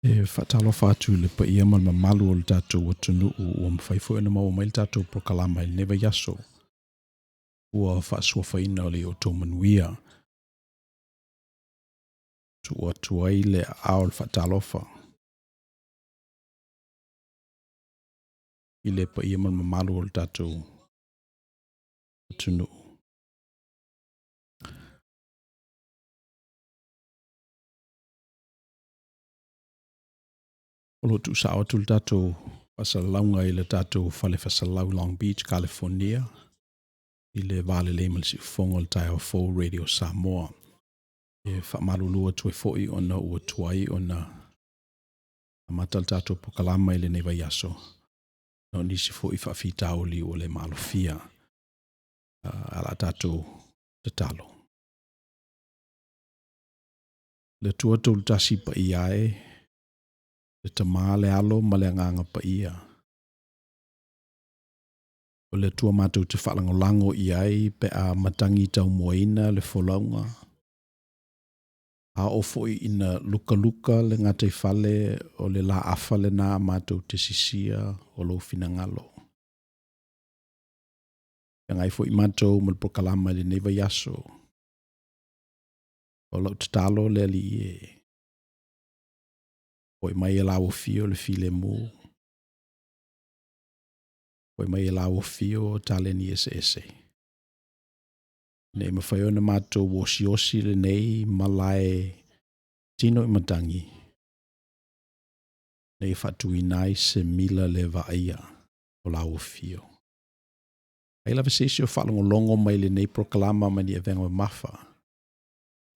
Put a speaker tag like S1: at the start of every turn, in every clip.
S1: E faatalofa atu i le paia ma le mamalu o le tatou atunuu ua mafai foi ona maua mai le tatou polokalama i lenei vaiaso ua faasuafaina o le outou manuia. Tuu atu ai le aao o le faatalofa i le paia ma le mamalu o le tatou atunuu. O lo o tuusao atu le tatou faasalalauga i le tatou fale faasalalau Long Beach, California, i le va lelei ma le siufofoga o le taeao fou Radio Samoa. E faamalulu atu ai foi ona ua tuai ona amata le tatou polokalama i lenei vaiaso, na o nisi foi faafitauli ua le maalofia. A o le a tatou tatalo. Le Atua Toolutasi Paia e, le Tama, le Alo ma le Agaga Paia. O le Atua matou te faalagolago i ai pe a matagi taumuaina le folauga, a oo foi ina lukaluka le gataifale o le laafa lena matou te sisia o lou finagalo. Feagai foi matou ma le polokalama i lenei vaiaso. O lau tatalo le Alii e, foi mai e lauofio le filemu, foi mai e lauofio taleni eseese, ina ia mafai ona matou osiosi lenei malae tino i matagi, ina ia faatuina ai se mila le vaaia o lauofio. Ai lava se isi o faalogologo mai lenei polokalama ma ni avega mamafa,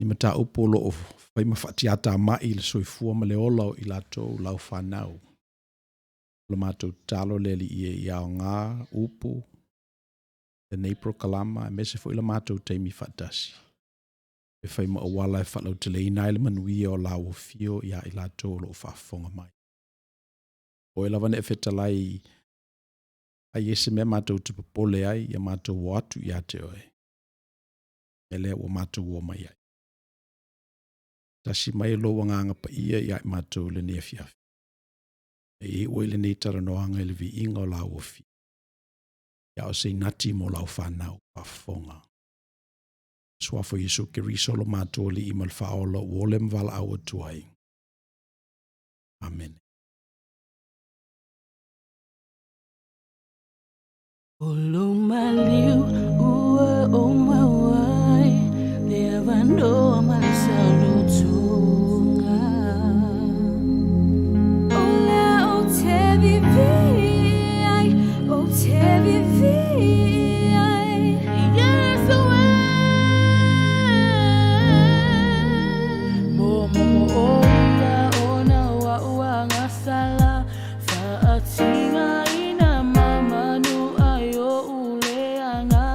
S1: ni mataupu o lo o fai ma faatiatamai le soifua ma le ola o i latou lau fanau. O le matou tatalo le Alii e ia aoga upu lenei polokalama aemaise foi le matou taimi faatasi e fai ma auala e faalauteleina ai le manuia o lauofio iā i latou o lo o faafofoga mai. O oe lava na e fetalai a i ai se mea matou te popole ai, ia matou o atu ia te oe, mea lea ua matou o mai ai. Tasi mai lou Agaga Paia ia i matou i lenei afiafi. E iu ai lenei talanoaga i le viiga o lauofio, a o se inati mo lau fanau faafofoga. Suafa o Iesu Keriso lo matou Alii ma le Faaola ua ole ma valaau atu ai. Amene.
S2: O lou maliu ua ou maua ai le avanoa ma le saolotoga. O lea ou te vivii ai, ou te vivii ai, Iesu e. Momomo ola ona o a'u agasala Fa'atigaina ma manu ai o'u leaga.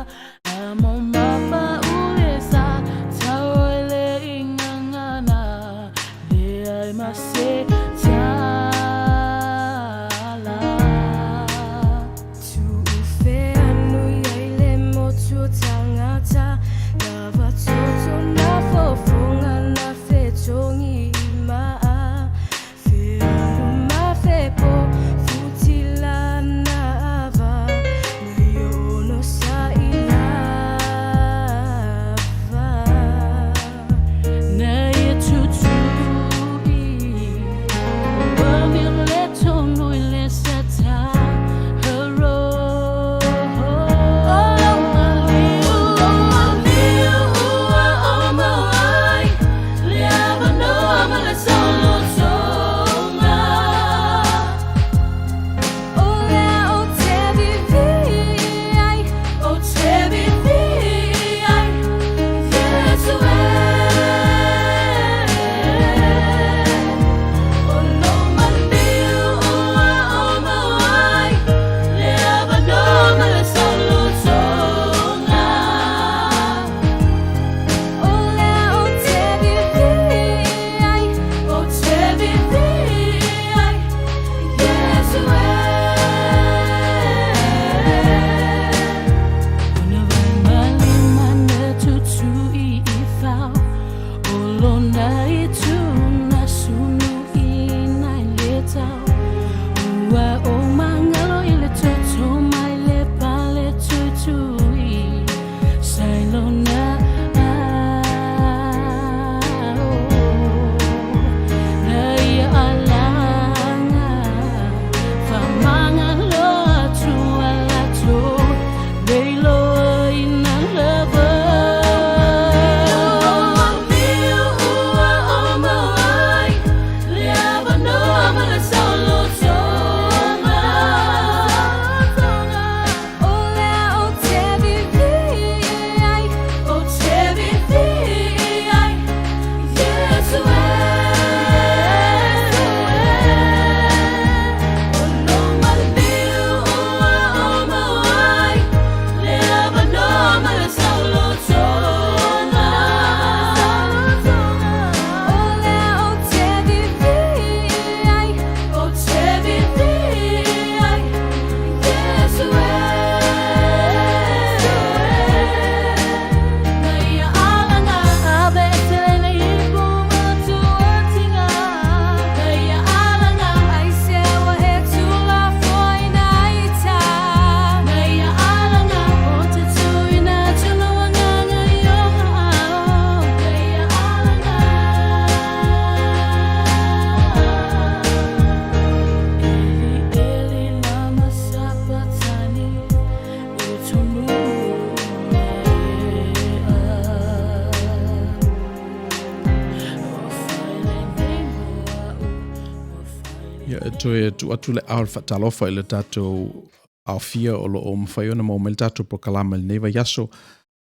S1: Ia, e toe tuu atu le ao faatalofa i le tatou aofia o lo o mafai ona maua mai le tatou polokalame i lenei vaiaso.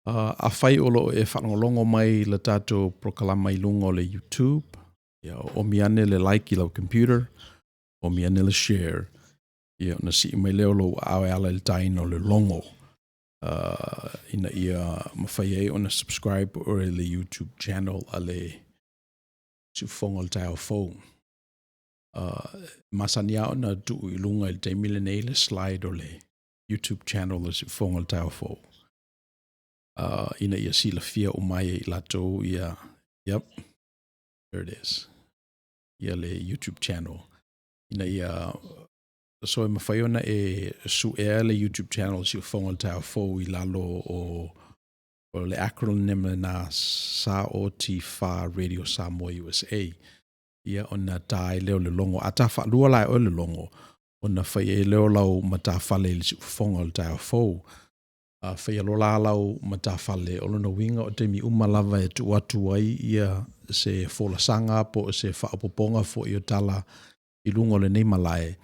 S1: Afai o lo o e faalogologo mai i le tatou polokalame i luga o le YouTube, ia oomi ane le like i lau computer, oomi ane le share, ia ona sii mai lea o lou aao e ala i le taina o le logo, ina ia mafai ai ona subscribe oe i le YouTube channel a le Siufofoga o le Taeao Fou. E masani lava ona tuu i luga i le taimi lenei le slide o le YouTube channel o le Siufofoga o le Taeao Fou, ina ia silafia uma ai e i latou ia, yep, there it is, ia le YouTube channel, ina ia so e mafai ona e suea le YouTube channel o Siufofoga o le Taeao Fou i lalo o le acronym lena SAOT4 Radio Samoa USA, ia ona ta ai lea o le logo. A ta faalua la e oe le logo, ona fai ai lea o lau matafale i le Siufofoga o le Taeao Fou. A faia loa la lau matafale, o lona uiga o taimi uma lava e tuu atu ai ia se folasaga po o se faaopoopoga foi o tala i luga o lenei malae,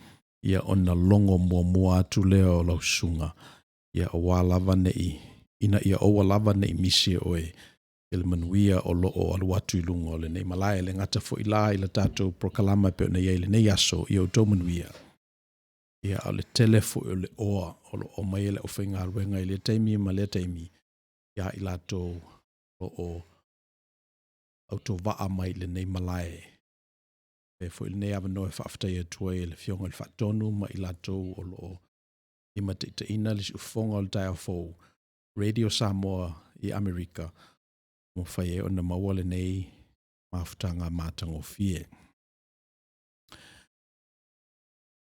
S1: ia ona logo muamua atu lea o lau susuga, ia aua lava ne i, ina ia aua lava ne i misi e oe le manuia o lo o alu atu i luga o lenei malae. E le gata foi la i le tatou polokalame e pei ona i ai i lenei aso, ia outou manuia, ia a o le tele foi o le oa o lo o aumai e le aufaigaluega i lea taimi ma lea taimi ia i latou o lo o autovaa mai i lenei malae. E avea foi lenei avanoa e faafetai atu ai i le Afioga i le Faatonu ma i latou o lo o limataitaiina le siufofoga o le taeao fou Radio Samoa i Amerika, ua mafai ai ona maua lenei mafutaga matagofie.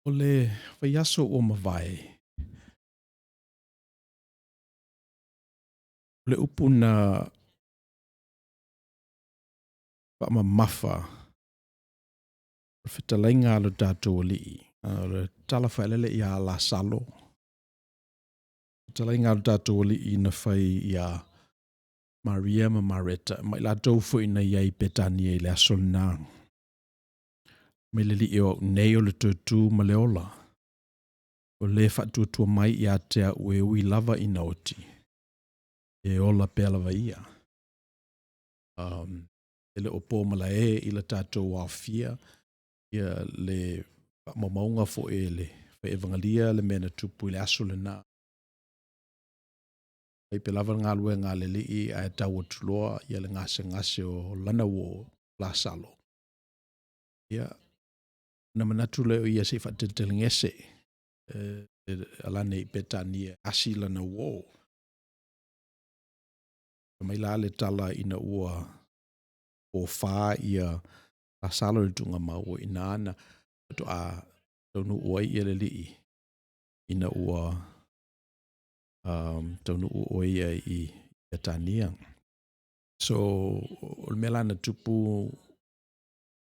S1: O le vaiaso ua mavae, o le upu na faamamafa o le fetalaiga a lo tatou Alii, o le tala faaeleele ia Lasalo, fetalaiga a lo tatou Alii na fai ia Maria ma Mareta, ma i latou foi na i ai i Petania i le aso lena. Mai le Alii o au nei o le toe tu ma le ola, o le faatuatua mai ia te au e ui lava ina oti, e ola pea lava ia. E le o po malae i le tatou aofia ia le faamaumauga foi e le fai evagalia le mea na tupu i le aso lena. Fai pea lava le galuega a le Alii ae tau atu loa ia le gasegase o lana uo Lasalo. Ia, ona manatu lea o ia se i faateletelegese e alane i Petania e asi lana uo. Fai mai la le tala ina ua pō ia Lasalo i le tuugamau, ua i ina na faatoa taunuu ai ia le Alii ina ua taunuu o ia i Petania. So, o le mea la na tupu,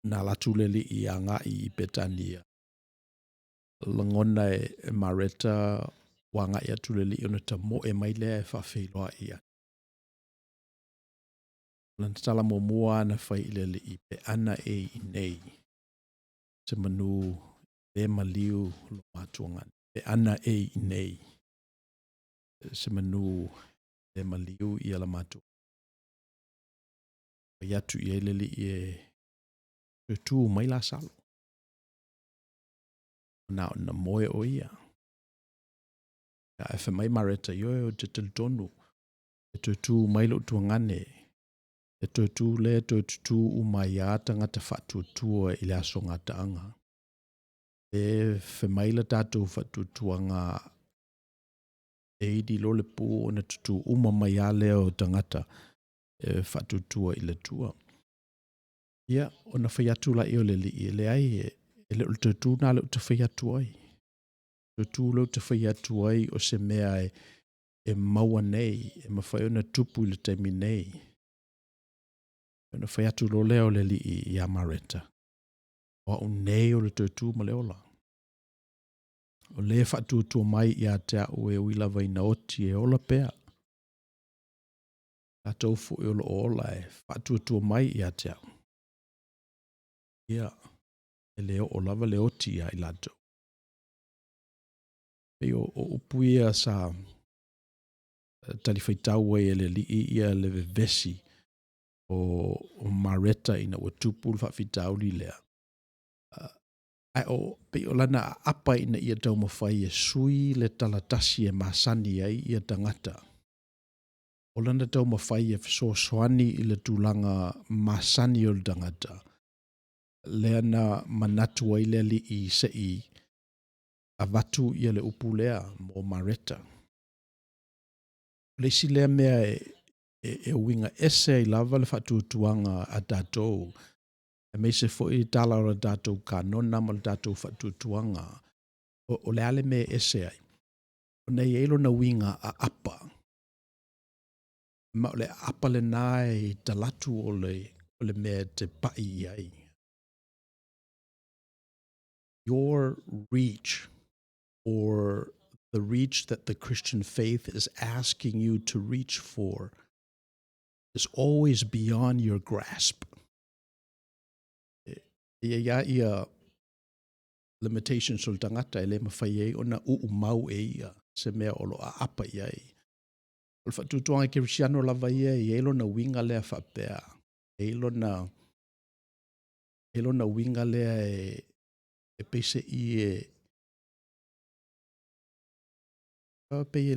S1: na alu atu le Alii agai i Petania, lagona e Mareta ua agai atu le Alii ona tamoe mai lea e faafeiloai ia. O lana tala muamua na fai i le Alii, pe ana e i inei, se manu le maliu lo matuagane. Pe ana e i inei, se manu le maliu ia la matua. Fai atu i ai le Alii e toe tu mai Lasalo. Na ona moe o ia. Ae fai mai Mareta, ioe ou te talitonu e toe tu mai lou tuagane, e toe tu lea, toe tutū uma ai lava tagata faatuatua i le aso gataaga. E fai mai le tatou faatuatuaga e ili loa le pu ona tutū uma mai lava lea o tagata e faatuatua i le Atua. Ia, ona fai atu lea o le Alii, e leai, e le o le toe tu lena lea ou te fai atu ai. Toe tu lea ou te fai atu ai o se mea e maua nei, e mafai ona tupu i le taimi nei. Ona fai atu loa lea o le Alii ia Mareta, o au nei o le toe tu ma le ola. O le faatuatua mai ia te au e ui lava ina oti e ola pea. Latou foi o lo o ola e faatuatua mai ia te au. Ia, E le oo lava le oti ia i latou. Pei o upu ia sa talifuaitau ai e le Alii ia le vevesi o Mareta ina ua tupu le faafitauli lea. Ae o pei o lana aapa ina ia taumafai e sui le talatasi e masani ai ia tagata. O lana taumafai e fesoasoani i le tulaga masani o le tagata, lea na manatu ai le Alii se i avatu ia le upu lea mo Mareta. O le isi lea mea e uiga ese ai lava le faatuatuaga a tatou, aemaise foi tala o le tatou kanona ma le tatou faatuatuaga, o le a le mea e ese ai? Ona e i ai lona uiga aapa. Ma o le aapa lena e i talaatu o le mea e te pai i ai. Your reach, or the reach that the Christian faith is asking you to reach for, is always beyond your grasp. E i ai ia limitations o le tagata e le mafai ai ona uumau e ia se mea o lo o aapa i ai. O le faatuatuaga kerisiano lava ia e i ai lona uiga lea faapea, e i ai lona uiga lea e peiseai e pei e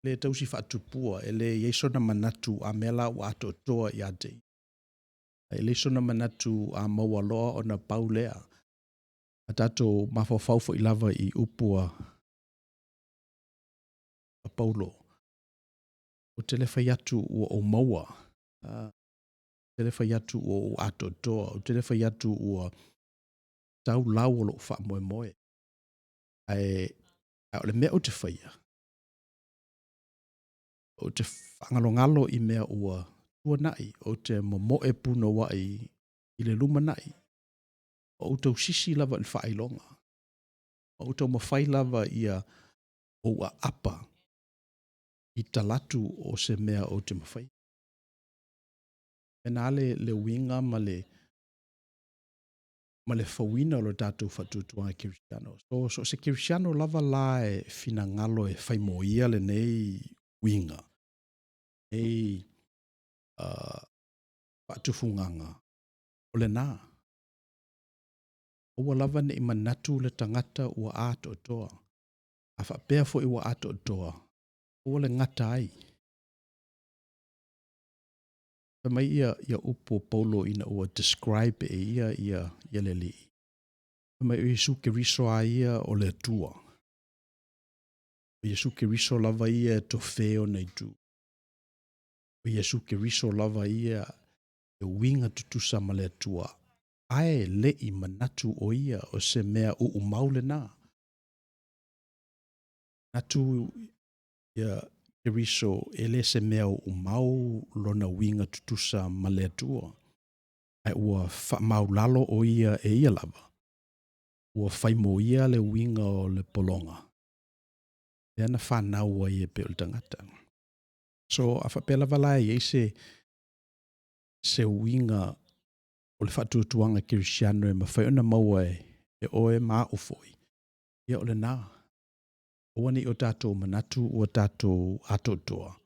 S1: le tausi faatupua, e le i ai sona manatu a mea la ua atoatoa ia te ia. E leai sona manatu a maua loa ona pau lea. A tatou mafaufau foi lava i upu a Paulo, ou te le fai atu ua ou maua, ou te le fai atu ua ou atoatoa, ou te le fai atu ua tau lau o lou faamoemoe. Ae o le mea ou te faia, ou te faagalogalo i mea ua tuanai, ou te momoe punouai i le lumanai, o ou tausisi lava i le faailoga, o ou taumafai lava ia ou aapa i talaatu o se mea ou te mafai. E na le uiga ma le fauina o le tatou faatuatuaga kerisiano. So se kerisiano lava la e finagalo e fai mo ia lenei uiga, lenei faatufugaga, o lena. Aua lava ne i manatu le tagata ua atoatoa. A faapea foi ua atoatoa, aua le gata ai. Fai mai ia upu o Paulo ina ua describe e ia ia le Alii. Fai mai o Iesu Keriso a ia o le Atua. O Iesu Keriso lava ia e tofē ona itu. O Iesu Keriso lava ia e uiga tutusa ma le Atua. Ae le i manatu o ia o se mea uumau lena. Manatu ia Keriso e le se mea uumau lona uiga tutusa ma le Atua. Ae ua faamaulalo o ia e ia lava. Ua fai mo ia le uiga o le pologa. Lea na whanau ai e pei o le tagata. So, a faapea lava la e i ai se uiga o le faatuatuaga kerisiano e mafai ona maua e oe ma au foi, ia o lena. Aua ne i o tatou manatu ua tatou atoatoa,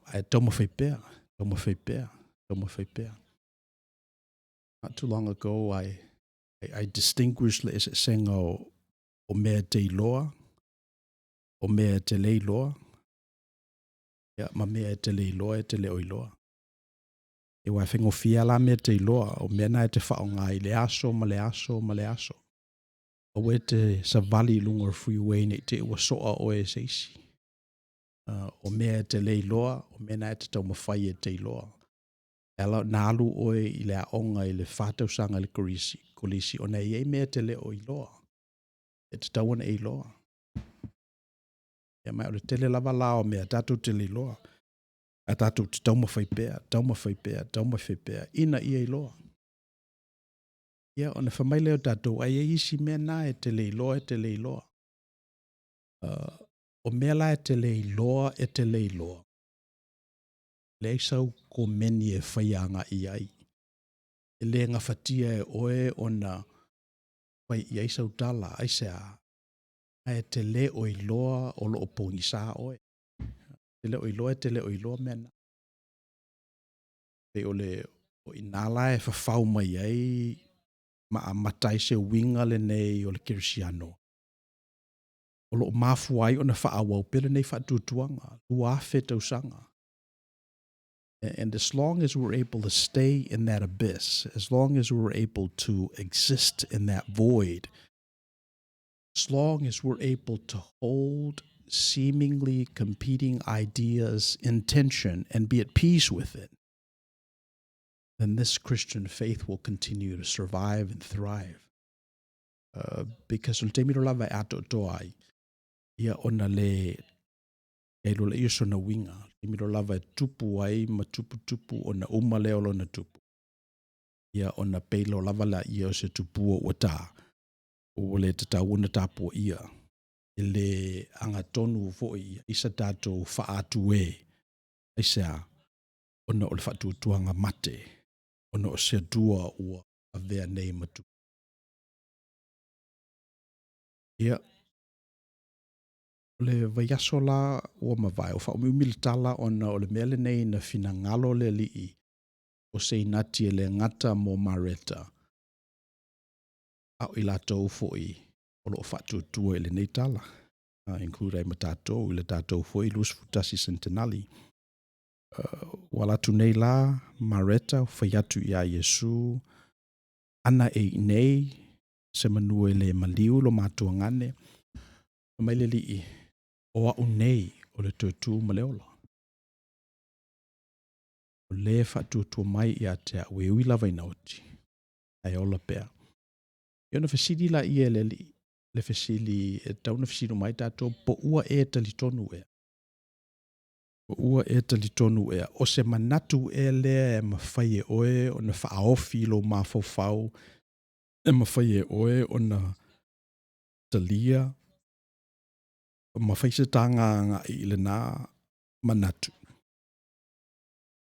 S1: ae taumafai pea, taumafai pea, taumafai pea. Not too long ago, I distinguished le eseesega o mea e te iloa, o mea e te le iloa, ia, ma mea e te le iloa e te le o iloa. E aua e faigofie lava la mea e te iloa, o mea na e te faaaoga i le aso ma le aso ma le aso. Aua e te savali i luga o le freeway ne i te i ua soa oe e se isi. O mea e te le iloa, o mea na e te taumafai e te iloa. E ala ona alu oe i le aoga i le 4 tausaga i le kolisi, ona e i ai mea e te le o iloa. E tatau ona e iloa. Ia, ma o le tele lava la o mea tatou te le iloa. A tatou te taumafai pea, taumafai pea, taumafai pea, ina ia iloa. Ia, ona fai mai lea o tatou, ai e i ai isi mea na e te le iloa, e te le iloa. O mea la e te le iloa, e te le iloa. Leai sau komeni e faia agai i ai. E le gafatia e oe ona fai i ai sau tala, aisea? Ae e te le o iloa o lo o pogisa oe. E te le o iloa, e te le o iloa mea na. Pei o le o i inā la e fafau mai ai ma amata ai se uiga lenei o le kerisiano, o lo o mafua ai ona faaauau pea lenei faatuatuaga, 2000 tausaga. And as long as we're able to stay in that abyss, as long as we're able to exist in that void, as long as we're able to hold seemingly competing ideas in tension and be at peace with it, then this Christian faith will continue to survive and thrive. Because o le taimi loa lava e atoatoa ai, ia ona le e lola ia sona uiga. Taimi loa lava e tupu ai ma tuputupu ona uma lea o lona tupu. Ia ona pei loa lava lea o se tupua ua ta, ua le tatau ona tapuaia. E le agatonu foi i ai sa tatou faaatu e, aisea? Ona o le faatuatuaga mate, ona o se Atua ua avea nei ma tupu. Ia, o le vaiaso la ua mavae, ua faaumiumi le tala ona o le mea lenei na finagalo le Alii o se inati e le gata mo Mareta, a o i latou foi o lo o faatuatua i lenei tala, include ai ma tatou i le tatou foi 21 sentenali. Ua alu atu nei la Mareta fai atu iā Iesu, ana e i inei se manu e le maliu lo matua gane. Fai mai le Alii, o a'u nei o le toe tu ma le ola. O le faatuatua mai ia te a'u e ui lava ina oti, ae ola pea. Ia ona fesili laia e le Alii, le fesili e tatau ona fesili uma ai tatou, po ua e talitonu ea? Po ua e talitonu ea? O se manatu ea lea e mafai e oe ona faaofi i lou mafaufau, e mafai e oe ona talia ma fai se taga agai i lena manatu?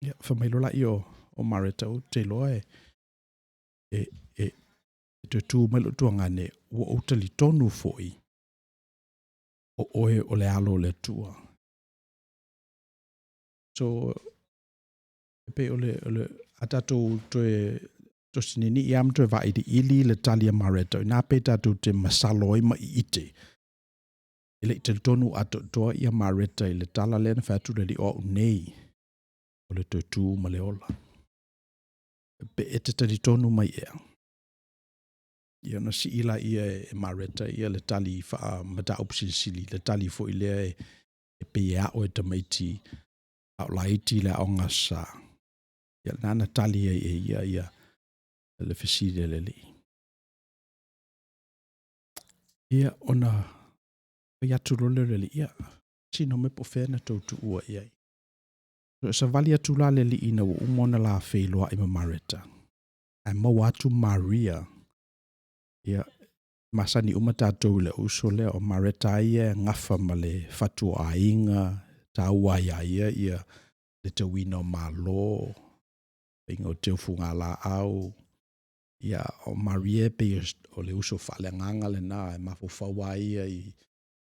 S1: Ia, fai mai loa lea o Mareta, ou te iloa e, e, e, e toe tu mai lou tuagane, ua ou talitonu foi o oe o le alo o le Atua. So, e pei o le, o le a tatou toe tosi niini'i lava ma toe vailiili le tali a Mareta, o i ina pei tatou te masalo ai ma ite, e le i talitonu atoatoa ia Mareta i le tala lea na fai atu le Alii, o au nei o le toe tu ma le ola. Pe e te talitonu mai ea? Ia ona sii laia e Mareta ia le tali faa-mataupu silisili, le tali foi lea e pei e a'o e tamaiti a o laiti le aoga sa. Ia lena na tali ai e ia ia le fesili a le Alii. Ia ona fai atu loa lea o le Alii, ia, sino mai po o fea na tou tuua i ai. So, e savali atu la le Alii ina ua uma ona la feiloai ma Mareta, ae maua atu Maria. Ia, masani uma tatou i le uso lea, o Mareta a ia e gafa ma le fatu o aiga, taua ai ia ia ia le tauina o malo, faiga o teufugalaau. Ia, o Maria e pei o le uso faaleagaga lena, e mafaufau lava ia i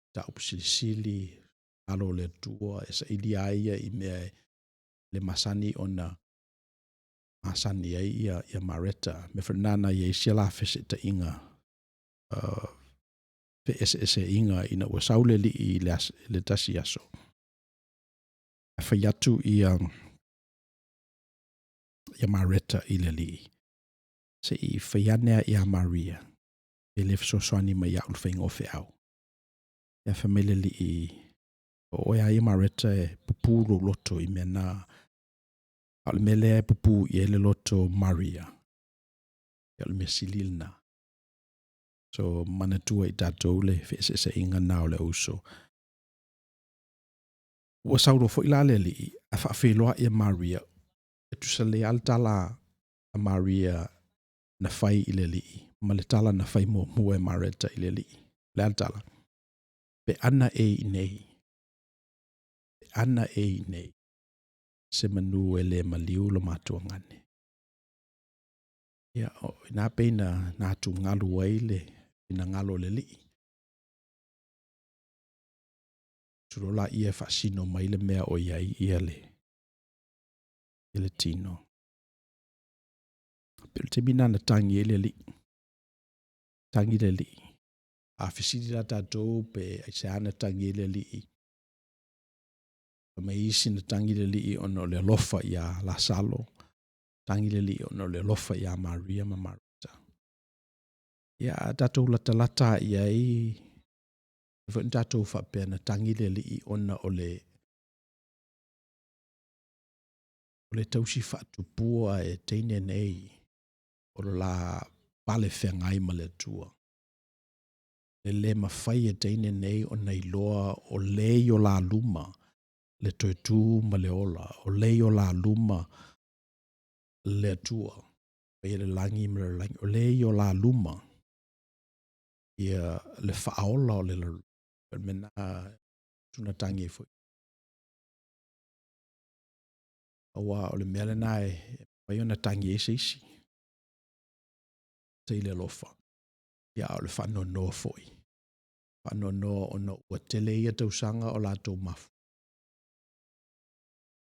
S1: mataupu silisili, alo o le Atua, e saili lava ia i mea e le masani ona masani ai ia, ia Mareta. Mea foi lena na i ai sia la feseetaiga, feeseeseaiga ina ua sau le Alii i le, le tasi aso. Ae fai atu ia, ia Mareta i le Alii, se i fai ane a ia Maria, e le fesoasoani mai iaʻu i le faiga o feau. Ia fai mai le Alii, o oe a ia Mareta e pupū lou loto i mea na, a o le mea lea e pupū i ai le loto o Maria, ia o le mea sili lena. So, manatua i tatou le feeseeseaiga na o le uso. Ua sau loa foi la le Alii ae faafeiloai e Maria, e tusa lelei lava le tala a Maria na fai i le Alii ma le tala na fai muamua e Mareta i le Alii. O le a le tala? Pe ana e i inei, pe ana e i inei se manu e le maliu lo matua gane. Ia, o ina pei na, na atugalu ai le finagalo o le Alii. Tulo la ia e faasino mai le mea o i ai ia le, ia le tino. Pe o le taimi na na tangi ai le Alii. Tangi le Alii. A fesili la tatou pe aisea na tangi ai le Alii. Fai mai isi na tangi le Alii ona o le alofa iā Lasalo, tangi le Alii ona o le alofa iā Maria ma Mareta. Ia, a tatou latalata i ai, e foi na tatou faapea na tangi le Alii ona o le o le tausi faatupua e teine nei o lo la pale feagai ma le Atua. Le lē mafai e teine nei ona iloa o lē i o la luma le toe tū ma le ola, o lē i o la luma le Atua, faia le lagi ma le lalolagi, o lē i o la luma ia le faaola o le lalolagi. O le mea lena tuna tagi ai foi. Aua o le mea lena e mafai ona tagi ai se isi, tai le alofa, ia a o le faanoanoa foi. Faanoanoa ona ua tele ia tausaga o latou mafuta.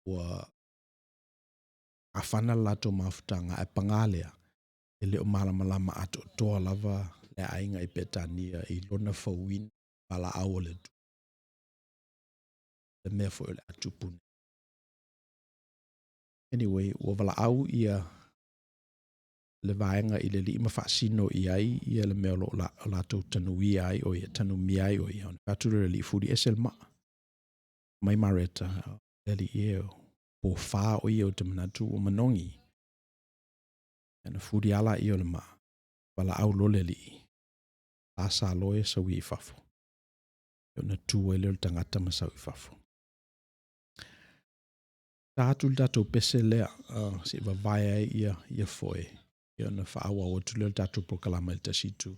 S1: Ua mafana le latou mafutaga, ae paga lea, e le o malamalama atoatoa lava le aiga i Petania i lona fauina valaau a le Atua. Le mea foi o le a tupu nei. Anyway, ua valaau ia le vaega i le Alii ma faasino i ai ia le mea o lo o latou tanuia ai o ia, tanumia ai o ia. Ona fai atu lea o le Alii, fuli ese le maa. Mai Mareta, le Alii e, po fa o ia ou te manatu ua manogi. Ona fuli lava lea o le maa, valaau loa le Alii, Lasalo e, sau ia i fafo. Ona tu ai lea o le tagata ma sau i fafo. Ta atu le tatou pese lea, se i vavae ai ia, ia foe, ia ona faaauau atu lea o le tatou polokalama i le tasi itu.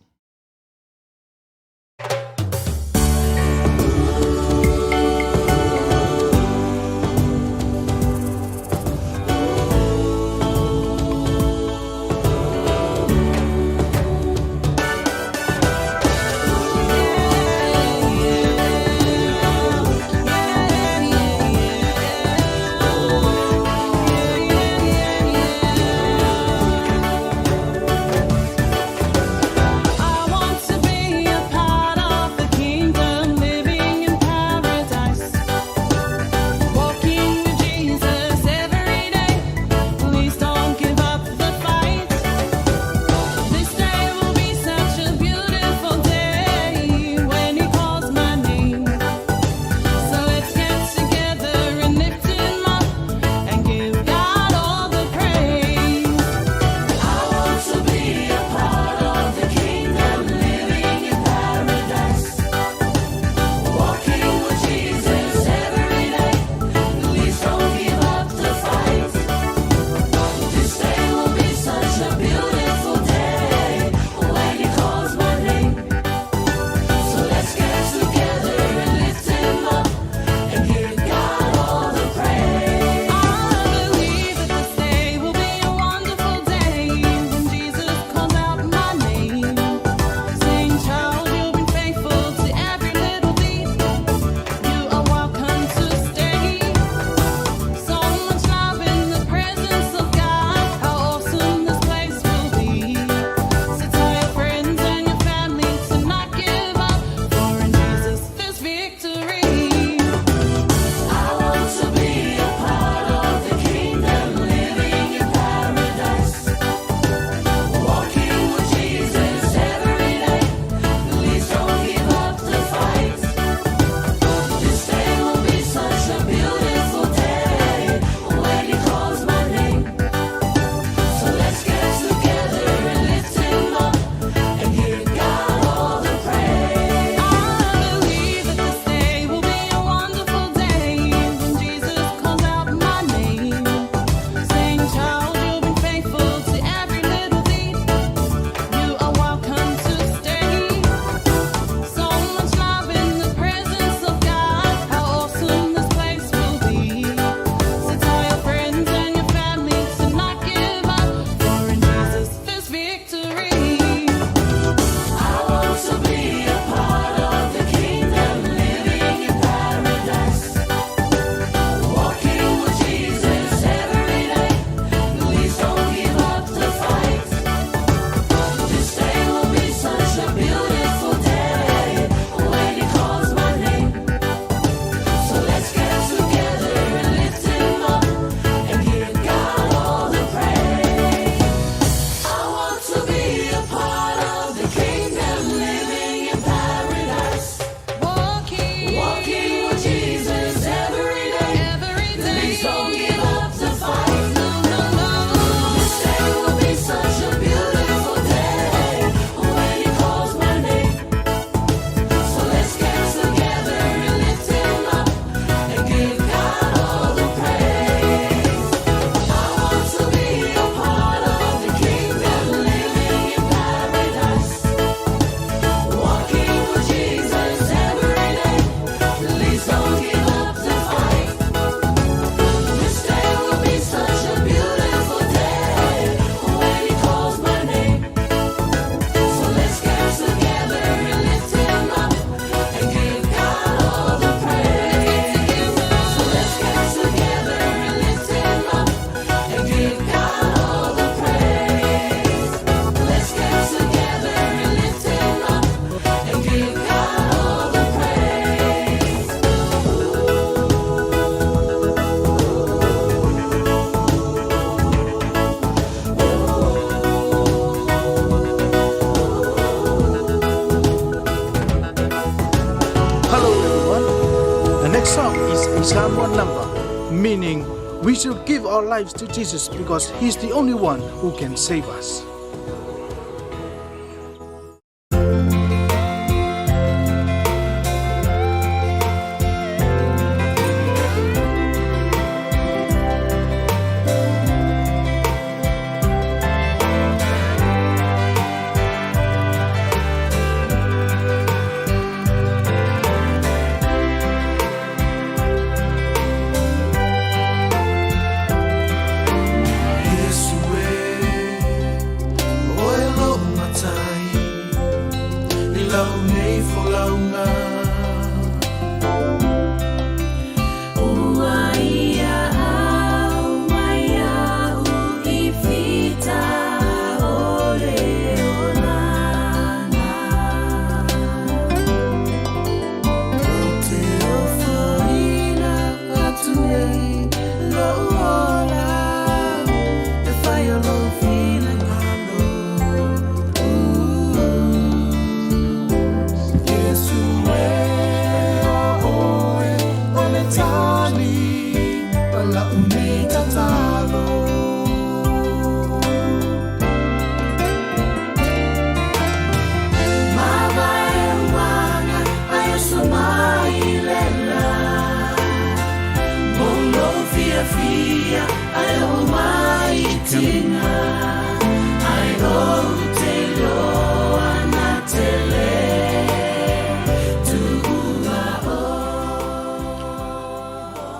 S3: Samoan number, meaning we should give our lives to Jesus because He's the only one who can save us.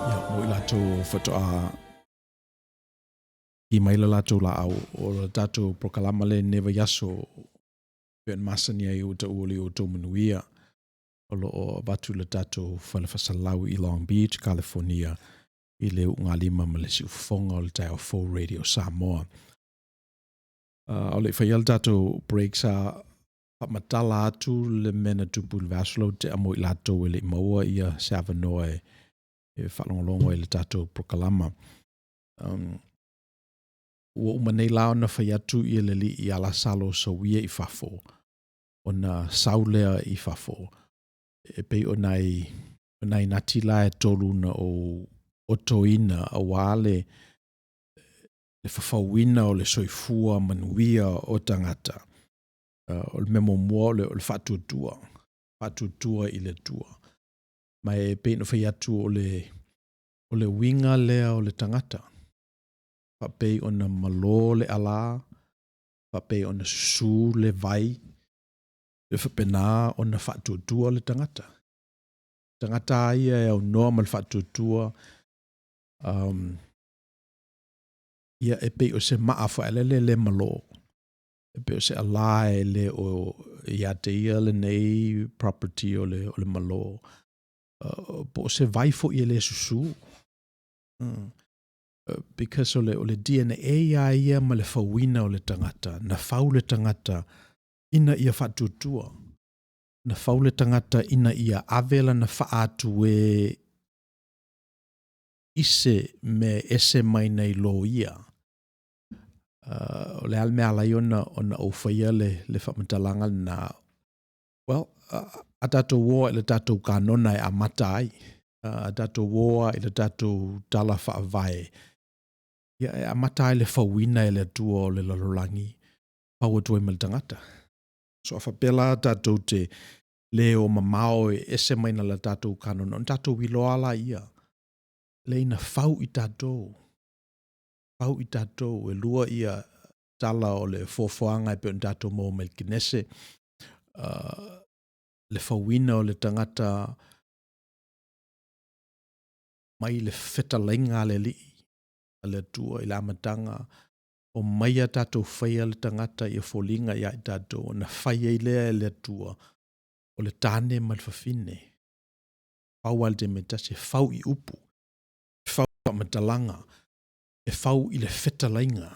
S1: Ia, mo i latou faatoa ki mai le latou laau o le tatou prokalama le nei vaiaso pei ona masani ai ua taua le outou manuia o lo o avatu le tatou fale faasalalau i Long Beach, California i le ugalima ma le siufofoga o le Taeao Fou Radio Samoa. A o le i faia le tatou break sa faamatala atu le mea na tupu i le vaiaso ua tea mo i latou e le i maua ia se avanoa e faalogologo ai i le tatou prokalama. Ua uma nei la ona fai atu ia le alii ia Lasalo sauia i fafo, ona sau lea i fafo, e pei o nai, o nai nati la e tolu na ou otoina auā le, le fafauina o le soifua manuia o tagata. O le mea muamua o le, o le faatuatua, faatuatua i le Atua. Ma e pei ona fai atu o le, o le uiga lea o le tagata, faapei ona malo le ʻalā, faapei ona susū le vai, e faapena ona faatuatua le tagata. Tagata lava ia e aunoa ma le faatuatua, ia e pei o se maa foi lele e le malo. E pei o se ʻalā e le o ia te ia lenei property o le, o le malo. Po o se vai foi e le susū. Because o le, o le DNA lava ia ma le fauina o le tagata, na fau le tagata ina ia faatuatua. Na fau le tagata ina ia ave lana faa-atu e i se mea e ese mai nai lo ia. O le a le mea e ala ai ona, ona ou faia le, le faamatalaga lena? Well, a tatou o lava i le tatou kanona e amata ai, a tatou o lava i le tatou tala faavae, ia e amata lava i le fauina e le Atua o le lalolagi, fau atu ai ma le tagata. So a faapea la tatou te le o mamao e ese mai na le tatou kanona, ona tatou iloa lea, leai na fau i tatou, fau i tatou, e lua ia tala o le foafoaga e pei ona tatou maua mai le Kenese, le fauina o le tagata mai le fetalaiga a le Alii, a le Atua i le amataga, omaia tatou faia le tagata ia foliga ia i tatou, ona fai ai lea e le Atua o le tane ma le fafine. Fau lava i le taimi e tasi, e fau i upu, e fau i faamatalaga, e fau i le fetalaiga.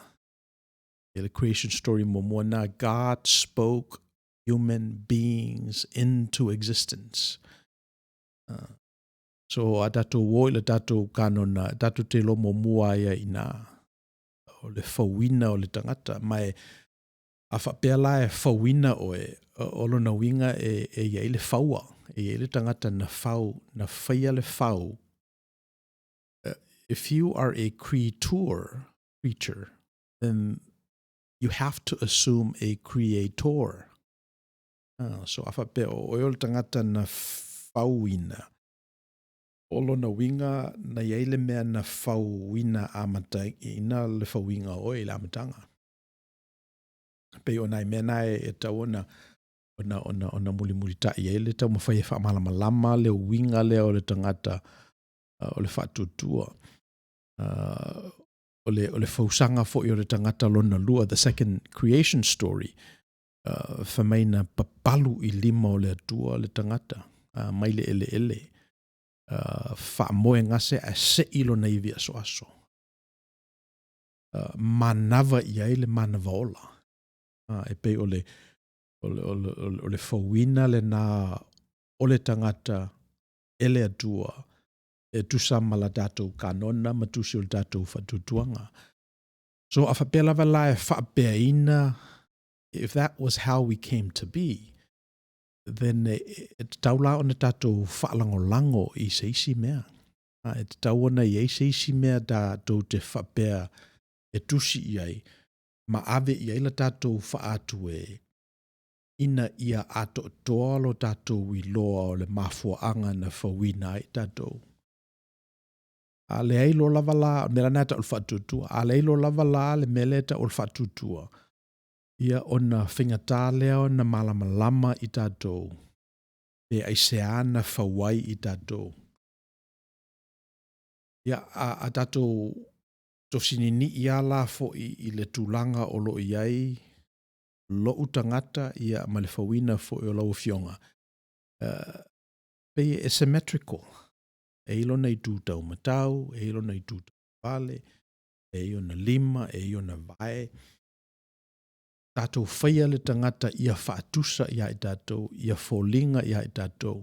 S1: Le creation story muamua na, God spoke human beings into existence. So a tatou o i le tatou kanona, tatou te iloa muamua ai i ina o le fauina o le tagata. Ma e, a faapea la e fauina oe, o lona uiga e, e i ai le faua, e i ai le tagata na fau, na faia le fau. If you are a creature, creature, then you have to assume a creator. Ah, so a faapea o oe o le tagata na fauina, o lona uiga na i ai le mea na fauina amataina le fauiga o oe i le amataga. Pei o nai mea na e tatau ona ona ona ona mulimulita'i ai le taumafai e faamalamalama le uiga lea o le tagata o le faatuatua. O le o le fausaga foi o le tagata lona lua, the second creation story, fai mai na papalu i lima o le Atua le tagata mai le eleele, faamoegase ae se'i lona ivi asoaso. Manava i ai le manava ola. E pei o le o le, o le, o le fauina lena o le tagata e le Atua e tusa ma la tatou kanona ma tusi o le tatou faatuatuaga. So a faapea lava la e faapeaina, if that was how we came to be, then e, e tatau la ona tatou faalagolago i se isi mea. E tatau ona i ai se isi mea tatou te faapea e tusi i ai ma ave i ai la tatou faaatu e ina ia atoatoa lo tatou iloa o le mafuaaga na fauina ai tatou. A leai loa lava la, o le mea lena e tau o le faatuatua, a leai loa lava la le mea lea e tau o le faatuatua, ia ona faigata lea ona malamalama i tatou pe aisea na fau ai i tatou. Ia, a, a tatou tosininii lava la foi i le tulaga o lo o i ai lou tagata ia ma le fauina foi o lau Afioga, uh, pei e symmetrical. E i lona itu taumatau, e i lona itu tauvale, e i ona lima, e i ona vae. Tatou faia le tagata ia faatusa ia i tatou, ia foliga ia i tatou,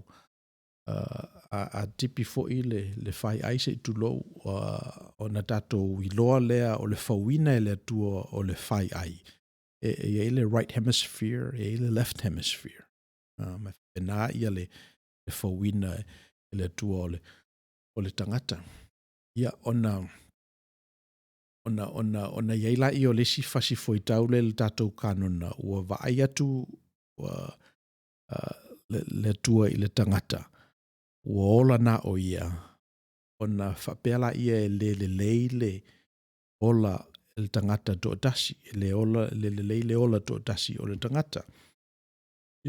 S1: uh, a, a tipi foi le, le fai ai se i tulou, uh, ona tatou iloa lea o le fauina e le Atua o le fai ai. E, e i ai le right hemisphere, e i ai le left hemisphere. Uh, ma faapena ia le, le fauina e le Atua o le, o le tagata. Ia, ona, ona, ona, ona i ai laia o le isi fasi foitau lea i le tatou kanona, ua vaai atu ua, uh, le, le Atua i le tagata, ua ola na o ia, ona faapea laia e le lelei le ola e le tagata toatasi, e le ola, le lelei le ola toatasi o le tagata.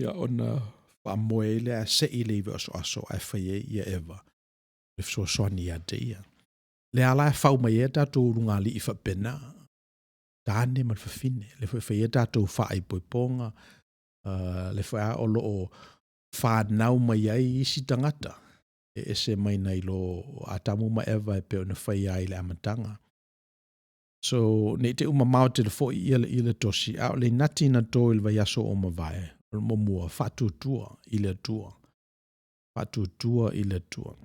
S1: Ia, ona faamoe ai lea ae se'i le ivi asoaso ae fai ai ia Eva le fesoasoani ia te ia. Lea la e fau mai ai tatou ulugalii faapena, tane ma le fafine, lea foi e fai ai tatou faaipoipoga, uh, lea foi a o lo o fanau mai ai isi tagata e ese mai nai lo Atamu ma Eva e pei ona faia ai i le amataga. So, ne i te i ua mamao tele foi ia le, ia le tosi, a o le inati na to i le vaiaso ua mavae, o le muamua, faatuatua i le Atua. Faatuatua i le Atua.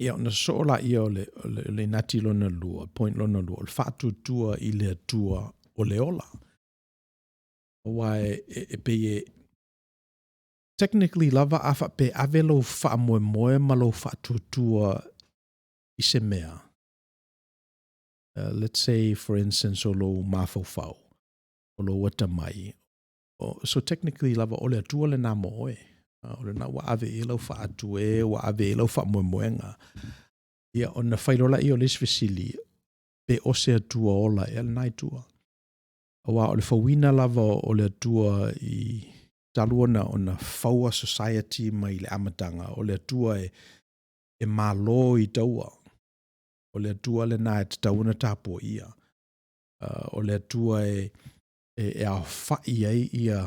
S1: Ia, ona sosoo laia o le, o le, o le inati lona lua, point lona lua, o le faatuatua i le Atua o le ola. Aua e, e, e pei e, technically lava a faapea ave lou faamoemoe ma lou faatuatua i se mea, uh, let's say for instance o lou mafaufau, o lou atamai, o, so technically lava o le Atua lena mo oe. Uh, o lena ua ave i lau faatue, ua ave i lau faamoemoega. Ia, ona fai loa laia o le isi fesili, pe o se Atua ola ea lena Atua. Aua o le fauina lava o le Atua i talu ona ona faua society mai le amataga, o le Atua e, e malo i taua. O le Atua lena e tatau ona tapuaia. Uh, o le Atua e, e, e aofa'i ai ia,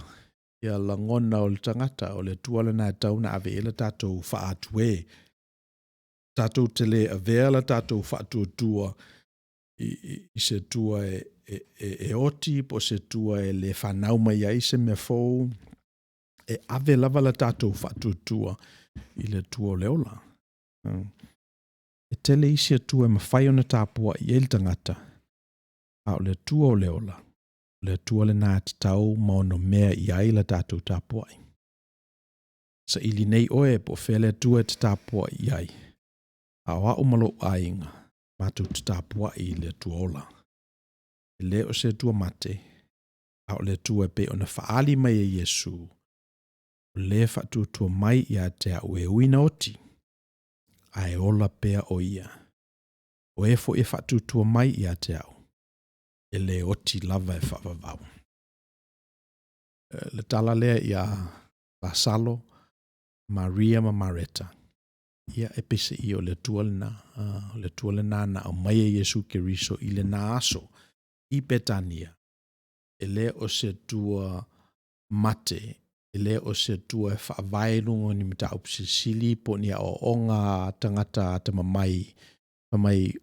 S1: ia lagona o le tagata. O le Atua lena e tatau ona ave i ai le tatou faatuē. Tatou te le avea la tatou faatuatua i, i, i se Atua e, e, e, e oti po o se Atua e le fanau mai ai se mea fou. E ave lava la tatou faatuatua i le Atua o le ola. E tele isi Atua e mafai ona tapuai i ai le tagata, a o le Atua o le ola, o le Atua lena e tatau ma onomea i ai la tatou tapuai. Saili nei oe po o fea le Atua e te tapuai i ai, a o au ma lou aiga, Matou te tapuai i le Atua ola. E le o se Atua mate, a o le Atua e pei ona faaali mai e Iesu, o le faatuatua mai ia te au e ui ina oti, ae ola pea o ia. O e foi e faatuatua mai ia te au, e le oti lava e faavavau. Le tala lea ia Lasalo, Maria ma Mareta, ia e peiseai o le Atua lena, o le Atua lena na aumai e Iesu Keriso i lena aso i Petania, e le o se Atua mate, e le o se Atua e faavae i luga o ni mataupu silisili po o ni aoaoga a tagata atamamai, fai mai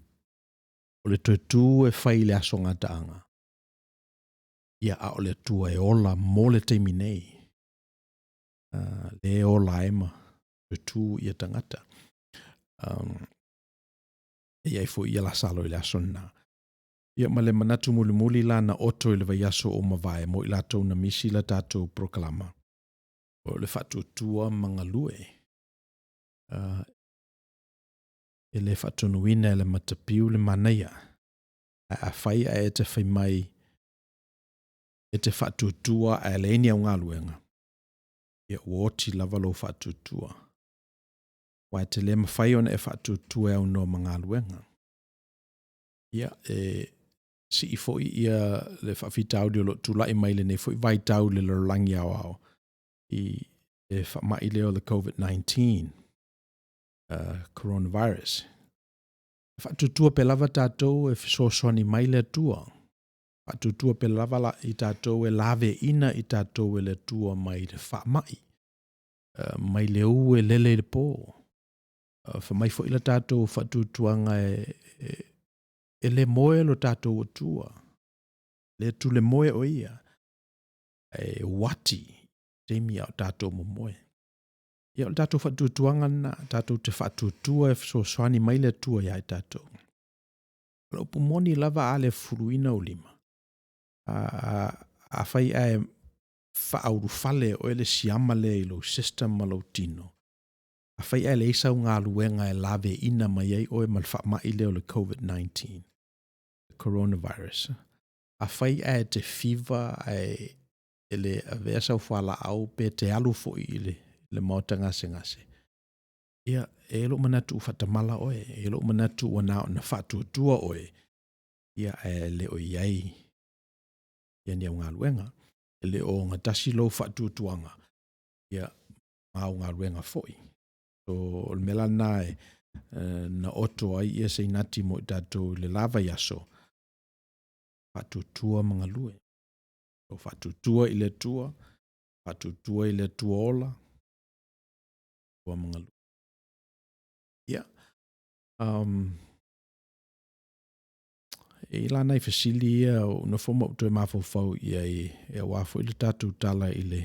S1: o le toe tu e fai i le aso gataaga, ia a o le Atua e ola mo le taimi nei, lea e ola ai ma toe tu ia tagata. E i ai foi ia Lasalo i le aso lena. Ia ma le manatu mulimuli la na oto i le vaiaso ua mavae mo i latou na misi la tatou polokalama, o le faatuatua ma galue. E le faatonuina e le matapiu le manaia, ae afai ae e te fai mai e te faatuatua ae leai ni au galuega, ia ua oti lava lou faatuatua. Aua e te le mafai ona e faatuatua e aunoa ma galuega. Ia, e sii foi ia le faafitauli o lo o tulai mai lenei foi vaitau i le lalolagi aoao i le faamai lea o le COVID-19, coronavirus. E faatuatua pea lava tatou e fesoasoani mai le Atua. Faatuatua pea lava i tatou e laveaiina i tatou e le Atua mai le faamai, mai le ū e lele i le pō. Fai mai foi le tatou faatuatuaga e le moe lo tatou Atua, le tulemoe o Ia, e uati taimi a o tatou momoe. Ia o le tatou faatuatuaga lena, tatou te faatuatua e fesoasoani mai le Atua ia i tatou. O le upu moni lava a le fufuluina ou lima, afai ae faaulufale e oe le siama lea i lou system ma lou tino, afai ae leai sau galuega e laveaiina mai ai oe ma le faamai lea o le COVID-19, coronavirus, afai ae te fiva ae e le avea sau fualaau pe te alu foi i le maota gasegase, ia, e i ai lou manatu ua faatamala oe, e i ai lou manatu ua na ona faatuatua oe, ia ae le o i ai ia ni au galuega. E le o ogatasi lou faatuatuaga ia ma au galuega foi. So, o le mea la lena e na oto ai ia Sainati mo i tatou i le la vaiaso, faatuatua ma galue. O faatuatua i le Atua, faatuatua i le Atua ola, ua ma galue. Ia, e i ai la nai fesili ia ua ou nofo ma ou toe mafaufau i ai aua foi le tatou tala i le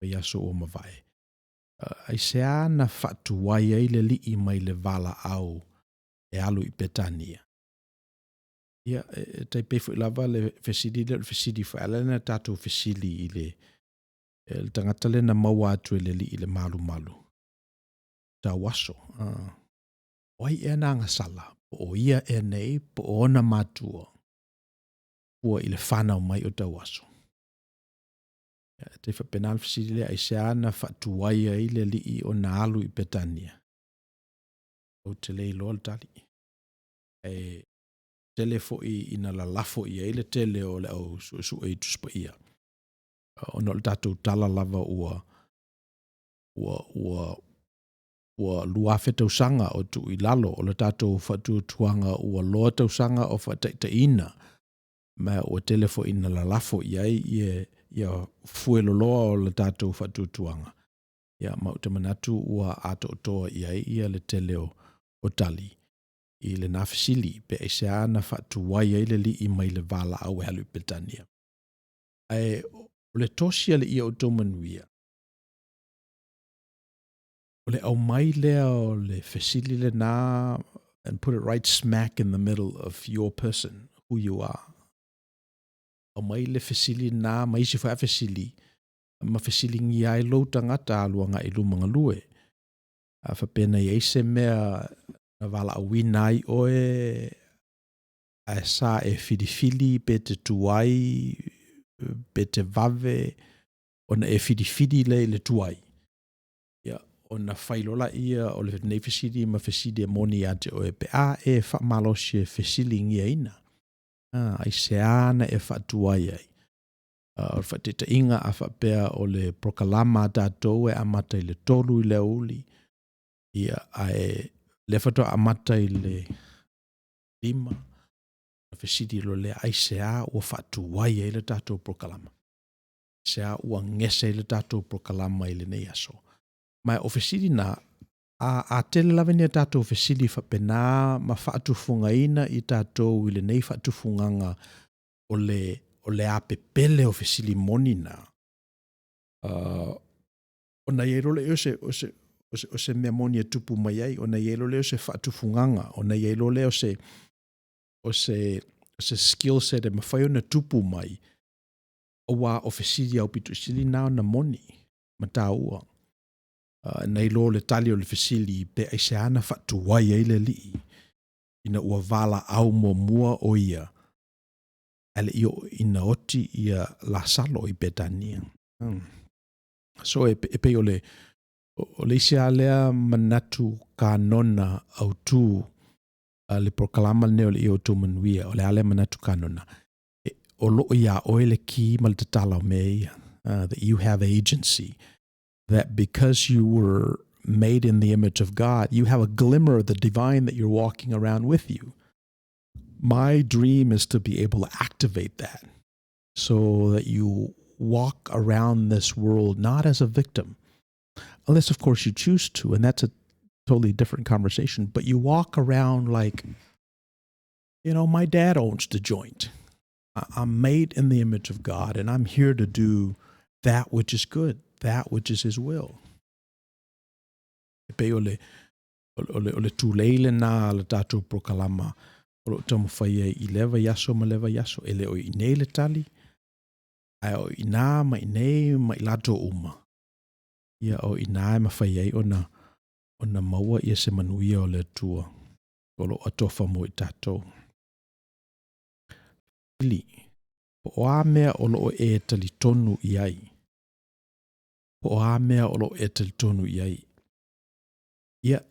S1: vaiaso ua mavae. Aisea na faatuai ai le Alii mai le valaau e alu i Petania? Ia, e tai pei foi lava le fesili lea o le fesili foi a lea na tatou fesili i le, le tagata lea na maua atu e le Alii i le malumalu tauaso. O ai ea na agasala? Po o ia ea nei, po o ona matua fua i le fanau mai o tauaso? Ia, e tai faapena le fesili lea, aisea na faatuai ai le Alii ona alu i Petania? Ou te le iloa le tali. E tele foi ina lalafo i ai le tele o le au suesue i Tusi Paia, ona o le tatou tala lava ua ua ua ua 2000 tausaga o tuu i lalo o le tatou faatuatuaga ua loa tausaga o faataitaiina, ma ua tele foi ina lalafo i ai ia, ia fueloloa o le tatou faatuatuaga. Ia, ma ou te manatu ua atoatoa i ai ia le tele o, o tali i lena fesili, pe aisea na faatuai ai le Alii mai le valaau e alu i Petania. Ae o le tosi a le ia outou manuia, o le aumai lea o le fesili lena and put it right smack in the middle of your person, who you are. Aumai le fesili lena ma isi foi a fesili, ma fesiligia ai lou tagata alu agai i luma galue. A faapea na i ai se mea Na valaauina ai oe ae sa e filifili pe te tuai pe te vave ona e filifili lea i le tuai, ia, ona fai loa lea o lenei fesili ma fesili e moni ia te oe pe a e faamalosi e fesiligiaina. Aisea na e faatuai ai? O le faataitaiga a faapea o le polokalama a tatou e amata i le 3 i le aoauli, ia, ae lea faatoa amata i le 5, ona fesili loa lea, aisea ua faatuai ai le tatou polokalama? Aisea ua gese ai le tatou polokalama i lenei aso? Ma o fesili na, a tele lava ni a tatou fesili faapena ma faatufugaina i tatou i lenei faatufugaga o le, o le apepele o fesili moni na, ona i ai loa lea o se, o se, o se mea moni e tupu mai ai, ona i ai loa lea o se faatufugaga, ona i ai loa lea o se, o se, o se skill set e mafai ona tupu mai, aua o fesili aupito sili na ona moni ma taua. Nai lo le tali o le fesili pe aisea na faatuai ai le Alii ina ua valaau muamua o ia ae le i oo ina oti ia Lasalo i Petania. So e pei o le o le isi lava lea manatu kanona autu a le polokalama lenei o le Ia Outou Manuia, o le a lea manatu kanona? E, o loo iā oe le ki ma le tatala o mea ia. That you have agency. That because you were made in the image of God, you have a glimmer of the divine that you're walking around with you. My dream is to be able to activate that so that you walk around this world not as a victim, unless, of course, you choose to, and that's a totally different conversation, but you walk around like, my dad owns the joint. I'm made in the image of God, and I'm here to do that which is good, that which is his will. E pei o le, o le, o le tulei lena a le tatou polokalama o lo o taumafai ai i lea vaiaso ma lea vaiaso. E le o i inei le tali, ae o i ina ma i inei ma i latou uma. Ia, o i ina e mafai ai ona, ona maua ia se manuia o le Atua o lo o atofa mo i tatou. Pili, po o a mea o lo o e talitonu i ai? Po o a mea o lo o e talitonu i ai? Ia,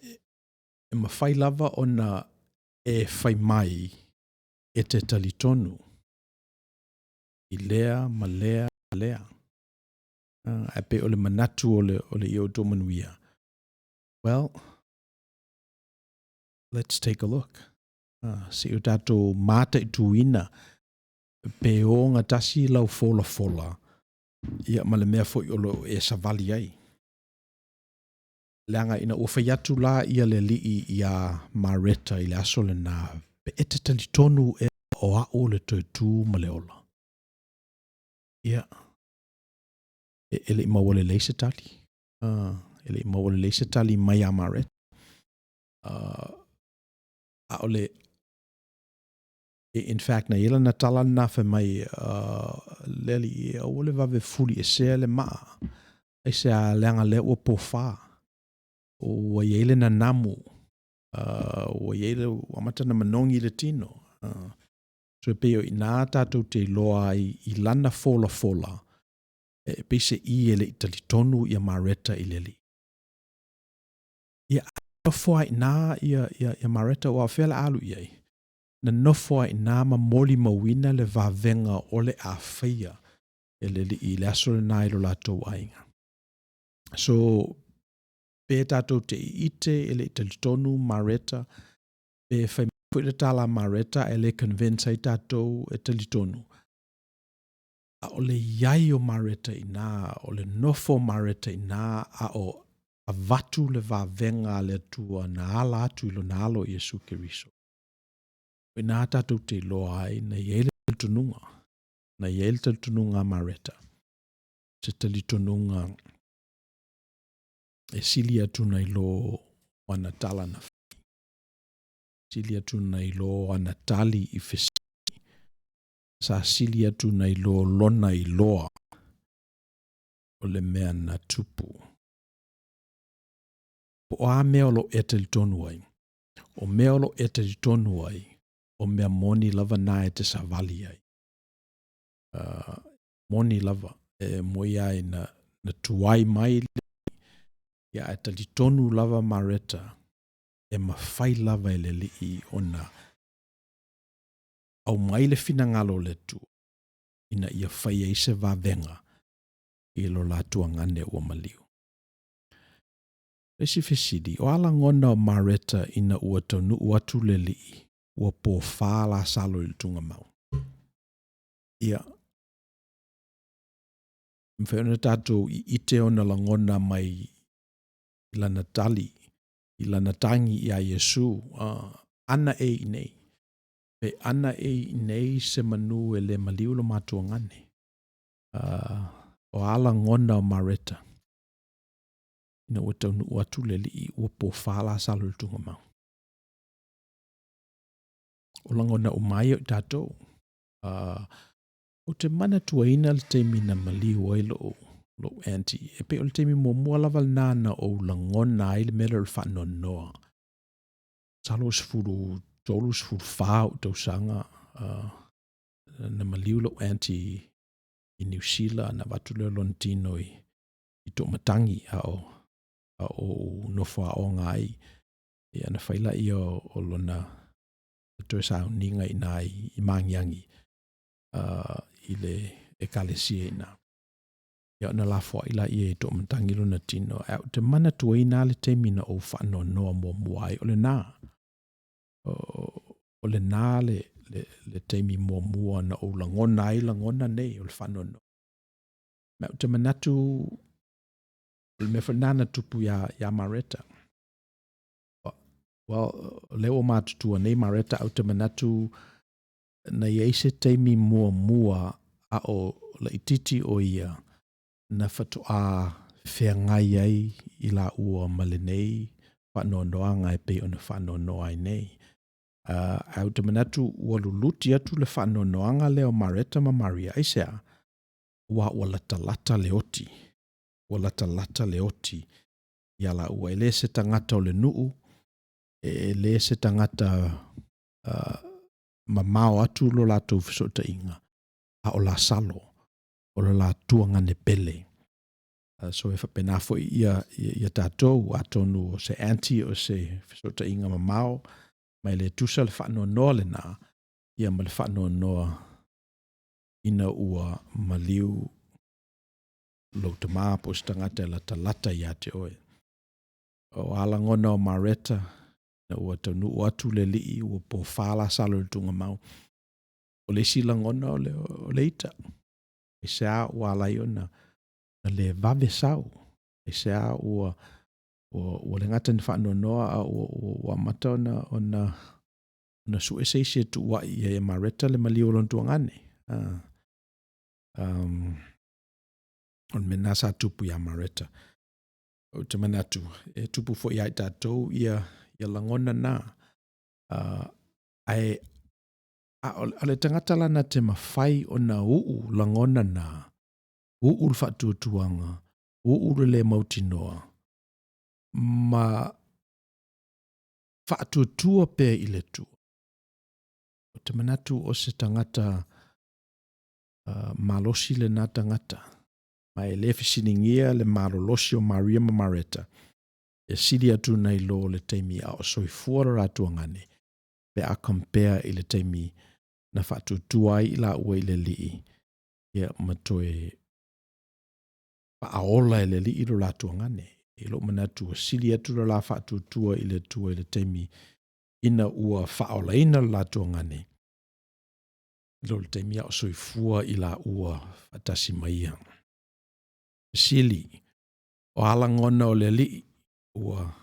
S1: e mafai lava ona e fai mai e te talitonu i lea ma lea ma lea. Ae pei o le manatu o le, o le Ia Outou Manuia. Well, let's take a look. Se i o tatou mataituina pe ogatasi lau folafola ia ma le mea foi o lo o e savali ai. Leaga ina ua fai atu la ia le Alii iā Mareta i le aso lena, pe e te talitonu ea o a'u le toe tu ma le ola. Ia, e, e le i maua lelei se tali. E le i maua lelei se tali mai iā Mareta. ʻAʻole, in fact, na i ai lana tala lena fai mai, le Alii, e aua le vave fuliesea le maa, aisea leaga lea ua pōfā, ua i ai le nanamu, ua i ai le, ua amata ona manogi le tino. So e pei o i inā tatou te iloa ai i lana folafola, e pei se i e le i talitonu ia Mareta i le Alii. Ia, nofo lava i inā ia, ia, ia Mareta, aua o fea o le a alu i ai? Na nofo lava i inā ma molimauina le vavega o le a faia e le Alii i le aso lena i lo latou aiga. So, pe tatou te ite e le i talitonu Mareta, pe fai mai foi le tala a Mareta ae le convince ai tatou e talitonu. ʻAʻole i ai o Mareta i inā, o le nofo o Mareta i inā a o avatu le vavega a le Atua na ala atu i Lona Alo Iesu Keriso. O i inā tatou te iloa ai na i ai le talitonuga, na i ai le talitonuga a Mareta, se talitonuga e sili atu nai lo o ana tala na fai, sili atu nai lo o ana tali i fesili, sa sili atu nai lo lona iloa o le mea na tupu. Po o a mea o lo o e talitonu ai. O mea o lo o e talitonu ai, o mea moni lava na e te savali ai. Moni lava, e moi ai na, na tuai mai ia ae talitonu lava Mareta e mafai lava e le Alii ona aumai le finagalo o le Atua ina ia fai ai se vavega i lo la tuagane ua maliu. Le isi fesili, o a lagona o Mareta ina ua taunuu atu le Alii ua pofā Lasalo i le tugamau? Ia, e mafai ona tatou ite ona lagona mai i lana tali, i lana tagi iā Iesu, ana e i inei. Pe ana e i inei se manu e le maliu lo matuagane. O a lagona o Mareta ina ua taunuu atu le Alii ua pofā Lasalo i le tugamau? O lagona uma ai o i tatou. Ou te manatuaina le taimi na maliu ai lou, lou aunty. E pei o le taimi muamua lava lena na ou lagona ai le mea lea o le faanoanoa. Masalo 13, 14 ou tausaga na maliu lou aunty i Niu Sila, na avatu lea o lona tino i, i Toomatangi a o, a o ou nofo aoga ai. Ia na fai laia o, o lona toe sauniga i ina i, i Magiagi i le ekalesia i ina. Ia ona lafoai laia i Toomatangi lona tino. Ae ou te manatuaina le taimi na ou faanoanoa muamua ai, o lena. O, o lena le, le, le taimi muamua na ou lagona ai lagona nei o le faanoanoa. Ma ou te manatu o le mea foi lena na tupu iā, iā Mareta. Well, o lea ua matutua nei Mareta, ae ou te manatu na i ai se taimi muamua a o laitiiti o ia na faatoa feagai ai i laua ma lenei faanoanoaga e pei ona faanoanoa ai nei. Ae ou te manatu ua luluti atu le faanoanoaga lea o Mareta ma Maria, aisea? Aua ua latalata le oti, ua latalata le oti iā laua. E le se tagata o le nuu, e le se tagata mamao atu lo latou fesootaiga, a o Lasalo, o le la tuagane pele. So e faapena foi ia, ia, ia tatou, atonu o se aunty o se fesootaiga mamao, ma e le tusa le faanoanoa lena, ia ma le faanoanoa ina ua maliu lou tama po o se tagata e latalata ia te oe. O a lagona o Mareta, ina ua taunuu atu le Alii, ua pofā Lasalo i le tugamau. O le isi lagona o le, o le ita. Aisea ua ala ai ona na le vave sau. Aisea ua, ua, ua le gata ina faanoanoa, a ua, ua, ua amata ona, ona, ona sue se isi e tuua'i i ai e Mareta le maliu o lona tuagane. O le mea lena sa tupu iā Mareta. Ou te manatu, e tupu foi ia i tatou ia, ia lagona na. Ae a o le tagata la na te mafai ona uu lagona na, uu le faatuatuaga, uu le le mautinoa, ma faatuatua pea i le Atua. Ou te manatu o se tagata malosi lena tagata, ma e le fesiligia le malolosi o Maria ma Mareta, e sili atu nai lo le taimi a o soifua lo la tuagane, pe a compare i le taimi na faatuatua ai i laua i le Alii, ia ma toe faaola e le Alii lo la tuagane. I lou manatu ua sili atu lo la faatuatua i le Atua i le taimi ina ua faaolaina lo la tuagane, i lo le taimi a o soifua i laua faatasi ma ia. Fesili, o a lagona o le Alii ua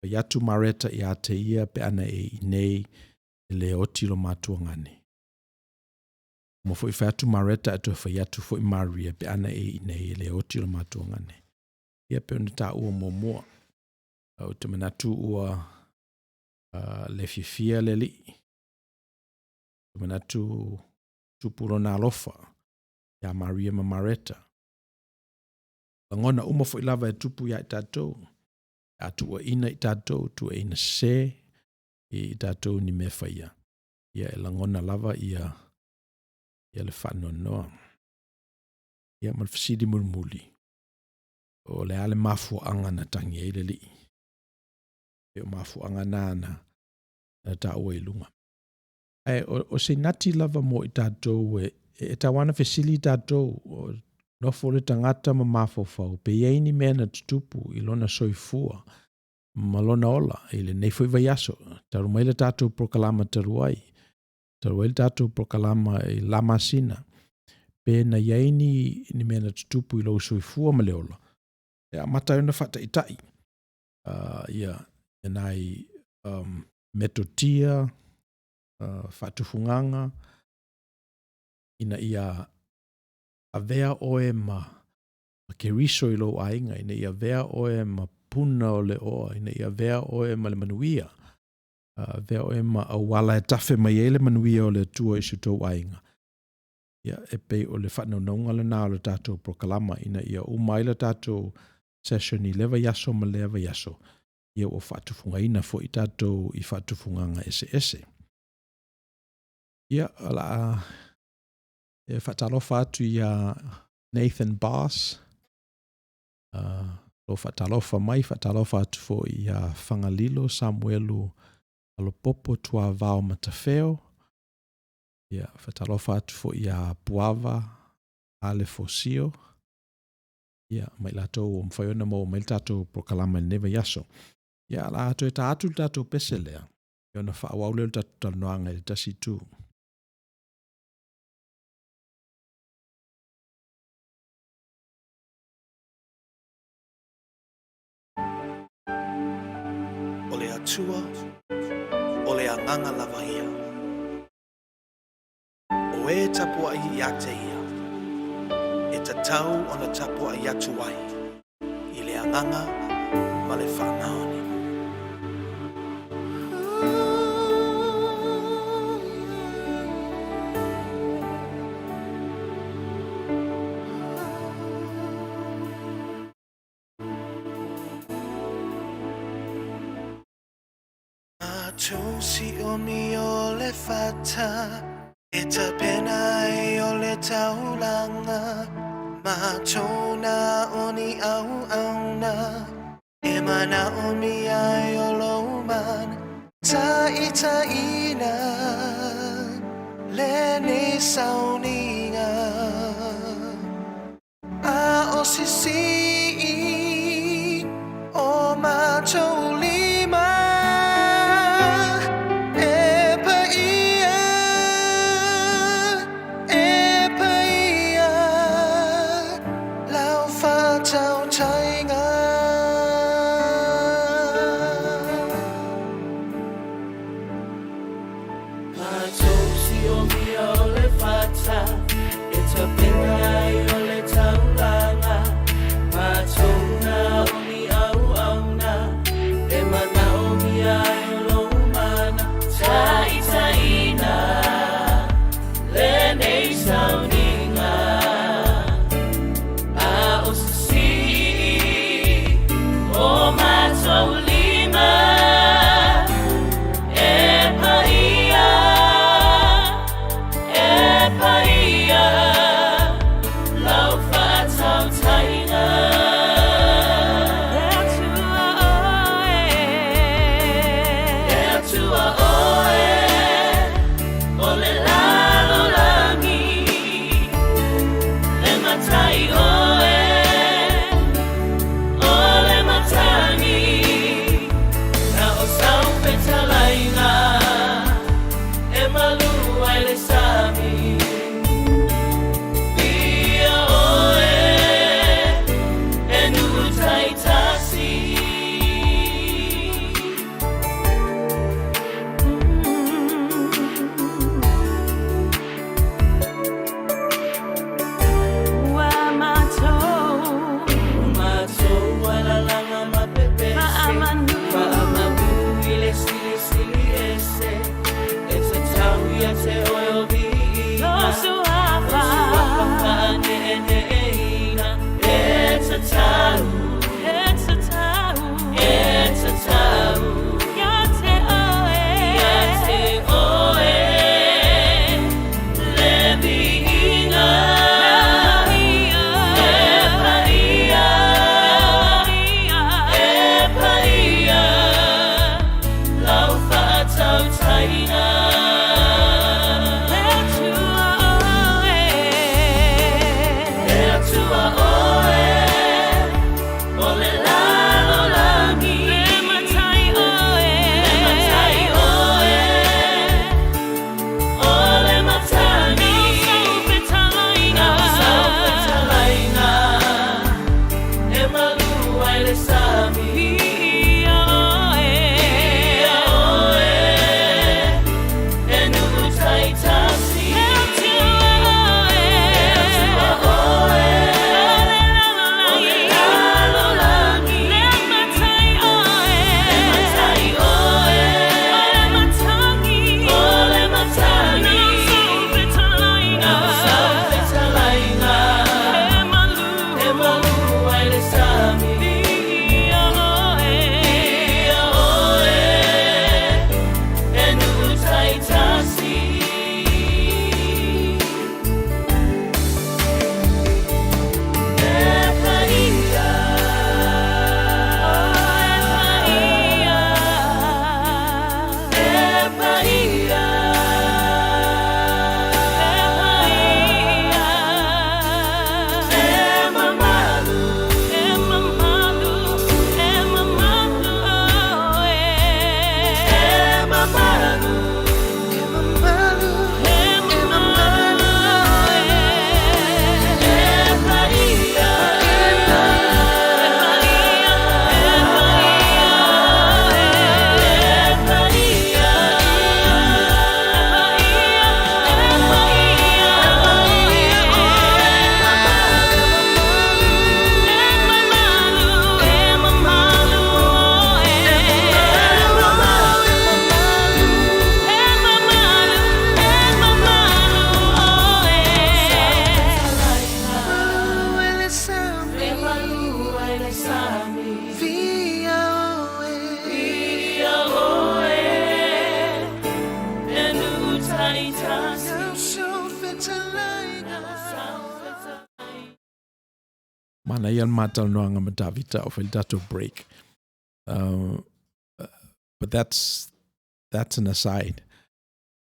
S1: fai atu Mareta ia te ia pe ana e i inei e le oti lo matuagane? Ua foi fai atu Mareta ae toe fai atu foi Maria pe ana e i inei e le oti lo matuagane. Ia pei ona taua muamua, ou te manatu ua le fiafia le Alii. Ou te manatu tupu lona alofa iā Maria ma Mareta. Lagona uma foi lava e tupu iā i tatou. A tuuaina i tatou, tuuaina sese. i tatou ni mea faia, ia e lagona lava ia ia le faanoanoa. Ia ma le fesili mulimuli, o le a le mafuaaga na tagi ai le alii? E o mafuaaga na na na taua i luga. Ae o, o se nati lava mo i tatou e, e tau ana fesili tatou, o nofo le tagata ma mafaufau, pe i ai ni mea na tutupu i lona soifua ma lona ola i lenei foi vaiaso, talu mai le tatou polokalama talu ai, talu ai le tatou polokalama i la masina, pe na i ai ni, ni mea na tutupu i lou soifua ma le ola, e amata ai ona faataitai ia, ia nai metotia, faatufugaga, ina ia avea oe ma, ma Keriso i lou aiga, ina ia avea oe ma puna o le oa, ina ia avea oe ma le manuia, avea oe ma auala e tafe mai ai le manuia o le Atua i si o tou aiga. Ia, e pei o le faanaunauga lena o le tatou polokalama ina ia uma ai le tatou session i lea vaiaso ma lea vaiaso, ia ua faatufugaina foi tatou i faatufugaga eseese. Ia, o le a e faatalofa atu iā Nathan Boss, lou faatalofa mai, faatalofa atu foi iā Fagalilo Samuelu Alopopo Tuavao Matafeo, ia, faatalofa atu foi iā Puava Ale Fosio, ia, ma i latou ua mafai ona maua mai le tatou polokalama i lenei vaiaso. Ia, o le a toe ta atu le tatou pese lea, ia ona faaauau lea o le tatou talanoaga i le tasi itu.
S3: O le Atua, o le Agaga lava ia. O e tapuai ia te ia, e tatau ona tapuai atu ai i le agaga ma le faamaoni. Matou sioni o le fata e tapena ai o le taulaga, matou na o ni auauna e manaomia ai o lou mana taitaiina lenei sauniga. A o sisii o matou lima e paia, e paia lau faatautaiga.
S2: Matou siomia o le fata.
S1: Manaia le ma talanoaga ma Tavita a o fai le tatou break. But that's, that's an aside.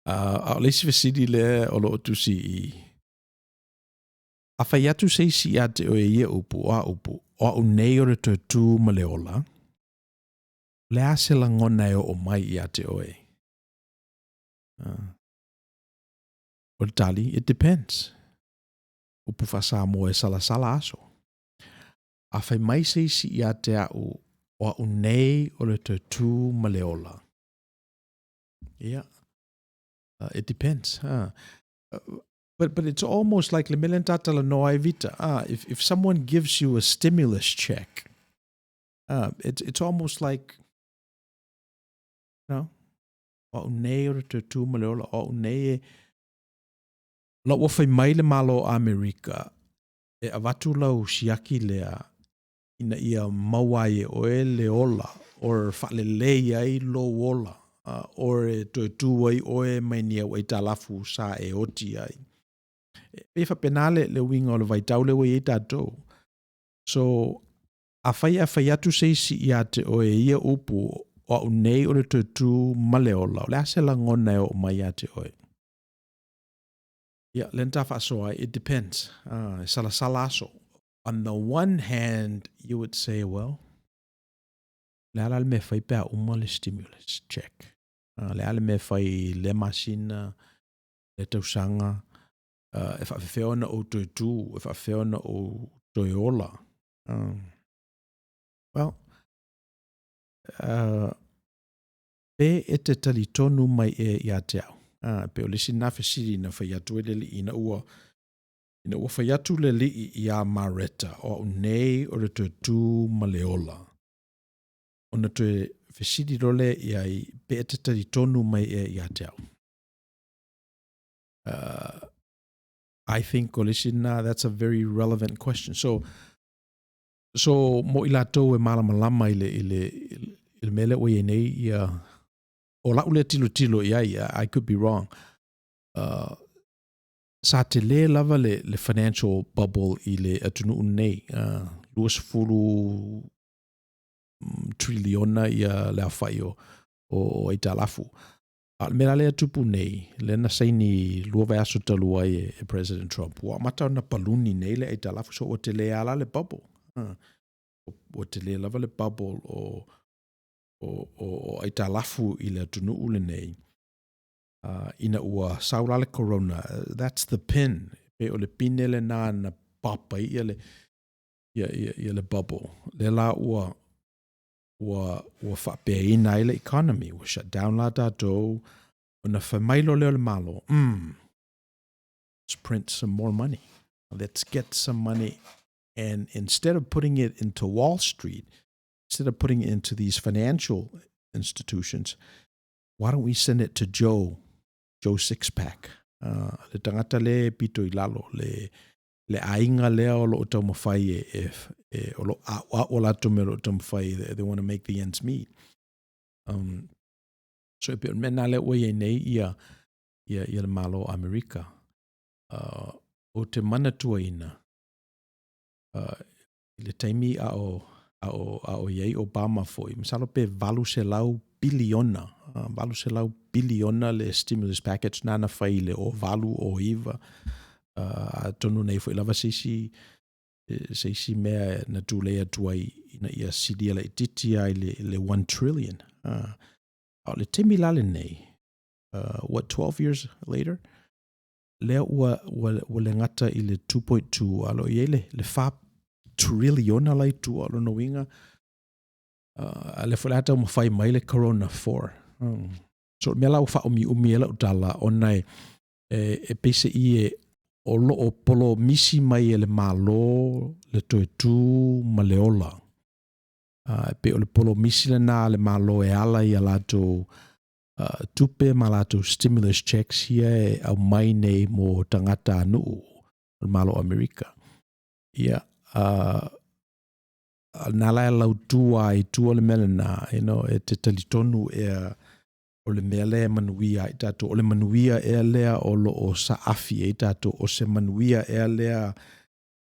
S1: A o le isi fesili lea o lo o tusi i i, a fai atu se isi ia te oe i ia upu, o a upu, o au nei o le toe tū ma le ola, o le a se lagona e oo mai ia te oe? O le tali, it depends. Upu faa-Samoa e salasala aso. A fai mai se isi ia te au, o au nei o le toe tū ma le ola. Ia, it depends. But it's almost like le mea lea na ta talanoa ai Vita, if someone gives you a stimulus check, it's almost like, you know, o au nei o le toe tū ma le ola, o au nei e, la ua fai mai le Malo o Amerika e avatu lau siaki lea ina ia maua ai e oe le ola or faalelei ai lou ola or e toe tū ai oe mai ni au aitalafu sa e oti ai. E pei e faapena le, le uiga o le vaitau lea ua i ai tatou. So, afai ae fai atu se isi ia te oe i ia upu, o au nei o le toe tū ma le ola, o le a se lagona e oo mai ia te oe? Ia, lea na ta faasoa ai, it depends. E salasala aso. On the one hand, you would say, well, le a la le mea e fai pe a uma le stimulus check? Le a le mea e fai i lea masina, lea tausaga, e faafefea ona ou toe tū, e faafefea ona ou toe ola. Well, pe e te talitonu mai ea ia te au? Pei o le isi lena fesili na fai atu ai le alii ina ua, ina ua fai atu le alii iā Mareta, o au nei o le toe tū ma le ola. Ona toe fesili loa lea i ai, pe e te talitonu mai ea ia te au? I think o le isi lena, that's a very relevant question. So, So, mo i latou e malamalama i le, i le, i le mea lea ua i ai nei, ia, o lau lea tilotilo i ai, I could be wrong, sa tele lava le, le financial bubble i le atunuu nei, 20 triliona ia le aofai o, o, o aitalafu. A o le mea la lea e tupu nei, lea na saini 2 vaiaso talu ai e President Trump, ua amata ona paluni nei le aitalafu, so ua tele lava la le bubble. Ua tele lava le bubble o, o, o, o aitalafu i le atunuu lenei, ina ua sau la le corona, that's the pin, pei o le pine lena na pop ai ia le, ia, ia, ia le bubble. Lea la ua, ua, ua faapeaina ai le economy, ua shut down la tatou, ona fai mai loa lea o le Malo, let's print some more money. Let's get some money. And instead of putting it into Wall Street, instead of putting it into these financial institutions, why don't we send it to Joe, Joe Sixpack, le tagata le pito i lalo, le, le aiga lea o lo o taumafai e, e, e o lo o a'oa'o latou mea o lo o taumafai, they want to make the ends meet. So e pei o le mea lena lea ua i ai nei ia, ia, ia le Malo o Amerika. Ou te manatuaina, i le taimi a o, a o, a o i ai Obama foi, masalo pe 800 piliona, 800 piliona le stimulus package nāna fai i le 08, 09, atonu nei foi lava se isi, se isi mea na tulei atu ai ina ia silia laitiiti lava i le, le 1 trillion. A o le taimi la lenei, what, 12 years later, lea ua, ua, ua le gata i le 2.2, a o lo o i ai le, le 4 triliona la i tua, o lona uiga, a lea foi o le a taumafai mai le Corona 4. So, o le mea la ua faaumiumi ai lau tala, ona e, e, e peiseai e o lo o polomisi mai e le Malo le toe tū ma le ola. E pei o le polomisi lena a le Malo e ala i a latou tupe ma latou stimulus checks ia e aumai nei mo tagata nuu o le Malo o Amerika. Ia, na la e lautu lava i tua le mea lena, you know, e te talitonu ea o le mea lea e manuia ai tatou, o le manuia ea lea o lo o saafi ai tatou, o se manuia ea lea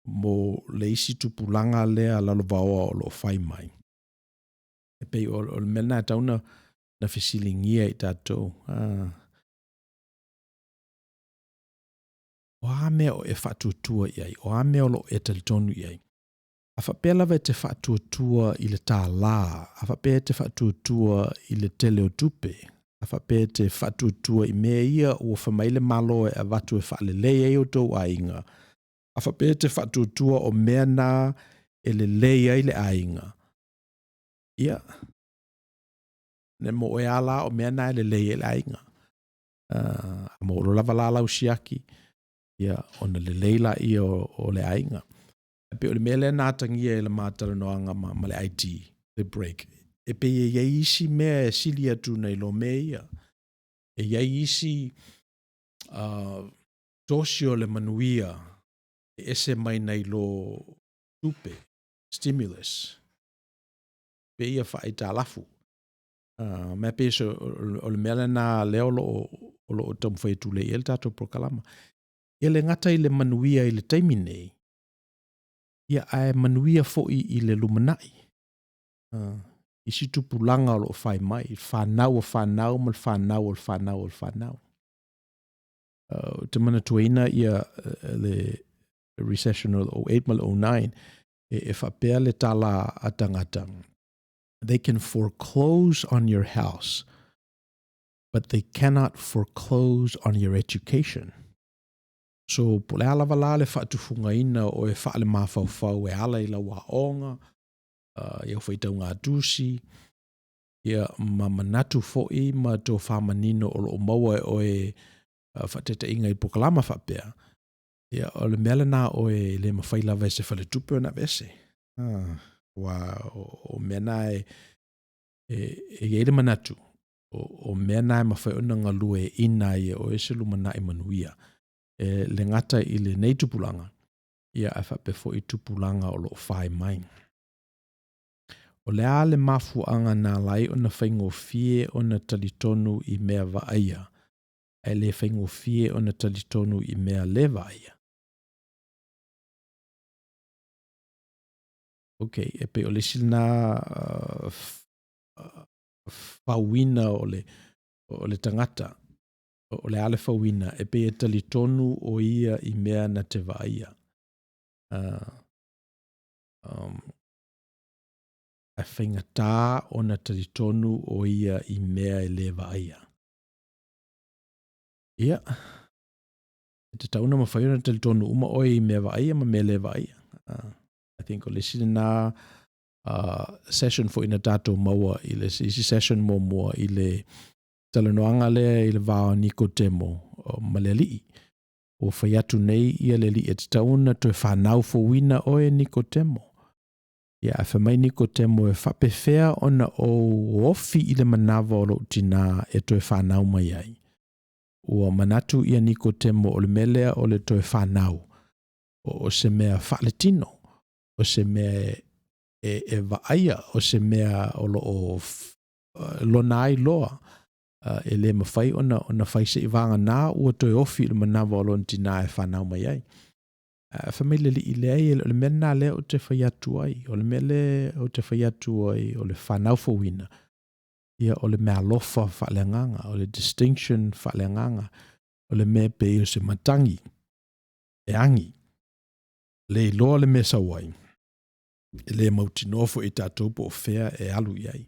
S1: mo le isi tupulaga lea lalovaoa o lo o fai mai. E pei o le mea lena e tatau ona fesiligia i tatou. O a mea o e faatuatua i ai? O a mea o lo o e talitonu i ai? A faapea lava e te faatuatua i le tālā, a faapea e te faatuatua i le tele o tupe, a faapea e te faatuatua i mea ia ua fai mai le Malo e avatu e faalelei ai o outou aiga, a faapea e te faatuatua o mea na e lelei ai le aiga, ia, mo oe lava la o mea na e lelei ai le aiga. A maua loa lava la lau siaki, ia, ona lelei lea o le aiga. E pei o le mea lea na atagia i le ma talanoaga ma le ID, le break, e pei e i ai isi mea e sili atu nai lo mea ia. E i ai isi tosi o le manuia e ese mai nai lo tupe, stimulus, pei ia faaaitalafu. Ma e pei o le mea lena lea o lo o taumafai e tulei ai le tatou polokalama. E le gata i le manuia i le taimi nei, ia ae manuia foi i le lumanai. Isi tupulaga o lo o fai mai, fanau a fanau ma le fanau a le fanau a le fanau. Ou te manatuaina ia le recession o le 08 ma le 09, e faapea le tala a tagata, they can foreclose on your house, but they cannot foreclose on your education. So, po o le a lava la le faatufugaina o oe faalemafaufau e ala i lau aoga, i au faitauga tusi, ia, ma manatu foi ma tofa manino o lo o maua e oe faataitaiga i polokalama faapea, ia, o le mea lena a oe e le mafai lava e se faletupe ona aveese. Aua o mea na e i ai le manatu, o mea na e mafai ona galueaiina ai e oe se lumanai manuia. E le gata i lenei tupulaga, ia ae faapea foi tupulaga o lo o fai mai. O le a le mafuaaga na ala ai ona faigofie ona talitonu i mea vaaia, ae le faigofie ona talitonu i mea le vaaia? Ok, e pei o le isi lena fauina o le, o le tagata, o le a le fauina, e pei e talitonu o ia i mea na te vaaia. Ae faigata ona talitonu o ia i mea e le vaaia. Ia, e tatau ona mafai ona talitonu uma oe i mea vaaia ma mea le vaaia. I think o le isi lena session foi na tatou maua i le isi session muamua i le talanoaga lea i le va o Nikotemo ma le Alii. Ua fai atu nei ia le Alii e tatau ona toe fanau fouina oe Nikotemo. Ia, ae fai mai Nikotemo e faapefea ona ou ofi i le manava o lou tinā e toe fanau mai ai. Ua manatu ia Nikotemo o le mea lea o le toe fanau, o se mea faaletino, o se mea e vaaia, o se mea o lo o lona ai loa, e le mafai ona fai seiavagana ua toe ofi i le manava o lona tinā e fanau mai ai. Ae fai mai le Alii, Leai, e le o le mea lena lea ou te fai atu ai. O le mea lea ou te fai atu ai, o le fanau fouina, ia o le meaalofa faaleagaga, o le distinction faaleagaga, o le mea pei o se matagi e agi, le iloa le mea e sau ai, e le mautinoa foi e tatou po o fea e alu i ai.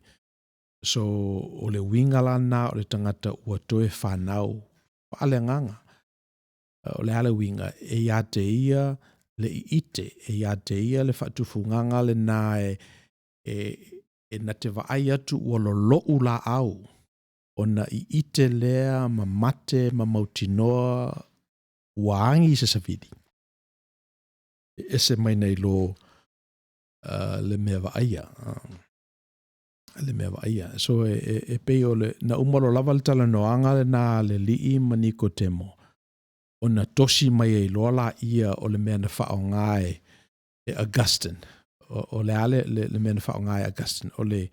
S1: So, o le uiga la lena o le tagata ua toe fanau faaleagaga. O le a le uiga? E ia te ia le ite, e ia te ia le faatufugaga lena e, e, e na te vaai atu ua lolo'u laau, ona ite lea ma mate ma mautinoa ua agi se savili, e ese mai nai lo le mea vaaia. Le mea vaaia. So e, e, e pei o le, na uma loa lava le talanoaga lena a le Alii ma Nikotemo, ona tosi mai ai loa laia o le mea na faaaoga e, e Augustine. O, o le a le, le, le mea na faaaoga e Augustine? O le,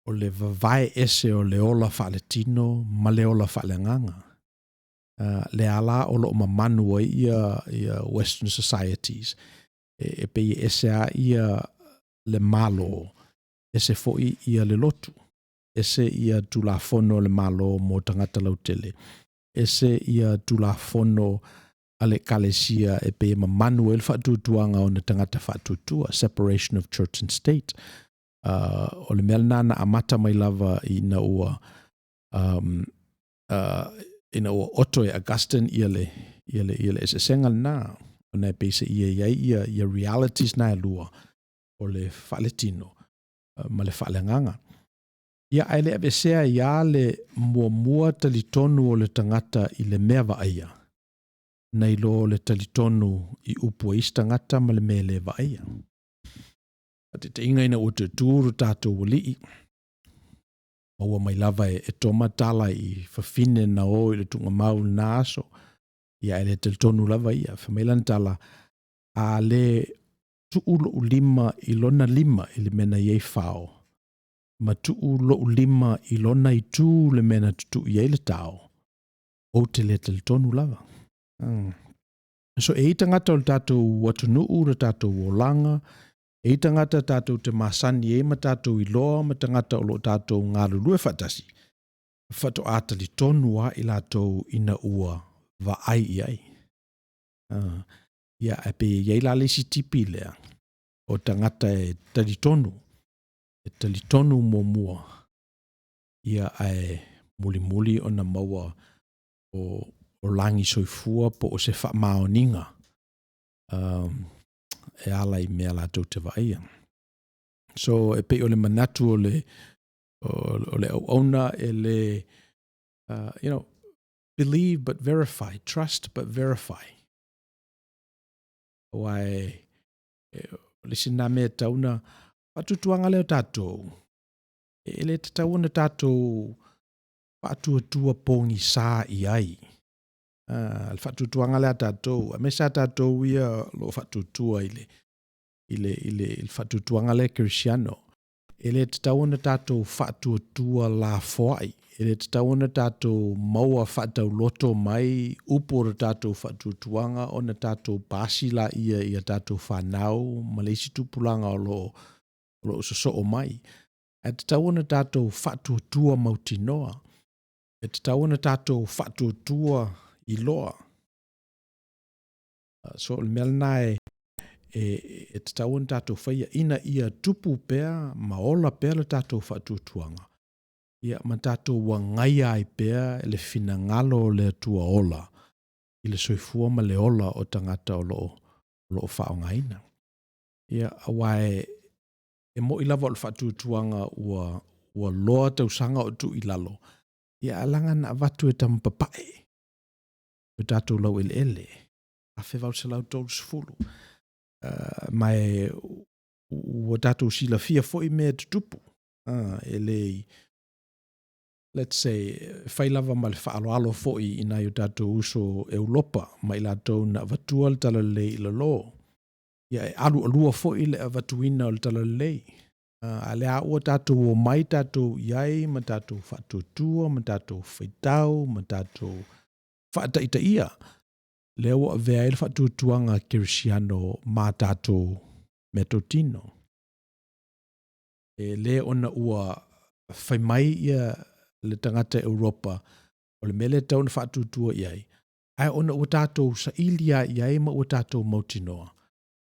S1: o le vavae ese o le ola faaletino ma le ola faaleagaga. Lea la o lo o mamanu ai ia, ia Western societies. E, e pei e ese a ia le Malo, ese foi ia le lotu, ese ia Tulafono a le Malo mo tagata lautele, ese ia Tulafono a le Ekalesia e pei e mamanu ai le faatuatuaga o ona tagata faatuatua, separation of church and state. Uh, o le mea lena na amata mai lava ina ua um, uh, ina ua oto e Augustine ia le, ia le, ia le eseesega lena, ona e pei seia i ai ia, ia realities na e lua, o le faaletino ma le faaleagaga. Ia, ae le aveesea ai lava le muamua talitonu o le tagata i le mea vaaia, nai lo le talitonu i upu a isi tagata ma le mea e le vaaia. Faataitaiga ina ua toe tu lo tatou alii, maua mai lava e Toma tala i fafine na o i le tuugamau i lena aso, ia ae le talitonu lava ia. Fai mai lana tala, a le tuu lou lima i lona lima i le mea na i ai fao, ma tuu lou lima i lona itu le mea na tutui i ai le tao, ou te le talitonu lava. Mm. So e i tagata o le tatou atunuu, le tatou olaga, e i tagata tatou te masani ai ma tatou iloa ma tagata o lo o tatou galulue faatasi, faatoa talitonu lava i latou ina ua vaai i ai. Uh, ia, ae pei e i ai la le isi tipi lea, o tagata e talitonu, e talitonu muamua, ia ae mulimuli ona maua o, o lagi soifua po o se faamaoniga um, e ala i mea latou te vaaia. So, e pei o le manatu o le, o, o le auauna e le, uh, you know, believe but verify, trust but verify. Aua e, e, o le isi nā mea e tatau ona faatuatuaga lea o tatou, e le tatau ona tatou faatuatua pogisa i ai. Uh, le faatuatuaga lea a tatou, aemaise a tatou ia o lo o faatuatua i le, i le, i le, i le faatuatuaga lea kerisiano. E le tatau ona tatou faatuatua lafoai, e le tatau ona tatou maua faatauloto mai upu o le tatou faatuatuaga ona tatou pasi laia i a tatou fanau ma le isi tupulaga o lo o lo o sosoo mai. Ae tatau ona tatou faatuatua mautinoa, e tatau ona tatou faatuatua iloa. So o le mea lena e, e, e tatau ona tatou faia ina ia tupu pea ma ola pea le tatou faatuatuaga, ia ma tatou agaia ai pea le finagalo o le Atua ola i le soifua ma le ola o tagata o lo o, o lo o faaaogaina. Ia, aua e, e mo'i lava o le faatuatuaga ua, ua loa tausaga o tuu i lalo, ia ae leaga na avatu e tama papae o tatou laueleele, 1830. Uh, ma e, ua tatou silafia foi mea e tutupu. Uh, e le, let's say, fai lava ma le faaaloalo foi i nai o tatou uso Europa ma i latou na avatua le talalelei i lalo. Ia e alualua foi le avatuina o le talalelei. Uh, a lea ua tatou omai tatou i ai ma tatou faatuatua ma tatou faitau ma tatou faataitaia lea ua avea ai le faatuatuaga kerisiano ma tatou meatotino. E le ona ua fai mai ia le tagata Europa o le mea lea e tatau ona faatuatua i ai, ae ona ua tatou saili lava i ai ma ua tatou mautinoa,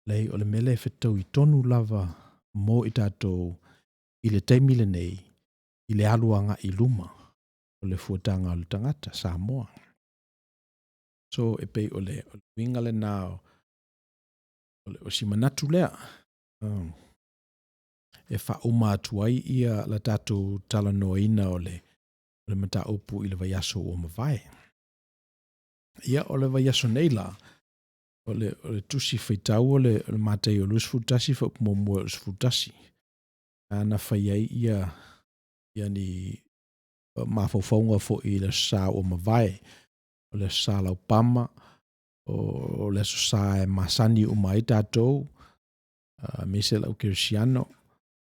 S1: leai o le mea lea e fetaui tonu lava mo i tatou i le taimi lenei i le alu agai i luma o le fuataga o le tagata Samoa. So e pei o le, o le uiga lena o, o, le, o si manatu lea. Um, e faauma atu ai ia la tatou talanoaina o le, o le mataupu i le vaiaso ua mavae. Ia, o le vaiaso nei la, o le, o le tusi faitau o le, o le Mataio 21 fuaiupu muamua i le 11, na fai ai ia, ia ni mafaufauga foi i le Aso Sa ua mavae, o le Aso Sa Laupama, o le Aso Sa e masani uma ai tatou, aemaise le au kerisiano,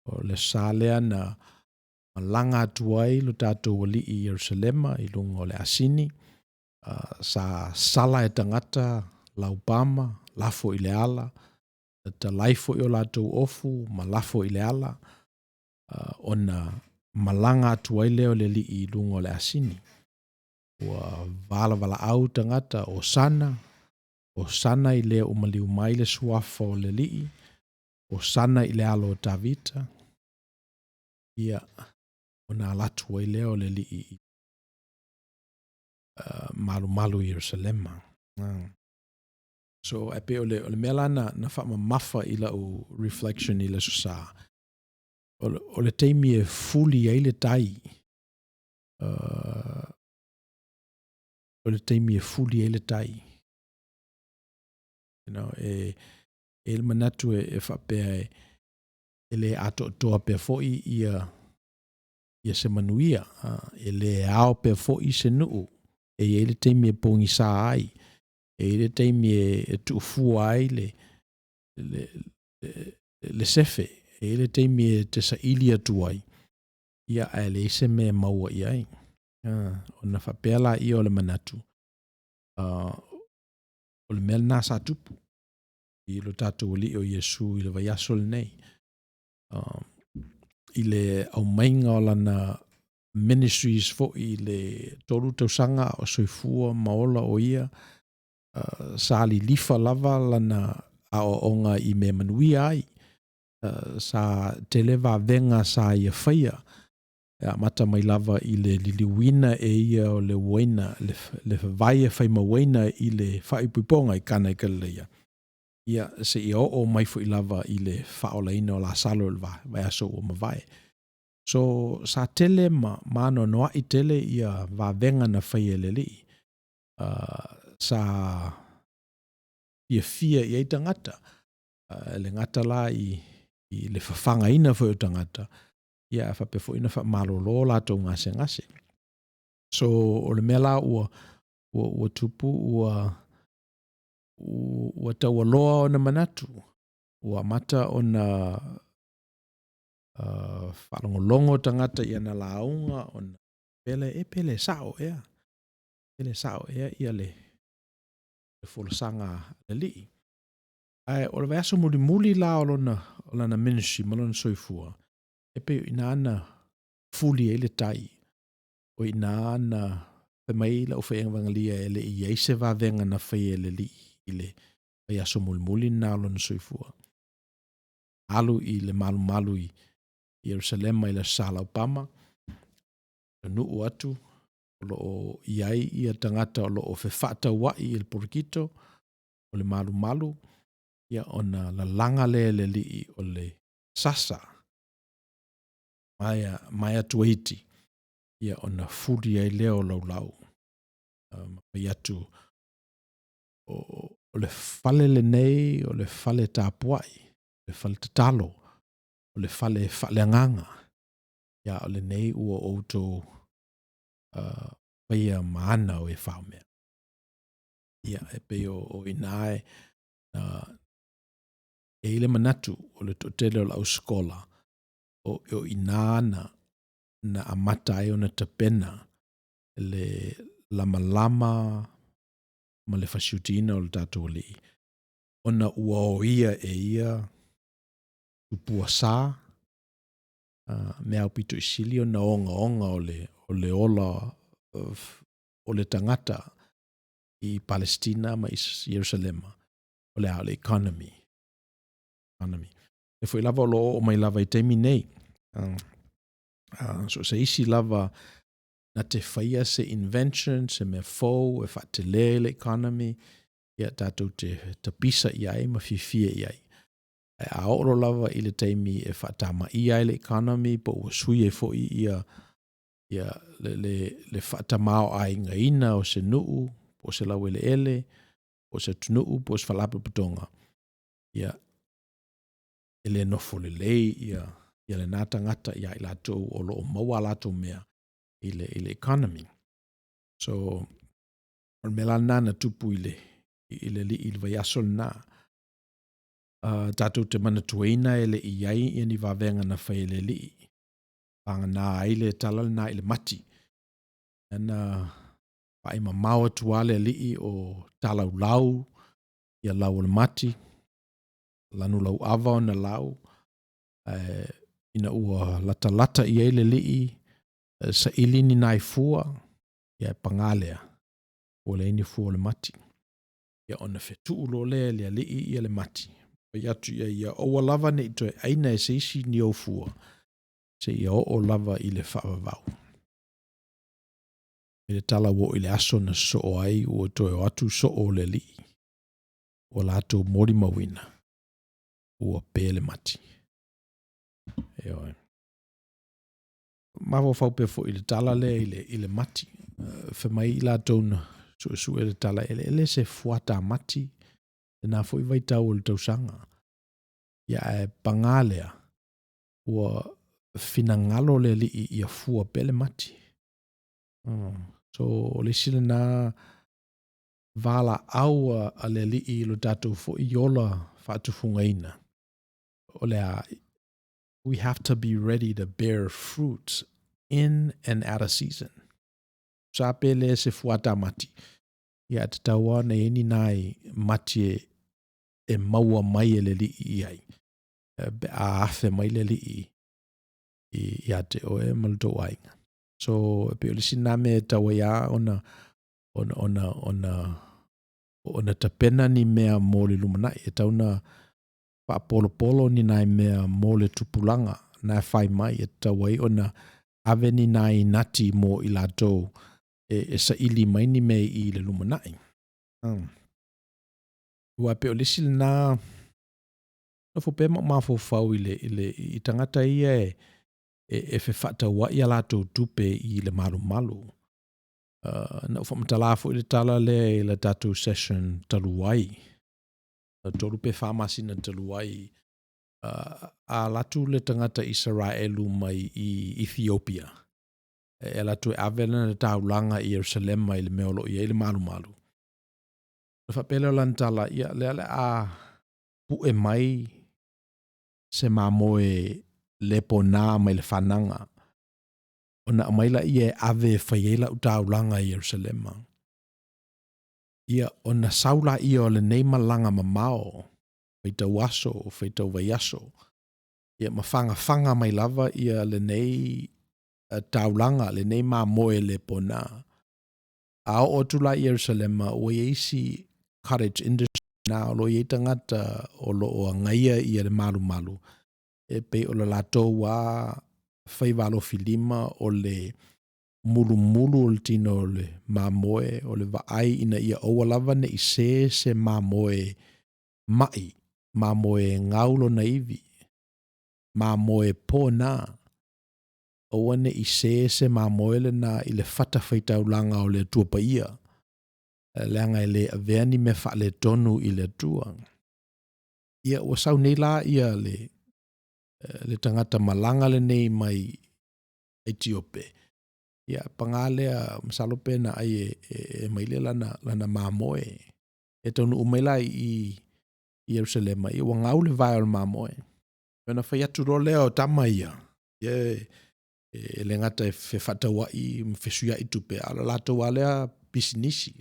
S1: o le Aso Sa lea na malaga atu ai lo tatou Alii i Ierusalema i luga o le asini, sa sala e tagata laupama, lafo i le ala, talai foi o latou ofu ma lafo i le ala, ona malaga atu ai lea o le Alii i luga o le asini. Ua valavala'au tagata, Hosana, Hosana i le ua maliu mai le suafa o le Alii, Hosana i le alo o Tavita. Ia, ona alu atu ai lea o le Alii i malumalu i Ierusalema. So, ae pei o le, o le mea la na, na faamamafa i lau reflection i le Aso Sa, o le, o le taimi e fuli ai le tai, o le taimi e fuli ai le tai. You know, e, e le manatu e, e faapea e, e le atoatoa pea foi ia, ia se manuia, e le ao pea foi se nuu, e i ai le taimi e pogisa ai, e i ai le taimi e, e tuufua ai le, le, le, le sefe, e i ai le taimi e te saili atu ai, ia ae leai se mea e maua i ai. Ona faapea laia o le manatu, o le mea lena sa tupu i lo tatou Alii o Iesu i le vaiaso lenei. I le aumaiga o lana ministries foi i le 3 tausaga o soifua ma ola o ia, sa lilifa lava lana aoaoga i mea manuia ai. Sa tele vavega sa ia faia, e amata mai lava i le liliuina e ia o le uaina, le, le vai e faimauina i le faaipoipoga i Kana i Kalileia, ia seia oo mai foi lava i le faaolaina o Lasalo i le vaiaso ua mavae. So, sa tele ma maanoanoa'i tele ia vavega na faia e le Alii. Sa fiafia i ai tagata, e le gata la i, i le fafagaina foi o tagata, ia ae faapea foi ona faamalolo latou gasegase. So, o le mea la ua, ua, ua tupu, ua, ua taualoa ona manatu, ua amata ona faalogologo tagata i ana lauga, ona pele, e pele sao ea, pele sao ea ia le, le folasaga a le Alii. Ae o le vaiaso mulimuli la o lona, o lana ministry ma lona soifua, e pei o i ina na fuli ai le tai, o i ina na fai mai le aufaievagalia e le i i ai se vavega na faia e le Alii i le vaiaso mulimuli lena o lona soifua. Alu i le malumalu i Ierusalema i le Aso Sa Laupama, taunuu atu, o lo o i ai ia tagata o lo o fefaatauai i le polokito o le malumalu, ia ona lalaga lea e le Alii o le sasa maea, maea tuaiti, ia ona fuli ai lea o laulau. Ma fai atu, o, o le fale lenei, o le fale tapuai, o le fale tatalo, o le fale faaleagaga. Ia o lenei ua outou faia ma ana o e faomea. Ia, e pei o, o ina e, e i le manatu o le toatele o le ausikola, o, o ina na, na amata ai ona tapena le lamalama ma le fasiutiina o le tatou Alii, ona ua oia e ia tupua sa, mea aupito i sili ona ogaoga o le, o le ola o le tagata i Palestina ma Ierusalema, o le a, o le economy. Economy. E foi lava o lo o oo mai lava i taimi nei. So se isi lava na te faia se invention, se mea fou e faatele ai le economy, ia tatou te tapisa i ai ma fiafia i ai. Ae a oo loa lava i le taimi e faatamaia ai le economy po ua sui ai foi ia, ia le, le, le faatamaoaigaina o se nuu, po o se laueleele, po o se atunuu, po o se faalapotopotoga, ia, e le nofo lelei ia, ia lena tagata ia i latou o lo o maua a latou mea i le, i le economy. So, o le mea la lena na tupu i le, i le alii i le vaiaso lena. Tatou te manatuaina e le i i ai ia ni vavega na fai e le Alii, vagana ai le tala lena i le mati. Na vaai mamao atu lava le Alii o talaulau ia lau o le mati, Lanu lauava ona lau, ae ina ua latalata i ai le alii, saili ni nai fua, ia e paga lea, ua leai ni fua o le mati. Ia ona fetuu loa lea e le alii ia le mati, fai atu i ai, ia aua lava ne i toe aina e se isi ni ou fua, seia oo lava i le faavavau. I le tala ua oo i le aso na sosoo ai, ua toe o atu soo o le alii, ua latou molimauina, ua pe le mati. Ioe. Mafaufau pea foi i le tala lea i le, i le mati. Fai mai i latou na suesue le tala, e le se fuata mati lena foi vaitau o le tausaga. Ia ae paga lea, ua finagalo le Alii ia fua pea le mati. So, o le isi lena valaau a le Alii i lo tatou foi ola faatufugaina, o le a, we have to be ready to bear fruits in and out of season. Sa pe le se fuata mati, ia e tatau lava ona i ai ni nai mati e, e maua mai e le Alii i ai, pe a afe mai le Alii ia te oe ma le tou aiga. So, e pei o le isi lena mea e tatau ai lava ona, ona, ona, ona, ona tapena ni mea mo le lumanai. E tatau ona faapolopolo ni nai mea mo le tupulaga na e fai mai e tatau ai ona ave ni nai nati mo i latou e, e saili mai ni mea i le lumanai. Aua e pei o le isi lena nofo pea ma ou mafaufau i le, i le, i tagata ia e, e, e fefaatauai a latou tupe i le malumalu. Na ou faamatala foi le tala lea i le tatou session talu ai, 3 pe 4 masina talu ai, a alu atu le tagata Isaraelu mai i Ethiopia, e alu atu e ave lana taulaga i Ierusalema i le mea o lo o i ai le malumalu. Ona faapea lea o lana tala, ia, lea o le a pue mai se mamoe le pona mai le fanaga, ona aumai lea e ave e fai ai lau taulaga i Ierusalema. Ia, ona sau laia o lenei malaga mamao, faitau aso, faitau vaiaso, ia ma fagafaga mai lava ia lenei taulaga, lenei mamoe le pona. A oo atu la i Ierusalema, ua i ai isi cottage industry na o lo o i ai tagata o lo o agaia ia le malumalu, e pei o le latou lava faiva alofilima o le mulumulu o le tino o le mamoe, o le vaai ina ia aua lava ne i sē se mamoe ma'i, mamoe gau lona ivi, mamoe pona, aua ne i sē se mamoe lena i le fatafaitaulaga o le Atua Paia, leaga e le avea ni mea faaletonu i le Atua. Ia, ua sau nei la ia le, le tagata malaga lenei mai Etiope, ia, paga lea, masalo pe na ai e, e, e maile lana, lana mamoe. E taunuu mai la i Ierusalema, ia ua gau le vae o le mamoe. Ona fai atu loa lea o tama ia, ia e, e le gata e fefaatauai ma fesuiai tupe, a o le latou lava lea pisinisi.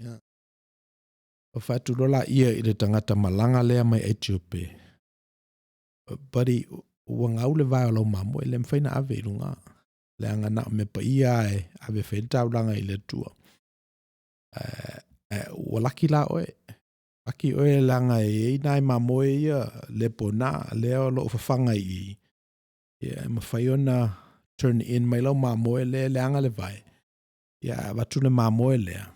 S1: Ona fai atu loa lea i le tagata malaga lea mai Etiope, buddy, ua gau le vae o lau mamoe, e le mafai ona ave i luga, leaga na o mea paia lava e ave e fai ai le taulaga i le Atua. Ua laki la oe, laki oe leaga e i ai nai mamoe ia le pona, lea o lo o fafaga i i, ia e mafai ona turn in mai lau mamoe lea e leaga le vae, ia ae avatu le mamoe lea,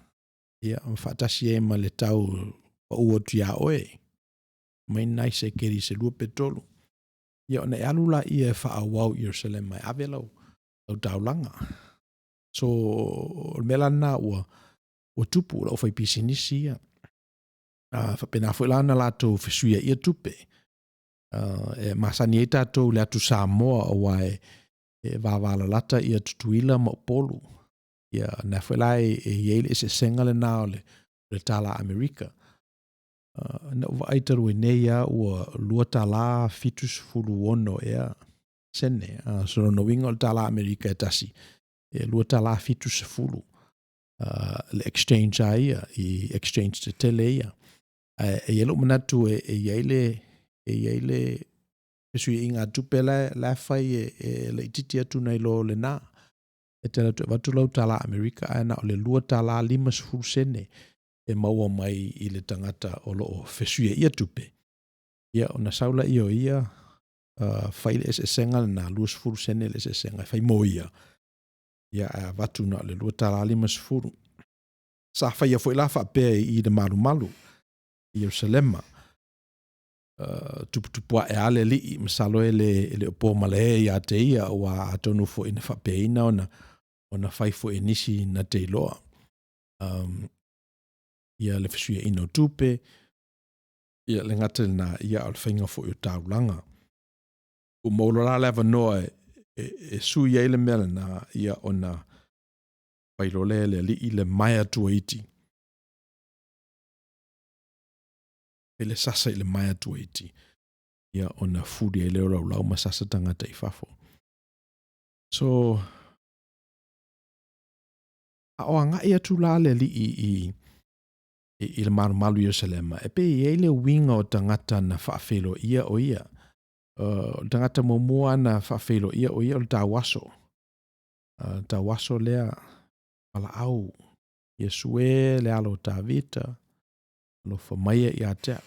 S1: ia ma faatasi ai ma le tau pau atu ia oe, mai nai sekeli se 2 pe 3. Ia ona e alu laia e faaauau i Ierusalema e ave lau, lau taulaga. So, o le mea la lena ua, ua tupu, le aufaipisinisi ia. Faapena foi la ona latou fesuiaia tupe. E masani ai tatou i le atu Samoa aua e, e vavalalata ia Tutuila ma Upolu. Ia, na foi la e, e i ai le eseesega lena o le, o le tālā Amerika. Na ou vaai talu ai nei lava ua $2.76 ea sene. So lona uiga o le tālā Amerika e tasi, e $2.70 le exchange a ia, i exchange tetele ia. Ae e i ai lou manatu e, e i ai le E i ai le fesuiaiga a tupe la la e fai e, e laitiiti atu nai lo lena. E te alu atu e avatu lau tala Amerika ae na o le $2.50 e maua mai i le tagata o lo o fesuiaia tupe. Ia ona sau laia o ia fai le eseesega lena, 20 sene le eseesega e fai mo ia, ia ae avatu na o le $2.50. Sa faia foi la faapea i i le malumalu i Ierusalema. Tuputupu ae lava le alii, masalo e le o po malae ia te ia, aua atonu foi na faapeaina ona fai foi e nisi na te iloa. Ia le fesuiaiga o tupe, ia le gata i lena, ia a o le faiga foi o taulaga. Ua maua loa la le avanoa e sui ai le mea lena, ia ona fai loa lea e le alii le maea tuaiti, fai le sasa i le maea tuaiti, ia ona fuli ai lea o laulau ma sasa tagata i fafo. So, a o agai atu la le alii i, i le malumalu i Ierusalema, e pei e i ai le uiga o tagata na faafeiloaia o ia. O le tagata muamua na faafeiloaia o ia o le tauaso. Le tauaso lea, valaau, Iesu e, le alo o Tavita, alofa maia ia te au.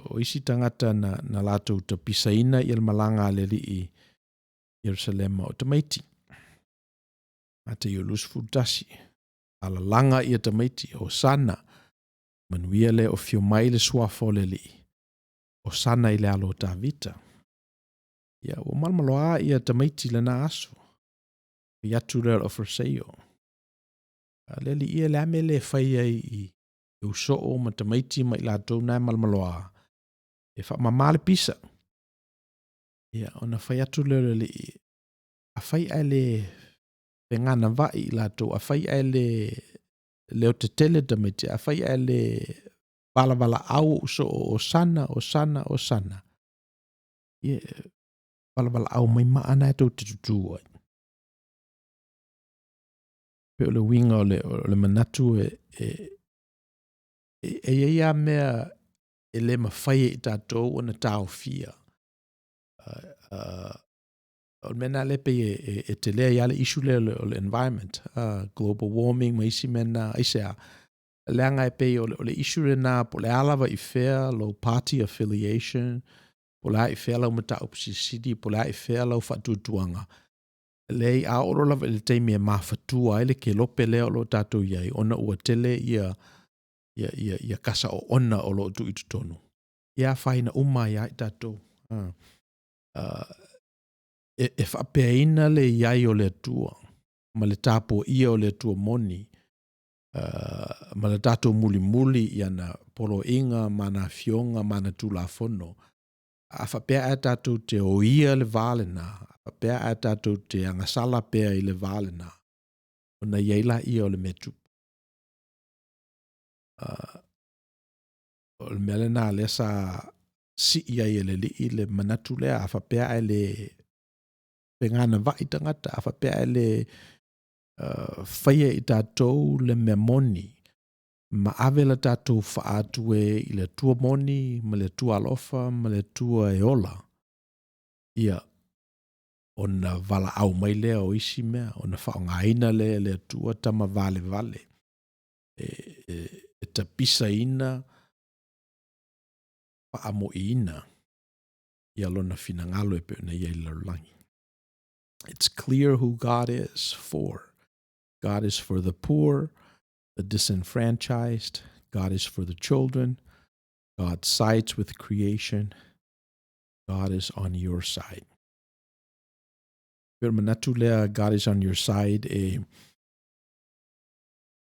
S1: O isi tagata na, na latou tapisaina ia le malaga a le alii i Ierusalema o tamaiti. Mataio 21. Alalaga ia tamaiti, Hosana, manuia le o fio mai le suafa o le Alii, Hosana i le alo o Tavita. Ia, ua malomaloa ia tamaiti lena aso. Fai atu lea o le Ofariseio. A le Alii ia le a mea le fai ai i usoo ma tamaiti ma i latou na e malomaloa, e faamama le pisa. Ia, ona fai atu lea o le Alii, afai ae le feganava'i i latou, afai ae le leotetele tamaiti, afai ae le valavalaau ou soo, Osana, Osana, Osana, ia, valavalaau mai maa na e tou te tutū ai. Pe o le uiga o le, o le manatu e, e, e, e i ai lava mea e le mafai e i tatou ona taofia. O le mea lena lea pei e, e, e tele ai lava le issue lea o le environment, global warming ma isi mea na, aisea? Leaga e pei o le, o le issue lena po o le a lava i fea lou party affiliation, po o le a i fea lau mataupu silisili, po o le a i fea lau faatuatuaga, leai, a oo loa lava i le taimi e mafatua ai le kelope lea o lo o tatou i ai, ona ua tele ia, ia, ia, ia kasa oona o lo o tuu i totonu, ia afaina uma ai lava i tatou. E, e faapeaina le i ai o le Atua ma le tapuaia o le Atua moni, ma le tatou mulimuli i ana poloaiga ma ana afioga ma ana Tulafono. A faapea ae tatou te oia le va lena, a faapea ae tatou te agasala pea i le va lena, ona i ai laia o le mea tupu. O le mea lena lea sa sii ai e le Alii le manatu lea, a faapea ae le feganava'i tagata, a faapea ae le faia e i tatou le mea moni, ma ave la tatou faa-atu e i le Atua moni, ma le Atua alofa, ma le Atua e ola, ia, ona valaau mai lea o isi mea, ona faaaogaina lea e le Atua tama valevale e, e, e tapisaina, faamoiina ia lona finagalo e pei ona i ai i le lalolagi. It's clear who God is for. God is for the poor, the disenfranchised. God is for the children. God sides with creation. God is on your side. Pei o le manatu lea God is on your side e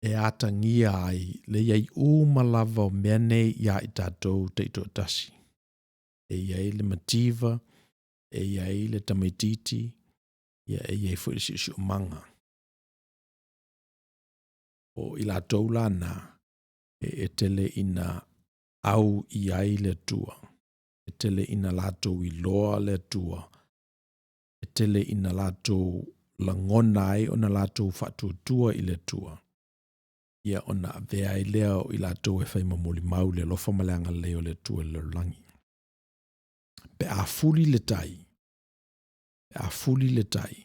S1: e atagia ai le i ai uma lava o mea nei iā i tatou taitoatasi. E i ai le mativa, e i ai le tamaitiiti, ia e i ai foi le siosiomaga. O i latou la na, e, e tele ina au i ai le Atua, e tele ina latou iloa le Atua, e tele ina latou lagona ai ona latou faatuatua i le Atua. Ia ona avea ai lea o i latou e fai ma molimau i le alofa ma le agalelei o le Atua i le lalolagi. Pe a fuli le tai, pe a fuli le tai,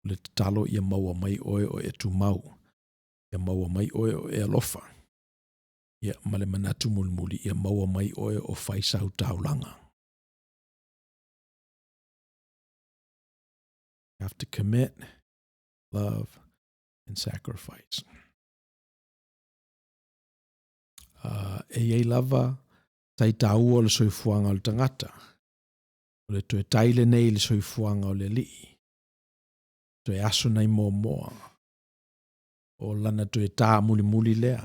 S1: o le tatalo ia maua mai oe o e tumau, ia maua mai oe o e alofa, ia ma le manatu mulimuli ia maua mai oe o fai sau taulaga. You have to commit, love, and sacrifice. E i ai lava tai tāua o le soifuaga o le tagata. O le toe tai lenei i le soifuaga o le Alii. Toe aso nai moamoa. O lana toe tā mulimuli lea.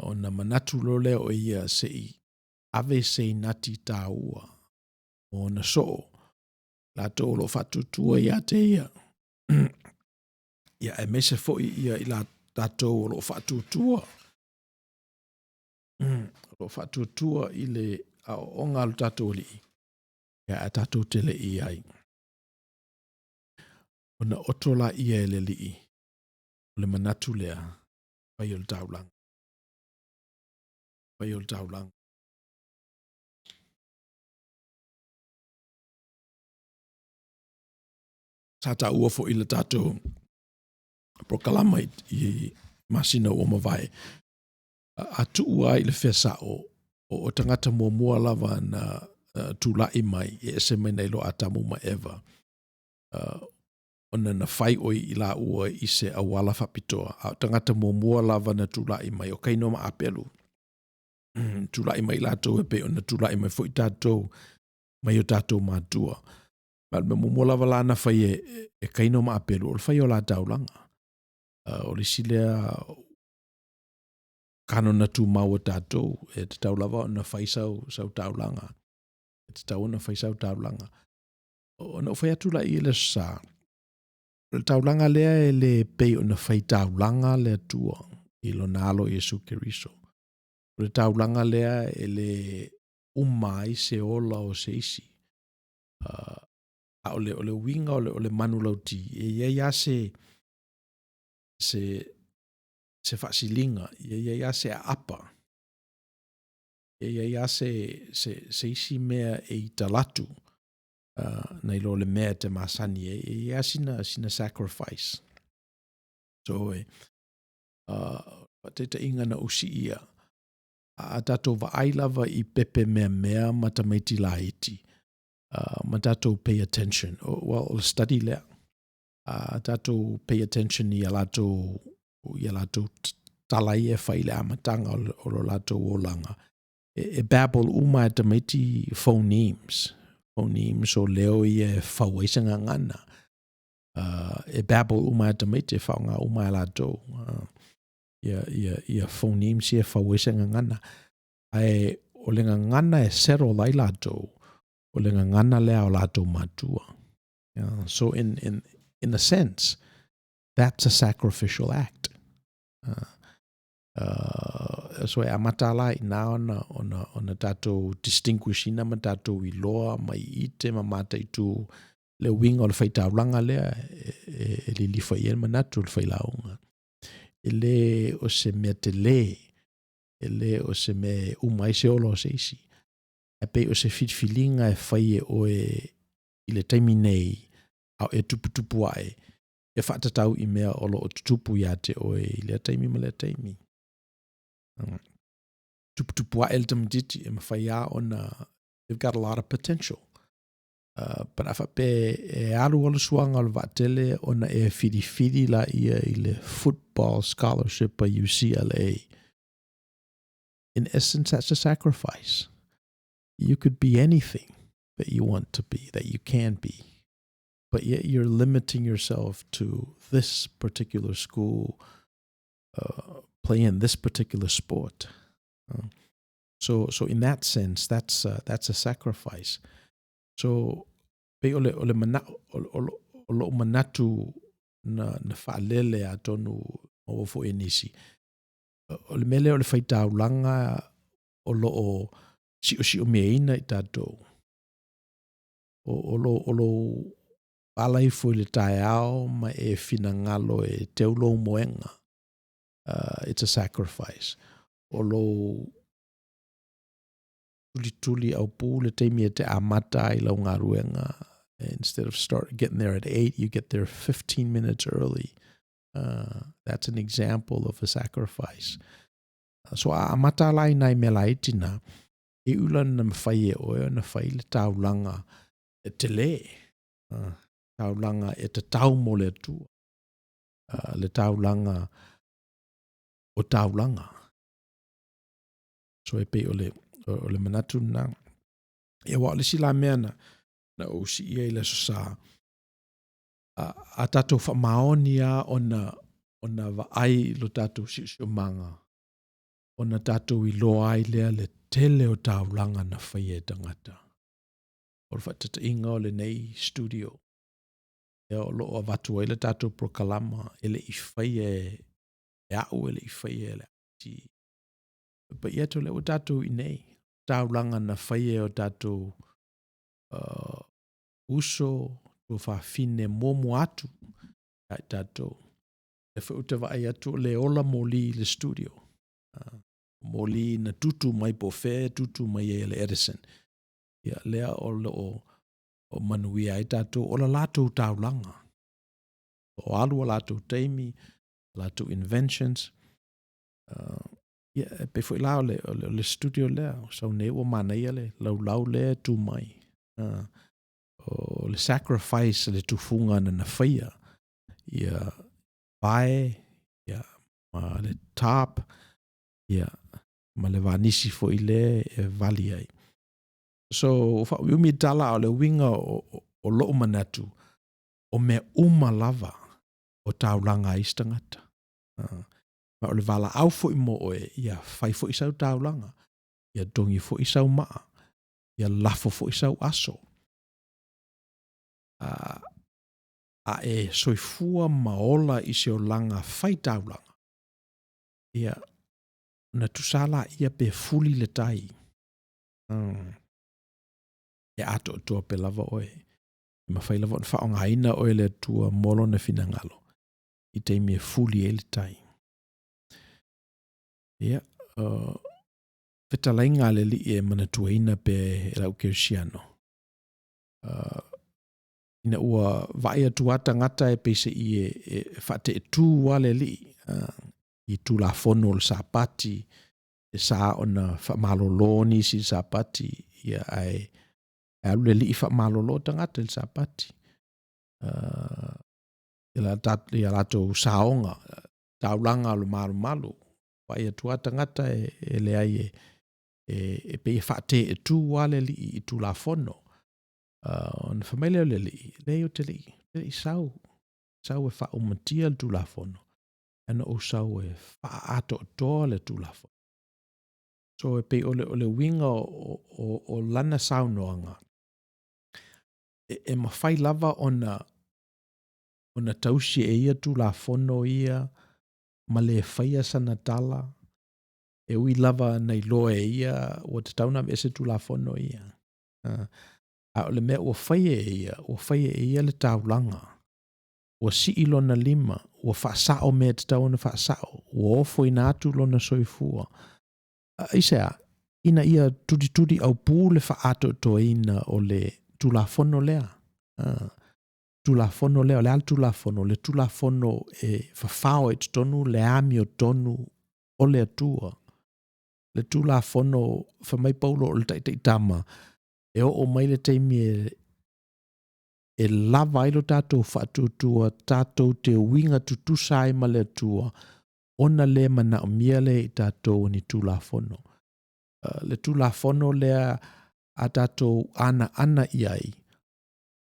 S1: Ona manatu loa lea o ia se i ave se inati tāua mo ona soo latou o lo o faatuatua ia te ia. Ia, aemaise foi ia i latou o lo o faatuatua, o lo o faatuatua i le aoaoga a lo tatou Alii, ia ae tatou te le i ai. Ona oto laia e le Alii, o le manatu lea, fai o le taulaga. Fai o le taulaga. Sa taua foi le tatou polokalama i masina ua mavae, a tuu ai i le fea sao, o tagata muamua lava na tulai mai, e ese mai nai lo Atamu ma Eva, ona na fai oi i laua i se auala faapitoa, a o tagata muamua lava na tulai mai, o Kaino ma Apelu, tulai mai latou e pei ona tulai mai foi tatou mai o tatou matua. Ma o le mea muamua lava la na fai e Kaino ma Apelu, o le fai o la taulaga. O le isi lea kanona tumau a tatou, e tatau lava ona fai sau taulaga. E tatau ona fai sau taulaga. Ona ou fai atu lea i le aso sa, o le taulaga lea e le pei ona fai taulaga le Atua i lona alo Iesu Keriso. O le taulaga lea e le uma ai se ola o se isi. A o le uiga o le manulauti, e i ai lava se faasiliga, e i ai lava se aapa, e i ai lava se isi mea e i talatu nai lo le mea e te masani ai, e i ai lava sina sacrifice. So, e faataitaiga na ou siia, a tatou vaai lava i pepe meamea ma tamaiti laiti, ma tatou pay attention, well, o le study lea, a tatou pay attention i a latou tala ia e fai i le amataga o lo latou olaga, e babble uma e tamaiti phonemes, phonemes o leo ia e fau ai se gagana. E babble uma e tamaiti, e faaaoga uma e latou ia phonemes ia e fau ai se gagana. Ae o le gagana e settle ai latou, o le gagana lea o latou matua. So in a sense, that's a sacrificial act. So e amata la i nā ona tatou distinguish ina ma tatou iloa ma i ite ma mataitu le uiga o le faitaulaga lea e lilifa i ai le manatu o le failauga. E le o se mea tele, e le o se mea e uma ai se ola o se isi. Ae pei o se filifiliga e fai e oe i le taimi nei, a o e tuputupu ae, e faatatau i mea o lo o tutupu ia te oe i lea taimi ma lea taimi. Tuputupu ae le tamaitiiti e mafai lava ona, they've got a lot of potential. But a faapea e alu alu suaga o le vaatele ona e filifili laia i le football scholarship a UCLA. In essence, that's a sacrifice. You could be anything that you want to be, that you can be. But yet you're limiting yourself to this particular school, play in this particular sport. So in that sense, that's a sacrifice. So, pei o le mana, o lou manatu na faalele atonu maua foi e nisi. O le mea lea o le faitaulaga o loo siosiomieina i tatou. O lo ala ifo i le taeao ma e finagalo e teu lou moega. It's a sacrifice. O lou tulituli aupū le taimi e te amata ai lau galuega, instead of start getting there at 8, you get there 15 minutes early. That's an example of a sacrifice. So a amata la i nai mea laiti na, e ula na mawhai e oe ona whai le taulaga e tele. Taulaga e tatau mo le Atua. Le taulaga o taulaga. So e pei o le, o le manatu lena. Ia aua o le isi la mea na, na ou siia i le Aso Sa, a, a tatou faamaoni lava ona, ona vaai i lo tatou siosiomaga, ona tatou iloa ai lea le tele o taulaga na faia e tagata. O le faataitaiga o lenei studio, lea o lo o avatu ai le tatou polokalama, e le i faia e au, e le i faia e le IT. But yet o lea ua tatou i inei, taulaga na faia e o tatou uso, tuafafine muamua atu ia i tatou. Lea foi ou te vaai atu o le ola moli i le studio. Moli na tutu mai po o fea e tutu mai ai e le Edison. Ia, lea o lo o manuia ai tatou, o la latou taulaga. O alu o latou taimi, latou inventions. Ia, e pei foi la o le, o le, o le studio lea, o sau nei ua manaia le laulau lea e tu mai. O le sacrifice le tufuga na na faia, ia vae, ia, ma le tarp, ia, ma le vanisi foi lea e vali ai. So, faaumiumi tala, a o le uiga o, o, o lou manatu, o mea uma lava o taulaga a isi tagata. Ma o le valaau foi mo oe, ia fai foi sau taulaga, ia togi foi sau maa, ia lafo foi sau aso. A e soifua ma ola i se olaga fai taulaga, ia, ona tusa laia pe fuli le tai. E atoatoa pea lava oe. E mafai lava ona faaaogaina oe e le Atua mo Lona finagalo i taimi e fuli ai le tai. Ia, o fetalaiga a le Alii e manatuaina pea e lau kerisiano. Ina ua vaai atu lava tagata e peiseai e, e faateetū lava le Alii i Tulafono o le Sapati, e sa ona faamalolo nisi i le Sapati, ia, ae e alu le Alii faamalolo tagata i le Sapati. Ia latou saoga, taulaga o le malumalu, vaai atu lava tagata e, e leai e, e, e pei e faateetū lava le Alii i Tulafono. Ona fai mai lea o le Alii, leai ou te le i sau, sau e faaumatia le Tulafono, ae na ou sau e faaatoatoa le Tulafono. So e pei o le, o le uiga o, o, o lana saunoaga, e, e mafai lava ona, ona tausi e ia Tulafono ia ma le faia sana tala, e ui lava na iloa e ia ua tatau ona aveese Tulafono ia. A o le mea ua faia e ia, ua faia e ia le taulaga, ua sii lona lima, ua faasao mea e tatau ona faasao, ua ofoina atu lona soifua. Aisea? Ina ia tulituli aupū le faaatoatoaina o le Tulafono lea. Tulafono lea, o le a le Tulafono? Le Tulafono e fafao ai i totonu le amiotonu o le Atua. Le Tulafono, fai mai Paulo o le taitaitama, e oo mai le taimi e, e lava ai lo tatou faatuatua tatou te uiga tutusa ai ma le Atua, ona le manaomia lea e i tatou o ni Tulafono. Le Tulafono lea a tatou anaana i ai,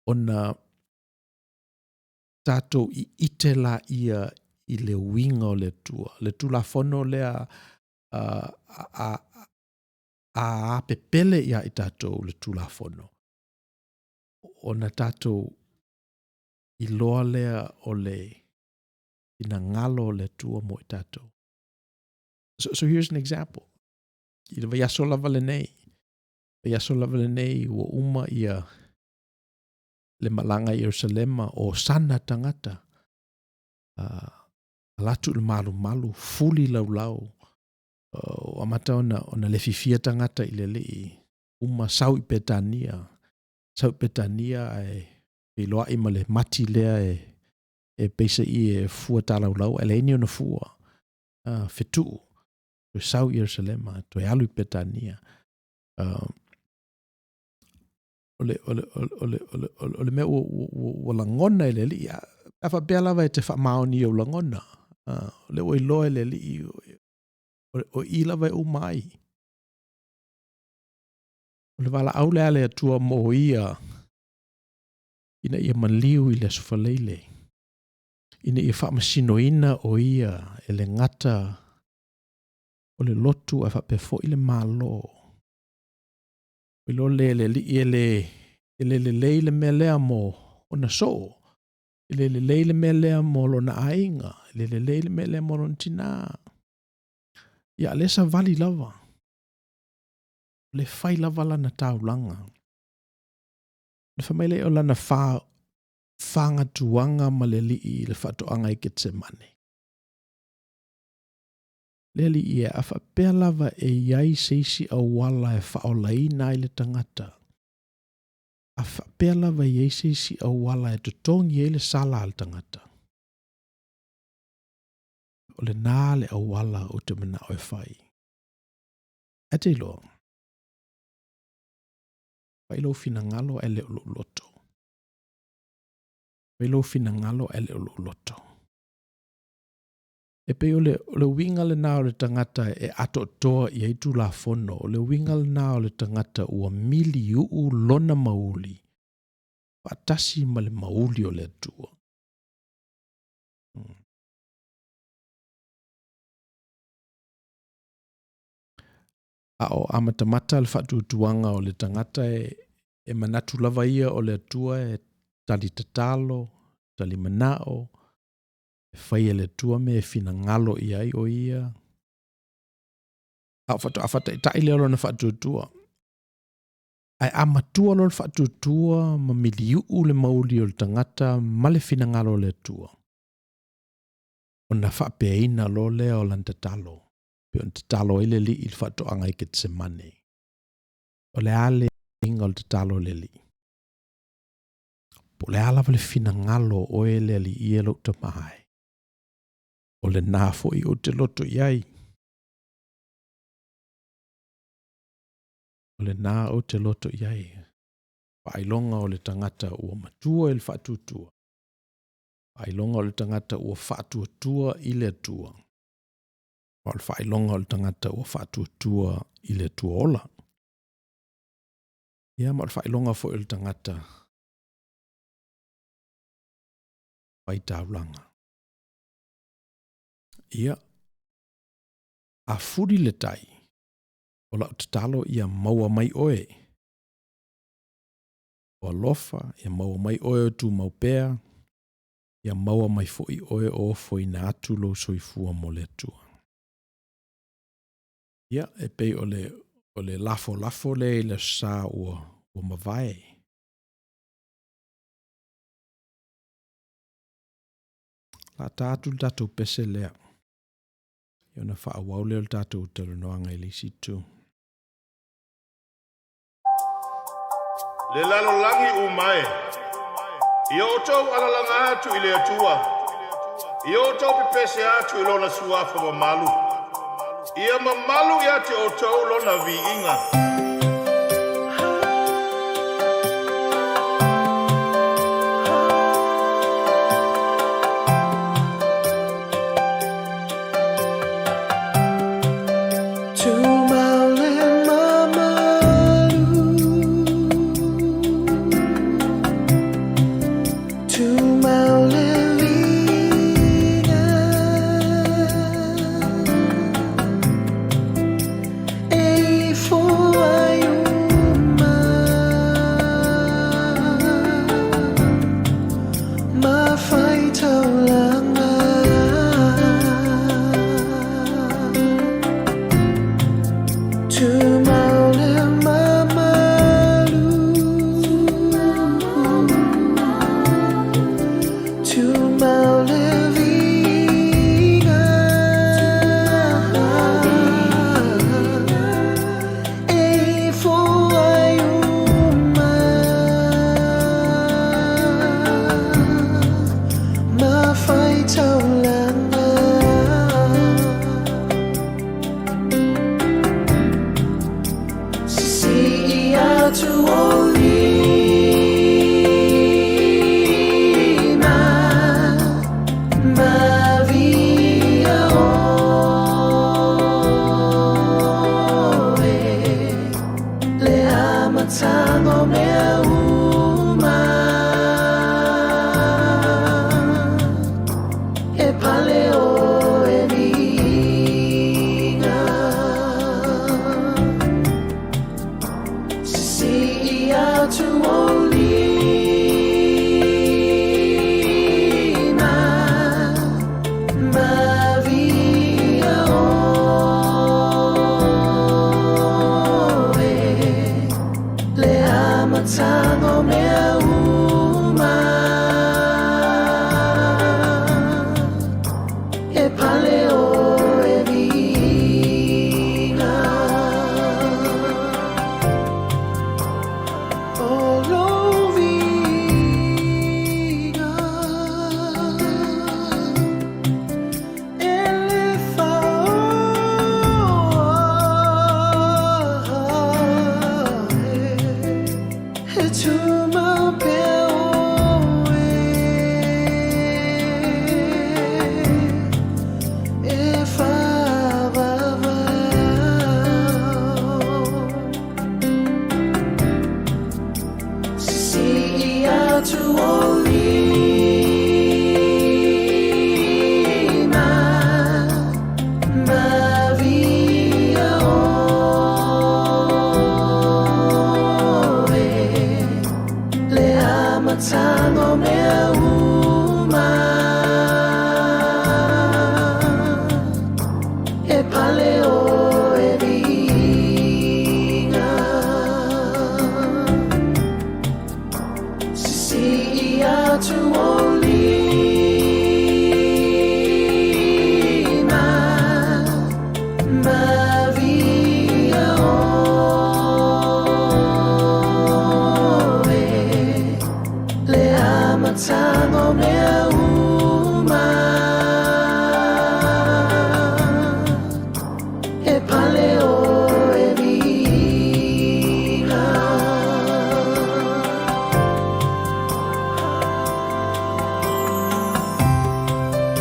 S1: ona tatou iite laia i le uiga o le Atua. Le Tulafono lea a, a, a apepele ia i tatou le Tulafono, ona tatou iloa lea o le finagalo o le Atua mo i tatou. So, so here's an example. I le vaiaso lava lenei, vaiaso lava lenei ua uma ia le malaga i Ierusalema o sana tagata. Ala atu i le malumalu, fuli laulau, ua amata ona, ona lefifia tagata i le Alii, uma sau i Petania, sau i Petania ae feiloai ma le mati lea e, e peiseai e fua talaulau ae leai ni ona fua, fetuu, toe sau i Ierusalema, toe alu i Petania. O le, o le, o le, o le, o le, o le mea ua, ua, ua lagona e le Alii, a faapea lava e te faamaoni i ou lagona, o lea ua iloa e le Alii, o, o i lava e uma ai. O le valaau lea a le Atua mo ia, ina ia maliu i le Aso Faraile, ina ia faamasinoina o ia e le gata o le lotu ae faapea foi le Malo. Ua iloa lea e le Alii e le, e le lelei le mea lea mo ona soo, e le lelei le mea lea mo lona aiga, e le lelei le mea lea mo lona tinā. Ia, a o lea e savali lava, o lea e fai lava lana taulaga. Ona fai mai lea o lana fa, fagatuaga ma le Alii i le faatoaga i Ketsemane. Le Alii e, a faapea lava e i ai se isi auala e faaolaina ai le tagata, a faapea lava e i ai se isi auala e totogi ai le sala a le tagata, o lena le auala ou te manao e fai. Ae te iloa, fai lou finagalo ae le o lou loto. Fai lou finagalo ae le o lou loto. E pei o le, o le uiga lena o le tagata e atoatoa i ai Tulafono, o le uiga lena o le tagata ua miliuu lona mauli faatasi ma le mauli o le Atua. A o amatamata le faatuatuaga o le tagata e, e manatu lava ia o le Atua e tali tatalo, tali manao, e fai e le Atua mea e finagalo i ai o ia. A o faatoa faataitai lea o lona faatuatua. Ae a matua loa le faatuatua ma miliuu le mauli o le tagata ma le finagalo o le Atua, ona faapeaina loa lea o lana tatalo, pei ona tatalo ai le Alii i le faatoaga i Ketesemane. O le a le uiga o le tatalo a le Alii? Po o le a lava le finagalo o oe le Alii e lou Tama e, o lena foi ou te loto i ai. O lena ou te loto i ai. Faailoga o le tagata ua matua i le faatuatua. Faailoga o le tagata ua faatuatua i le Atua. Ma o le faailoga o le tagata ua faatuatua i le Atua ola. Ia, ma o le faailoga foi o le tagata faitaulaga. Ia, a fuli le tai, o lau tatalo ia maua mai oe o alofa, ia maua mai oe o tumau pea, ia maua mai foi oe o ofoina atu lou soifua mo le Atua. Ia, e pei o le, o le lafolafo lea i le Aso Sa ua, ua mavae. La ta atu le tatou pese lea. Ia ona faaauau lea o le tatou talanoaga i le isi itu.
S4: Le lalolagi uma e, ia outou alalaga atu i le Atua, ia outou pepese atu i Lona suafa mamalu, ia mamalu ia te outou Lona viiga.
S2: amataga o mea uma E pale ʻoe viiga Sisii atu ou lima Ma viia ʻoe Le amataga o mea uma E pale ʻoe viiga O lou viiga E le E tumau pea ʻoe E faavavau Sisii atu ou lima Ma viia ʻoe Le amataga o mea uma E pale ʻoe viiga Sisii atu ou lima Ma viia ʻoe Le amataga o mea uma E pale ʻoe viiga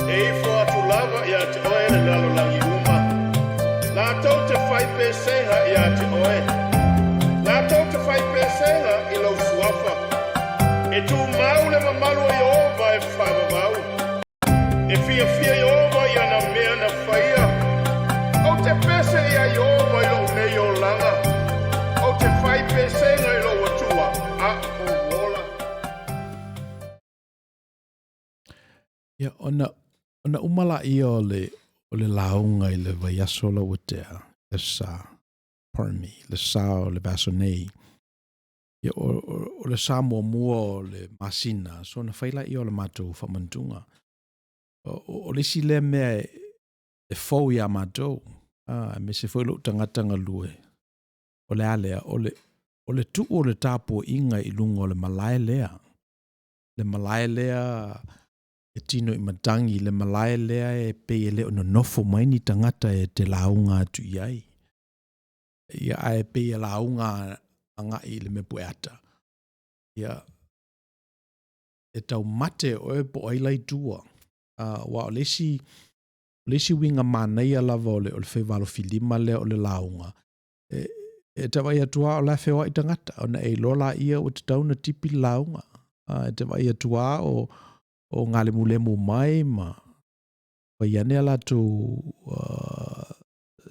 S4: E ifo atu lava iā te oe le lalolagi uma. Latou te fai pesega iā te oe. Latou te fai pesega i lou suafa. E tumau le mamalu o Ieova e faavavau. E fiafia Ieova i ana mea na faia. Ou te pese iā Ieova i lou nei olaga. Ou te fai pesega i lou Atua a ou ola.
S1: Ia, ona, ona uma laia o le, o le lauga i le vaiaso la ua tea, le sa, pardon me, le sa o le vaiaso nei. Ia, o, o, o le sa muamua o le masina, so ona fai laia o le matou faamanatuga. O, o, o le isi lea mea e, e fou iā matou, a, aemaise foi lou tagata galue, o le a lea, o le, o le tuu o le tapuaiga i luga o le malae lea. Le malae lea e tino i matagi, le malae lea e pei e le o nonofo mai ni tagata e te lauga atu i ai. Ia, ae pei e lauga agai i le mea pueata. Ia, e taumate oe po o ai la i tua. Aua o le isi, o le isi uiga manaia lava o le, o le faiva alofilima lea o le lauga, e, e te vaai atu lava o la e feoai tagata, ona e iloa laia ua tatau ona tipi le lauga. E te vaai atu lava o, o galemulemu mai ma fai ane a latou uh,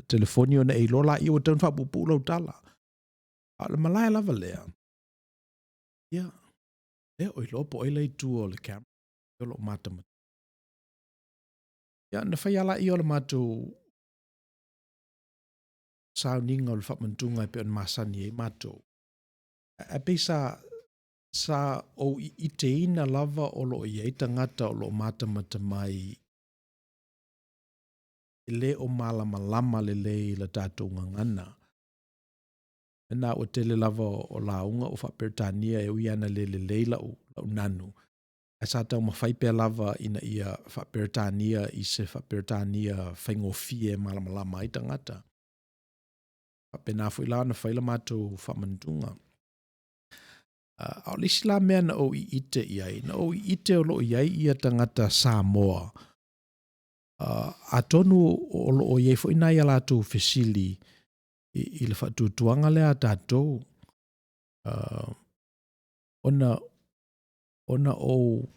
S1: telefoni ona e iloa laia ua tatau ona faapuupuu lau tala. A o le malae lava lea, ia, lea o iloa po o ai la i tua o le camera, o lo o matamata. Ia, na fai lava laia o le matou sauniga o le faamanatuga e pei ona masani ai matou. Ae pei sa, sa ou iteina lava o lo o i ai tagata o lo o matamata mai e le o malamalama lelei i la tatou gagana. Mena ua tele lava o lauga ua faa-Peretania e ui lava ina le lelei lau, lau nanu, ae sa taumafai pea lava ina ia faa-Peretania i se faa-Peretania faigofie e malamalama ai tagata. Faapena foi la ona fai la matou faamanatuga. A o le isi la mea na ou ite i ai, na ou ite o lo o i ai ia tagata Samoa, atonu o lo o i ai foi nai a latou fesili i, i le faatuatuaga lea a tatou. Ona, ona ou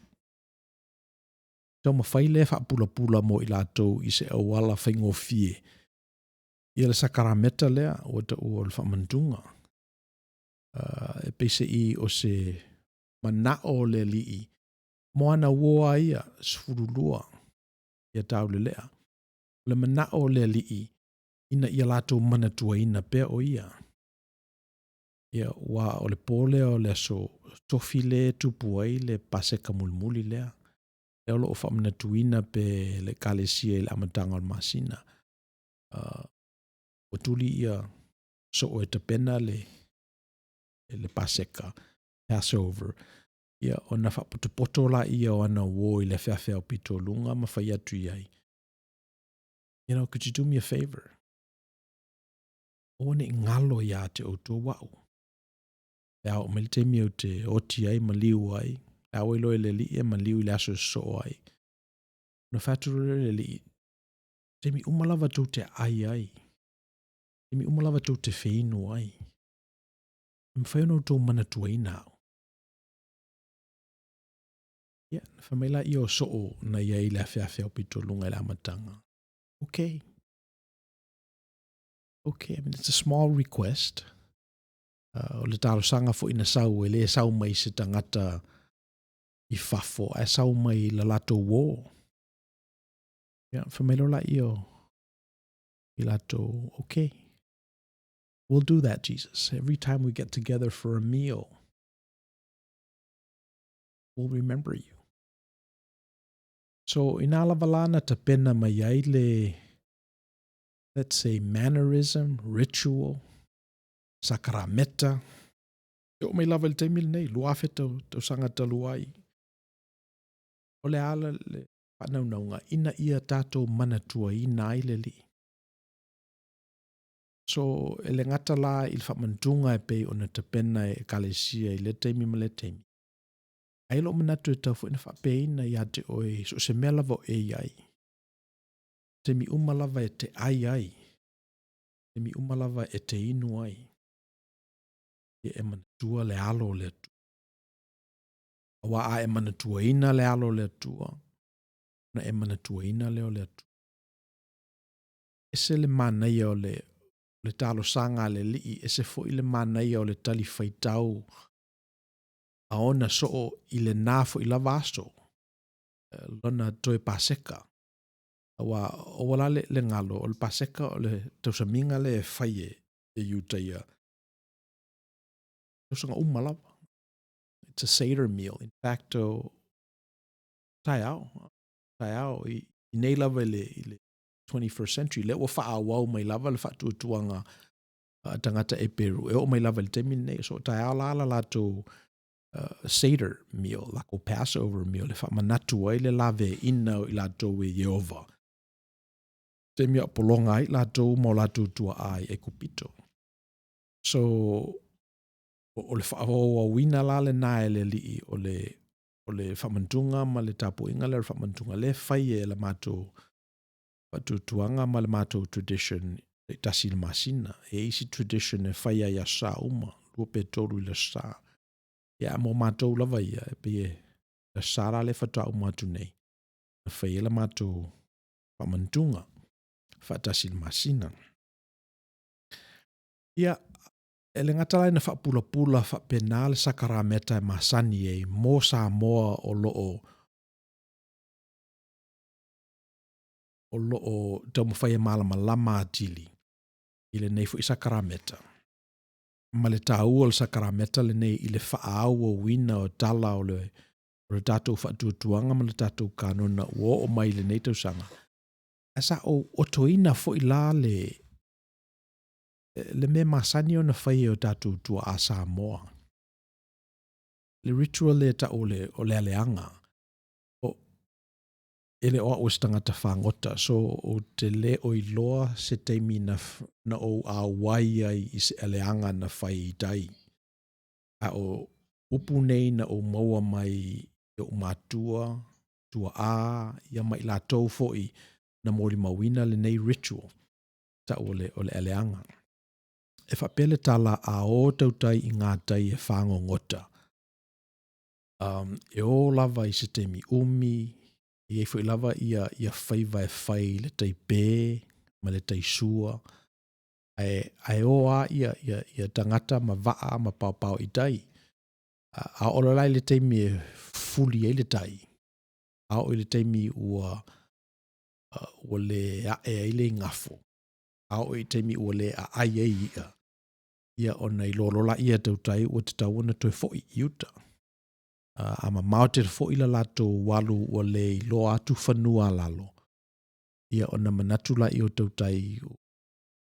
S1: taumafai lea e faapulapula mo i latou i se auala faigofie ia le sakarameta lea ua taua o le faamanatunga. E peiseai o se manao o le Alii mo ana uo lava ia 12 ia taulelea. O le manao o le Alii ina ia latou manatuaina pea o ia. Ia, aua o le po lea o le aso tofi lea e tupu ai le Paseka mulimuli lea. Lea o lo o faamanatuina pea e le Ekalesia i le amataga o le masina. Ua tuli ia soo e tapena le, le Paseka, Passover, ia ona faapotopoto laia o ana uo i le afeafe aupito luga ma fai atu i ai, You know, could you do me a favor? Aua ne i galo ia te outou au. Pe a oo mai le taimi ou te oti ai ma liu ai, le a ua iloa e le Alii e maliu i le aso e sosoo ai. Ona fai atu loa lea e le Alii, taimi uma lava tou te ai ai, taimi uma lava tou te feinu ai, e mafai ona outou manatuaina au. Ia, na fai mai laia o soo na i ai i le afeafe aupito luga i le amataga. Okay. Okay, I mean, it's a small request. O le talosaga foi na sau, e le sau mai se tagata i fafo, ae sau mai la latou uo. Ia, fai mai loa laia o i latou, okay, we'll do that, Jesus. Every time we get together for a meal, we'll remember you. So, inā lava la na tapena mai ai le, let's say, mannerism, ritual, sakarameta, e oo mai lava i le taimi lenei, 2000 tau, tausaga talu ai. O le a le faanaunauga ina ia tatou manatuaina ai le Alii. So, e le gata la i le faamanatunga e pei ona tapena e Ekalesia i lea taimi ma lea taimi, ae lou manatu e tatau foi ona faapeina ia te oe i so o se mea lava o e i ai. Taimi uma lava e te ai ai, taimi uma lava e te inu ai, ia e manatua le alo o le Atua. Aua a e manatuaina le alo o le Atua, ona e manatuaina lea o le Atua. Ese le manaia o le, le talosaga a le Alii, ese foi le manaia o le talifuaitau a ona soo i lena foi lava aso, lona toe Paseka. Aua aua la le, le galo, o le Paseka o le tausamiga lea e fai e, e Iutaia. Tausaga uma lava. It's a Seder meal. In fact, o taeao, taeao i, i nei lava i le, i le 21st century, lea ua faaauau mai lava le faatuatuaga a tagata Eperu e oo mai lava i le taimi lenei. So taeao la la latou Seder meal, lakou Passover meal, e faamanatu ai le laveaiina o i latou e Ieova. Taimi a pologa ai latou ma o latou tuaa i Aikupito. So, o le faaauauina la lena e le Alii o le, o le faamanatuga ma le tapuaiga lea o le faamanatuga lea e fai e la matou faatuatuaga ma le matou tradition taitasi i le masina. E i ai isi tradition e fai ai i Aso Sa uma, lua pe tolu i le Aso Sa. Ia, a mo matou lava ia, e pei e le Aso Sa la lea faatoa uma atu nei, na fai ai la matou faamanatuga faatasi i le masina. Ia, e le gata la ina faapulapula faapena le sakarameta e masani ai mo Samoa o lo o o lo o taumafai e malamalama atili i lenei foi sakarameta, ma le taua o le sakarameta lenei i le faaauauina o tala o le, o le tatou faatuatuaga ma le tatou kanona ua oo mai i lenei tausaga. Ae sa ou otoina foi la le, le mea masani ona fai e o tatou tuaa Samoa. Le ritual lea e tau o le, o le aleaga. O, e le o au o se tagata fagota, so ou te le o iloa se taimi na, na ou auai ai i se aleaga na fai i tai. A o upu nei na ou maua mai i ou matua, tuaa, ia ma i latou foi na molimauina lenei ritual, tau o le, o le aleaga. E faapea le tala a o tautai i ngā tai e fāgogota. Um, e ō lava i se taimi umi, e i ai foi lava ia, ia faiva e fai i le tai pē ma le tai sua, ae, ae ō a ia, ia, ia tangata ma vaa ma paopao i tai. A, a oo la i le taimi e fuli ai le tai, a oo i le taimi ua, uh, ua le ae ai le igafo, a oo i taimi ua le aai ai iʻa, ia ona iloa loa laia e tautai ua tatau ona toe foi i uta. A mamao tele foi le latou alu ua le iloa atu fanua a lalo, ia ona manatu laia o tautai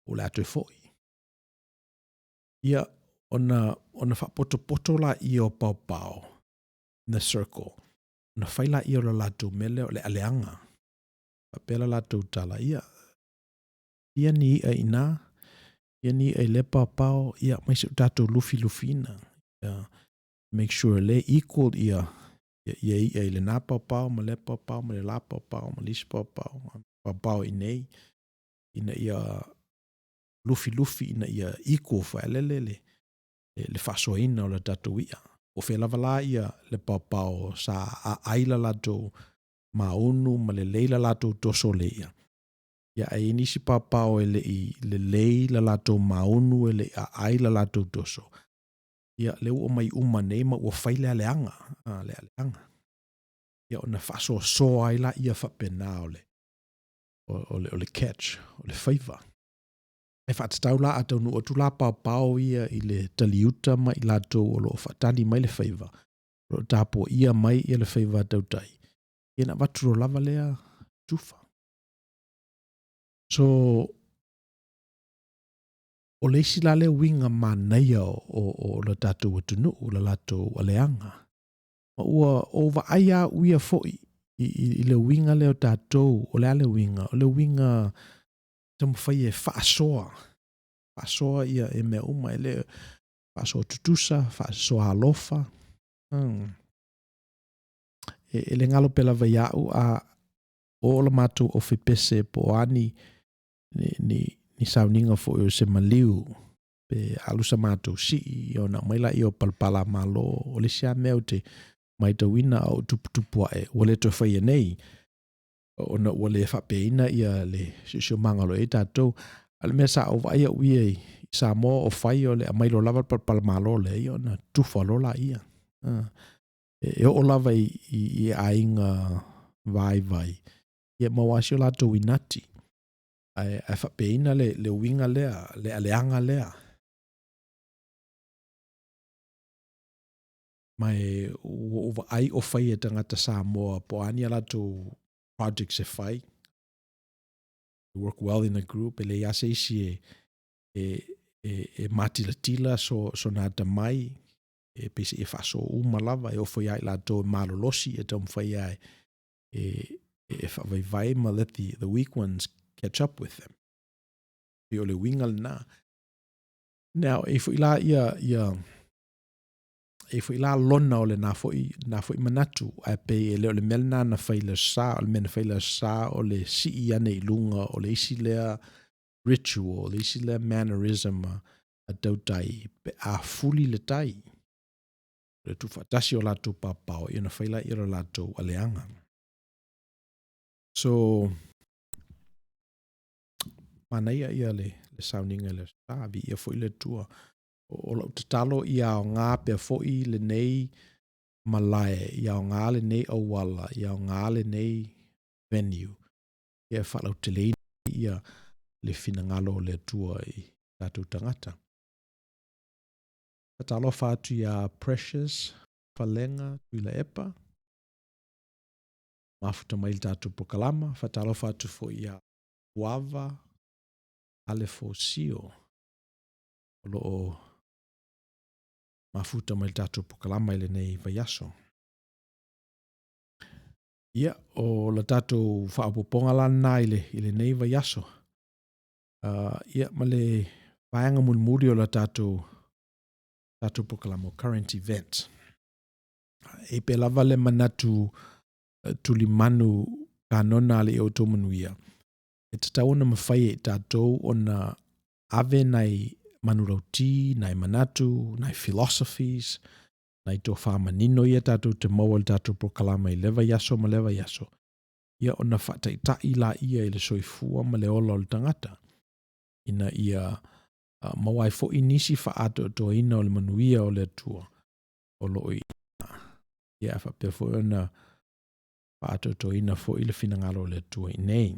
S1: o le a toe foi. Ia ona, ona faapotopoto laia o paopao in the circle, ona fai laia o le latou mea lea o le aleaga. Faapea la latou tala, ia, fia ni iʻa i ina, fia ni iʻa i lea paopao, ia, mai se i o tatou lufilufiina. Ia, make sure le equal ia, ia, ia iʻa i lena paopao ma lea paopao ma le la paopao ma le isi paopao, paopao i inei, ina ia lufilufi ina ia equal foi lele le, le, le faasoaina o le tatou iʻa. O fea lava la ia le paopao sa aai la latou maunu ma lelei la latou toso o le iʻa. Ia ae i ai nisi paopao e le i lelei la latou maunu e le i aai la latou toso. Ia lea ua omai uma nei ma ua fai le aleaga, a, le aleaga. Ia ona faasoasoa ai laia faapena o le, o, o le, o le catch, o le faiva. E faatatau la a taunuu atu la paopao ia i le taliuta ma i latou o lo o faatali mai le faiva, o lo o tapuaia mai ia le faiva a tautai, ia ona avatu loa lava lea tufa. So, o le isi la lea uiga manaia o, o, o le tatou atunuu, le latou aleaga. Ma ua ou vaai lava au ia foi i, i, i le uiga lea o tatou, o le a le uiga? O le uiga taumafai e faasoa, faasoa ia e mea uma, e le faasoa tutusa, faasoa alofa. Hmm. E, e le galo pea lava ia au a o la matou aufaipese po o a ni, ni, ni, ni sauniga foi o se maliu pe alu sa matou sii ona aumai laia o palapala a Malo o le isi lava mea ou te maitauina a o tuputupu ae ua le toe faia nei ona ua le faapeina ia le siosiomaga o lo o i ai tatou. A o le mea sa ou vaai au ia i Samoa o fai o le aumai loa lava le palapala Malo lea ia ona tufa loa laia. E oo lava i, i, i aiga vaivai, ia maua lava si o latou inati. Ae, ae faapeina le, le uiga lea, le aleaga lea. Ma e ua ou vaai o fai e tagata Samoa po o a ni a latou projects e fai. They work well in a group, e leai lava se isi e, e, e, e matilatila so, sona atamai, e pei se i faasoa uma lava, e oo foi ia i latou e malolosi e taumafai lava e, e, e faavaivai ma let the, the weak ones catch up with them. Pei o le uiga lena. Now, e foi la ia, ia, e foi la lona o lena foi, lena foi manatu, ae pei e le o le mea lena na fai i le aso Sa, o le mea na fai i le aso Sa o le sii ane i luga o le isi lea ritual, o le isi lea mannerism a, a tautai pe a fuli le tai. O le tuufaatasi o latou paopao, ia ona fai laia o le latou aleaga. So, manaia ia le, le sauniga i le Aso Sa, viia foi le Atua. O, o lau tatalo ia aoga pea foi lenei malae, ia aoga lenei auala, ia aoga lenei venue, ia e faalauteleina ia le finagalo o le Atua i tatou tagata. Faatalofa atu iā Precious Falega Tuilaepa, mafuta mai i le tatou polokalama. Faatalofa atu foi iā Puava Alefosio, o lo o mafuta mai i le tatou polokalama i lenei vaiaso. Ia, o la tatou faaopoopoga la lena i, le, i lenei vaiaso. Uh, ia, ma le vaega mulimuli o la tatou, tatou polokalama o current events. E pea lava le manatu tulimanu kanona a le i outou manuia, e tatau ona mafai e i tatou ona ave nai manulauti, nai manatu, nai philosophies, nai tofā manino ia tatou te maua i le tatou polokalama i lea vaiaso ma lea vaiaso, ia ona faataitai laia i le soifua ma le ola o le tagata, ina ia maua ai foi nisi faaatoatoaina o le manuia o le Atua o lo o i ina, ia ae faapea foi ona faaatoatoaina foi le finagalo o le Atua i inei.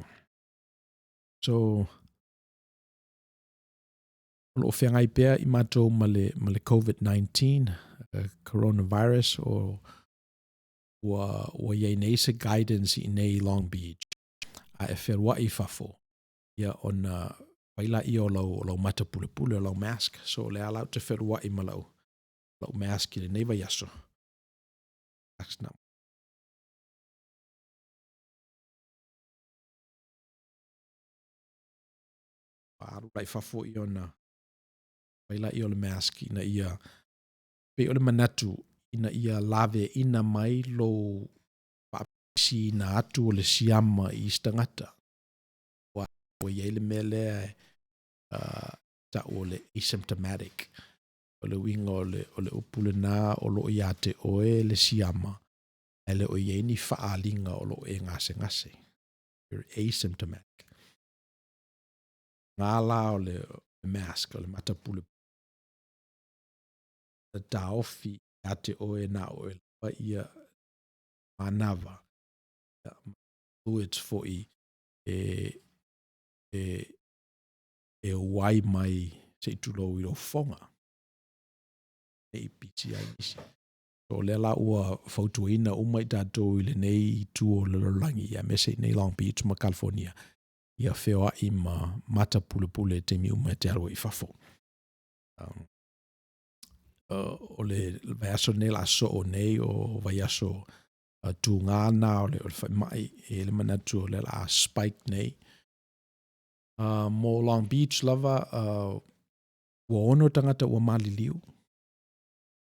S1: So, o lo o feagai pea i matou ma le, ma le COVID-19, coronavirus, o ua, ua i ai nei se guidance i inei i Long Beach, a e fealuai i fafo, ia ona fai laia o lau, o lau mata pulepule, o lau mask. So o lea la ou te fealuai ma lau, lau mask i lenei vaiaso. Mask na. Alu la i fafo ia ona fai laia o le mask ina ia pei o le manatu ina ia laveaina mai lou faapisiina atu o le siama i isi tagata. Ua, ua i ai le mea lea e uh, ta'u o le asymptomatic. O le uiga o le, o le upu lena o lo o iā te oe le siama, ae le o i ai ni faaaliga o lo o e gasegase. You're asymptomatic. Ngā la o le, le mask, o le mata pule taofi iā te oe na oe lava ia manava, ia, fluids foi e, e, e uai mai se i tulou i lou fofoga. Ne i pisi ai nisi. So o lea la ua fautuaina uma i tatou i lenei itu o le lalolagi, aemaise i nei Long Beach ma California, ia feoai ma mata pulepule i taimi uma e te alu ai i fafo. Um, o le vaiaso nei la soo nei o vaiaso uh, tūgā nā o le, o le faimai e le manatu o le la spike nei. Uh, mo Long Beach lava, uh, ua ono tagata ua maliliu,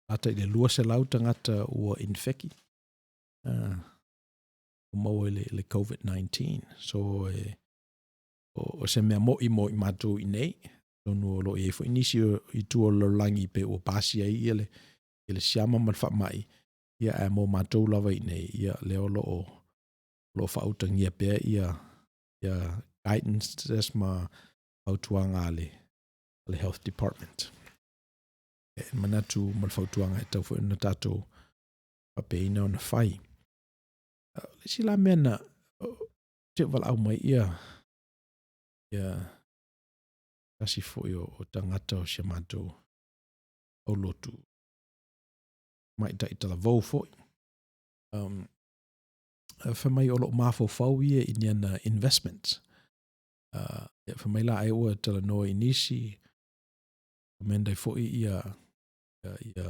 S1: lata i le 200 tagata ua infeki, uh, ua maua i le, le COVID-19. So, e, o, o se mea mo'i mo i matou i nei, tonu o lo o i ai foi nisi i tua o le lalolagi pe ua pasi ai ia le, ia le siama ma le faamai, ia ae mo matou lava i nei, ia lea o lo o, lo o faautagia pea ia, ia guidances ma fautuaga a le, a le Health Department. E manatu ma le fautuaga e tau foi ona tatou faapeina ona fai. Le isi la mea na te valaau mai ia, ia tasi foi o, o tagata o si a matou aulotu tamaitai talavou foi. Um, fai mai o loo mafaufau ia i ni ana investments. Uh, ia, fai mai la ai ua talanoa i nisi, recommend ai foi ia, ia, ia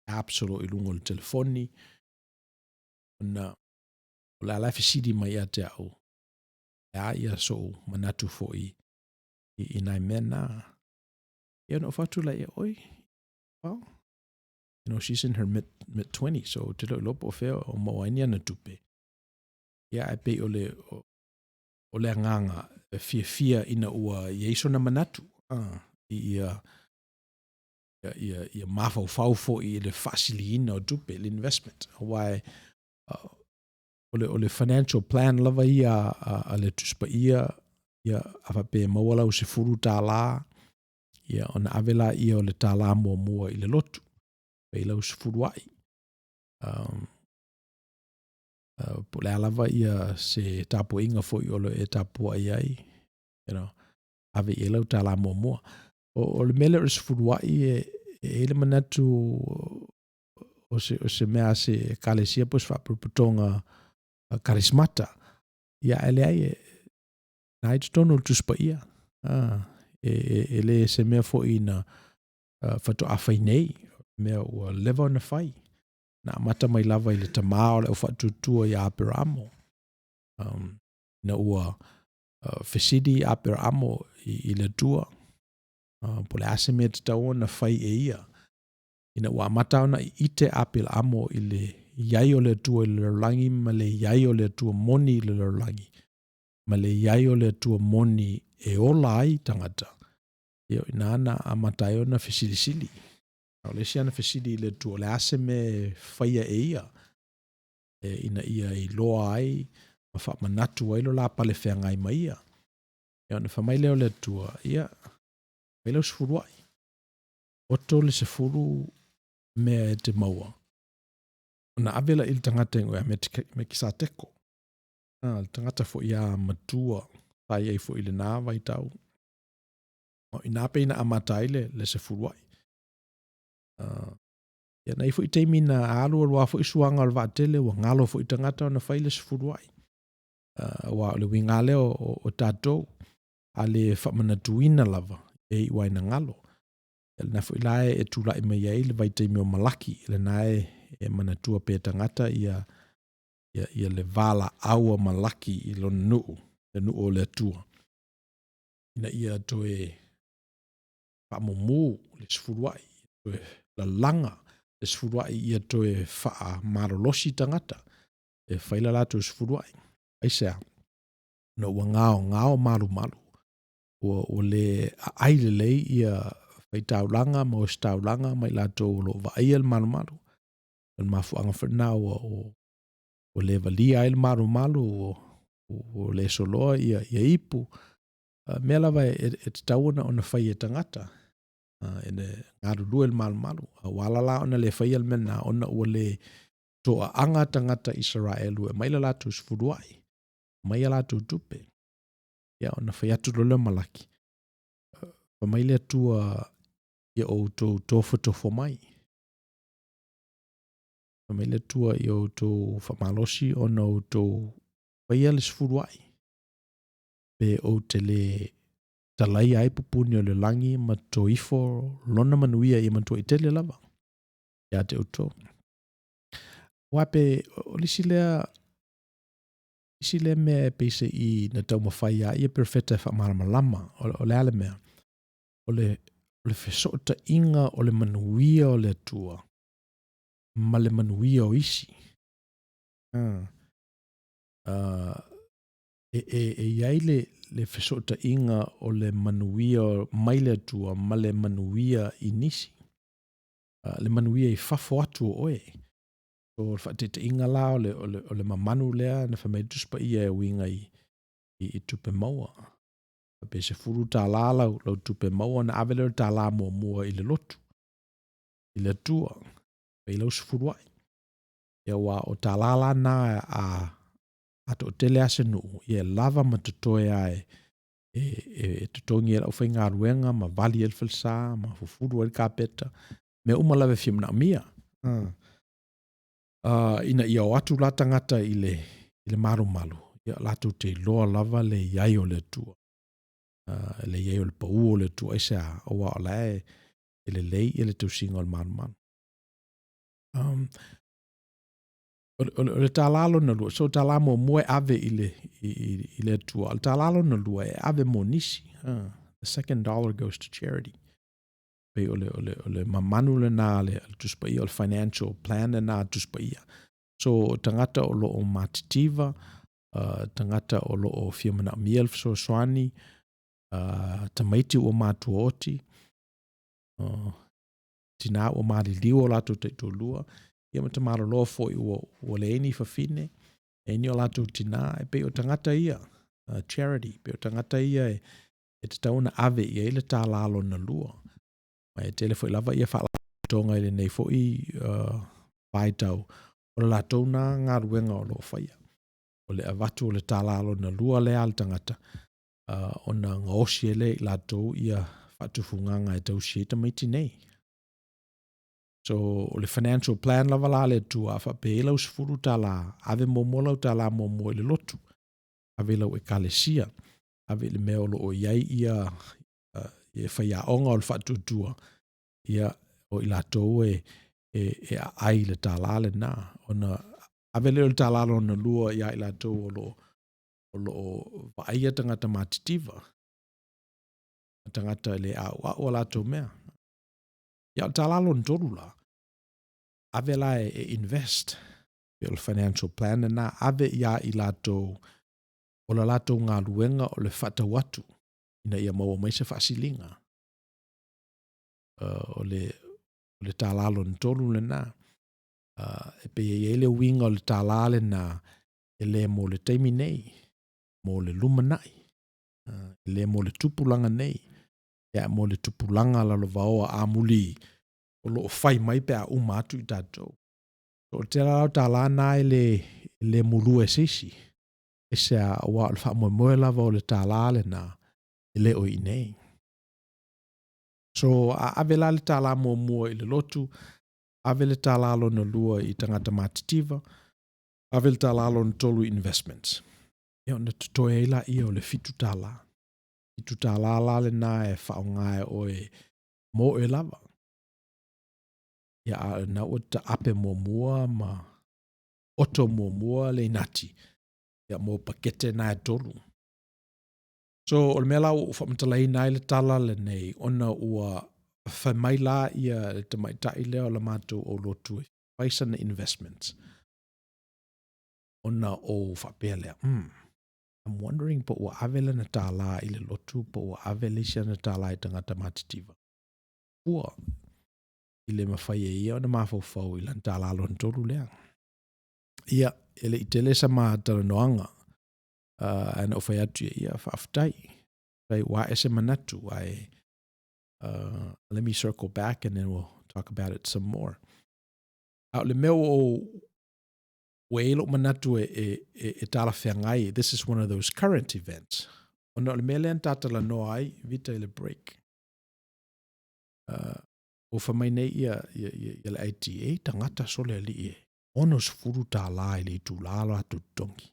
S1: apps o loo i luga o le telefoni, ona o le a la e fesili mai ia te au, e a ia so'u manatu foi i, i nai mea na. Ia ona ou fai atu lea, oi, well, you know, she's in her mid, mid 20s, so te le o iloa po o fea o maua ai ni ana tupe. Ia, ae pei o le, o, o le agaga e fiafia ina ua i ai sona manatu, ah, i ia, ia, ia, ia mafaufau foi i le faasiliina o tupe, le investment. Aua e, uh, o le, o le financial plan lava ia a, a le Tusi Paia, ia, a faapea e maua lau $10, ia, ona ave laia o le tālā muamua i le lotu, pei lau sefulu a'i. Um, uh, po o le a lava ia se tapuaiga foi o lo e tapuai ai, you know, ave i ai lau tālā muamua. O, o le mea lea o le sefulu a'i e, e i ai le manatu o se, o se mea a se ekalesia po o se faapotopotoga karismata. Ia, ae leai, e, na i totonu o le Tusi Paia. Ah, e, e, e le se mea foi na uh, faatoa fai nei, mea ua leva ona fai. Na amata mai lava i le tamā o le aufaatuatua ia Aperamo. Um, ina ua uh, fesili Aperamo i, i le Atua, uh, po o le a se mea tatau ona fai e ia. Ina ua amata ona ite Apelaamo i le i ai o le Atua i le lalolagi ma le i ai o le Atua moni i le lalolagi, ma le i ai o le Atua moni e ola ai tagata. Ia, o i ina na amata ai ona fesilisili. A o le isi ana fesili i le Atua, o le a se mea e faia e ia, e, ina ia iloa ai ma faamanatu ai lo la pale feagai ma ia. Ia ona fai mai lea o le Atua, ia, fai lau sefuluai. Oto le 10 mea e te maua. Ona ave lea i le tagata e igoa ia Mekisateko. A, le tagata foi a matua, sa i ai foi i lena vaitau. O i ina pei na amata ai le sefuluai. Ia na i ai foi taimi na alu alu lava foi suaga o le vaatele ua galo foi i tagata ona fai le sefuluai. Aua o le uiga lava lea o tatou, a le faamanatuina lava, e iu lava ina galo. Ia lena foi la e tulai mai ai le vaitaimi o Malaki, lena e manatua pea e tagata ia le valaau a Malaki i lona nuu, le nuu o le Atua, ina ia toe faamumu le sefuluai, toe lalaga le sefuluai ia toe faamalolosi tagata e fai le latou sefuluai. Aisea? Ona ua gaogao malumalu, ua le aai lelei ia faitaulaga ma ositaulaga ma i latou o lo o vaaia le malumalu. O le mafuaaga foi lena ua le valia ai le malumalu, ua le soloa ia ipu, mea lava e tatau ona fai e tagata, e galulue i le malumalu. A ua ala la ona le faia le mea lena, ona ua le toaaga tagata Isaraelu e aumai le latou sefuluai, aumai a latou tupe. Ia ona fai atu loa lea o Malaki, fai mai le Atua ia outou tofotofo mai. Fai mai le Atua ia outou faamalosi ona outou faia le sefuluai, pe ou te le talaia ai pupuni o le lagi ma toto ifo lona manuia ia matuai tele lava ia te outou. Aua pe o le isi lea mea e peiseai na taumafai lava ia perofeta e faamalamalama, o le a le mea? O le fesootaiga o le manuia o le Atua ma le manuia o isi. E i ai le fesootaiga o le manuia mai le Atua ma le manuia i nisi, le manuia i fafo atu o oe. So, o le faataitaiga la o le mamanu lea na fai mai ai le Tusi Paia e uiga i tupe maua. Pe $10 lau tupe maua ona ave lea o le $1 muamua i le lotu, i le Atua, fai lau sefuluai. Ia aua o $1 la na a toatele lava se nuu, ia e lava ma totoe lava e totogi ai le aufaigaluega ma vali ai le falesa ma fufulu ai le kapeta, mea uma lava e fia manaomia. Ina ia o atu la tagata i le malumalu, ia latou te iloa lava le i ai o le Atua, le i ai o le pau o le Atua, aisea? Aua o la e lelei le tausiga o le malumalu. O le $1 lona lua, so $1 muamua e ave i le Atua, o le $1 lona lua e ave mo nisi. The second dollar goes to charity. Pei o le mamanu lena a le Tusi Paia, o le financial plan lena a le Tusi Paia. So, tagata o lo o matitiva, tagata o lo o fia manaomia le fesoasoani, tamaiti ua matuaoti, tina ua maliliu o latou taitoalua, ia ma tamaloloa foi ua leai ni fafine, leai ni o latou tina, e pei o tagata ia, charity, pei o tagata ia e tatau ona ave i ai le $1 lona lua. Ma e tele foi lava ia faalapotopotoga i lenei foi vaitau, o le latou na galuega o lo o faia. O le avatu o le $1 lona lua lea a le tagata, ona gaosi ai lea e i latou ia faatufugaga e tausi ai tamaiti nei. So, o le financial plan lava la a le Atua, a faapea e i ai lau $10, ave muamua lau $1 muamua i le lotu, ave i lau ekalesia, ave i le mea o lo o i ai ia faiaoga o le faatuatua, ia, o i latou e aai i le $1 lena, ona ave lea o le $1 lona lua ia i latou o lo o vaaia tagata matitiva, tagata e le auau a latou mea. Ia, o le $1 lona tolu la, ave la e invest, pei o le financial plan lena, ave ia i latou o la latou galuega o le faatau atu ina ia maua mai se faasiliga. O le, o le tālā lona tolu lena. E pei e i ai le uiga o le tālā lena e le mo le taimi nei, mo le lumanai. E le mo le tupulaga nei, ia mo le tupulaga lalovaoa amuli o lo o fai mai pe a uma atu i tatou. So, o le tele o tālā na e le, e le mulua e se isi. Aisea, aua o le faamoemoe lava o le tālā lena e le o i inei. So, a ave la le tālā muamua i le lotu, ave le tālā lona lua i tagata matitiva, ave le tālā lona tolu i investments. Ia ona totoe ai laia o le $7. $7 la lena e faaaoga e oe mo oe lava. Ia a o lena ua taape muamua ma oto muamua le inati ia mo pakete na e tolu. So, o le mea la ua ou faamatalaina ai le tala lenei, ona ua fai mai la ia le tamaitai lea o la matou aulotu e fai sana investments. Ona ou faapea lea, I'm wondering po ua ave lana tālā i le lotu, po ua ave le isi ana tālā i tagata matitiva. Ua, i le mafai e ia ona mafaufau i lana tālā lona tolu lea. Ia, e le i tele sa ma talanoaga, ae na ou fai atu ia ia, faafetai, faafetai ua ae se manatu, ae let me circle back and then we'll talk about it some more. A o le mea ua ou, ua i ai lou manatu e, e, e, e talafeagai, this is one of those current events, ona o le mea lea na ta talanoa ai, Vita i le break. Ua fai mai nei ia, ia, ia, ia le IT, e tagata sole alii e $60 i le itulā lo latou totogi.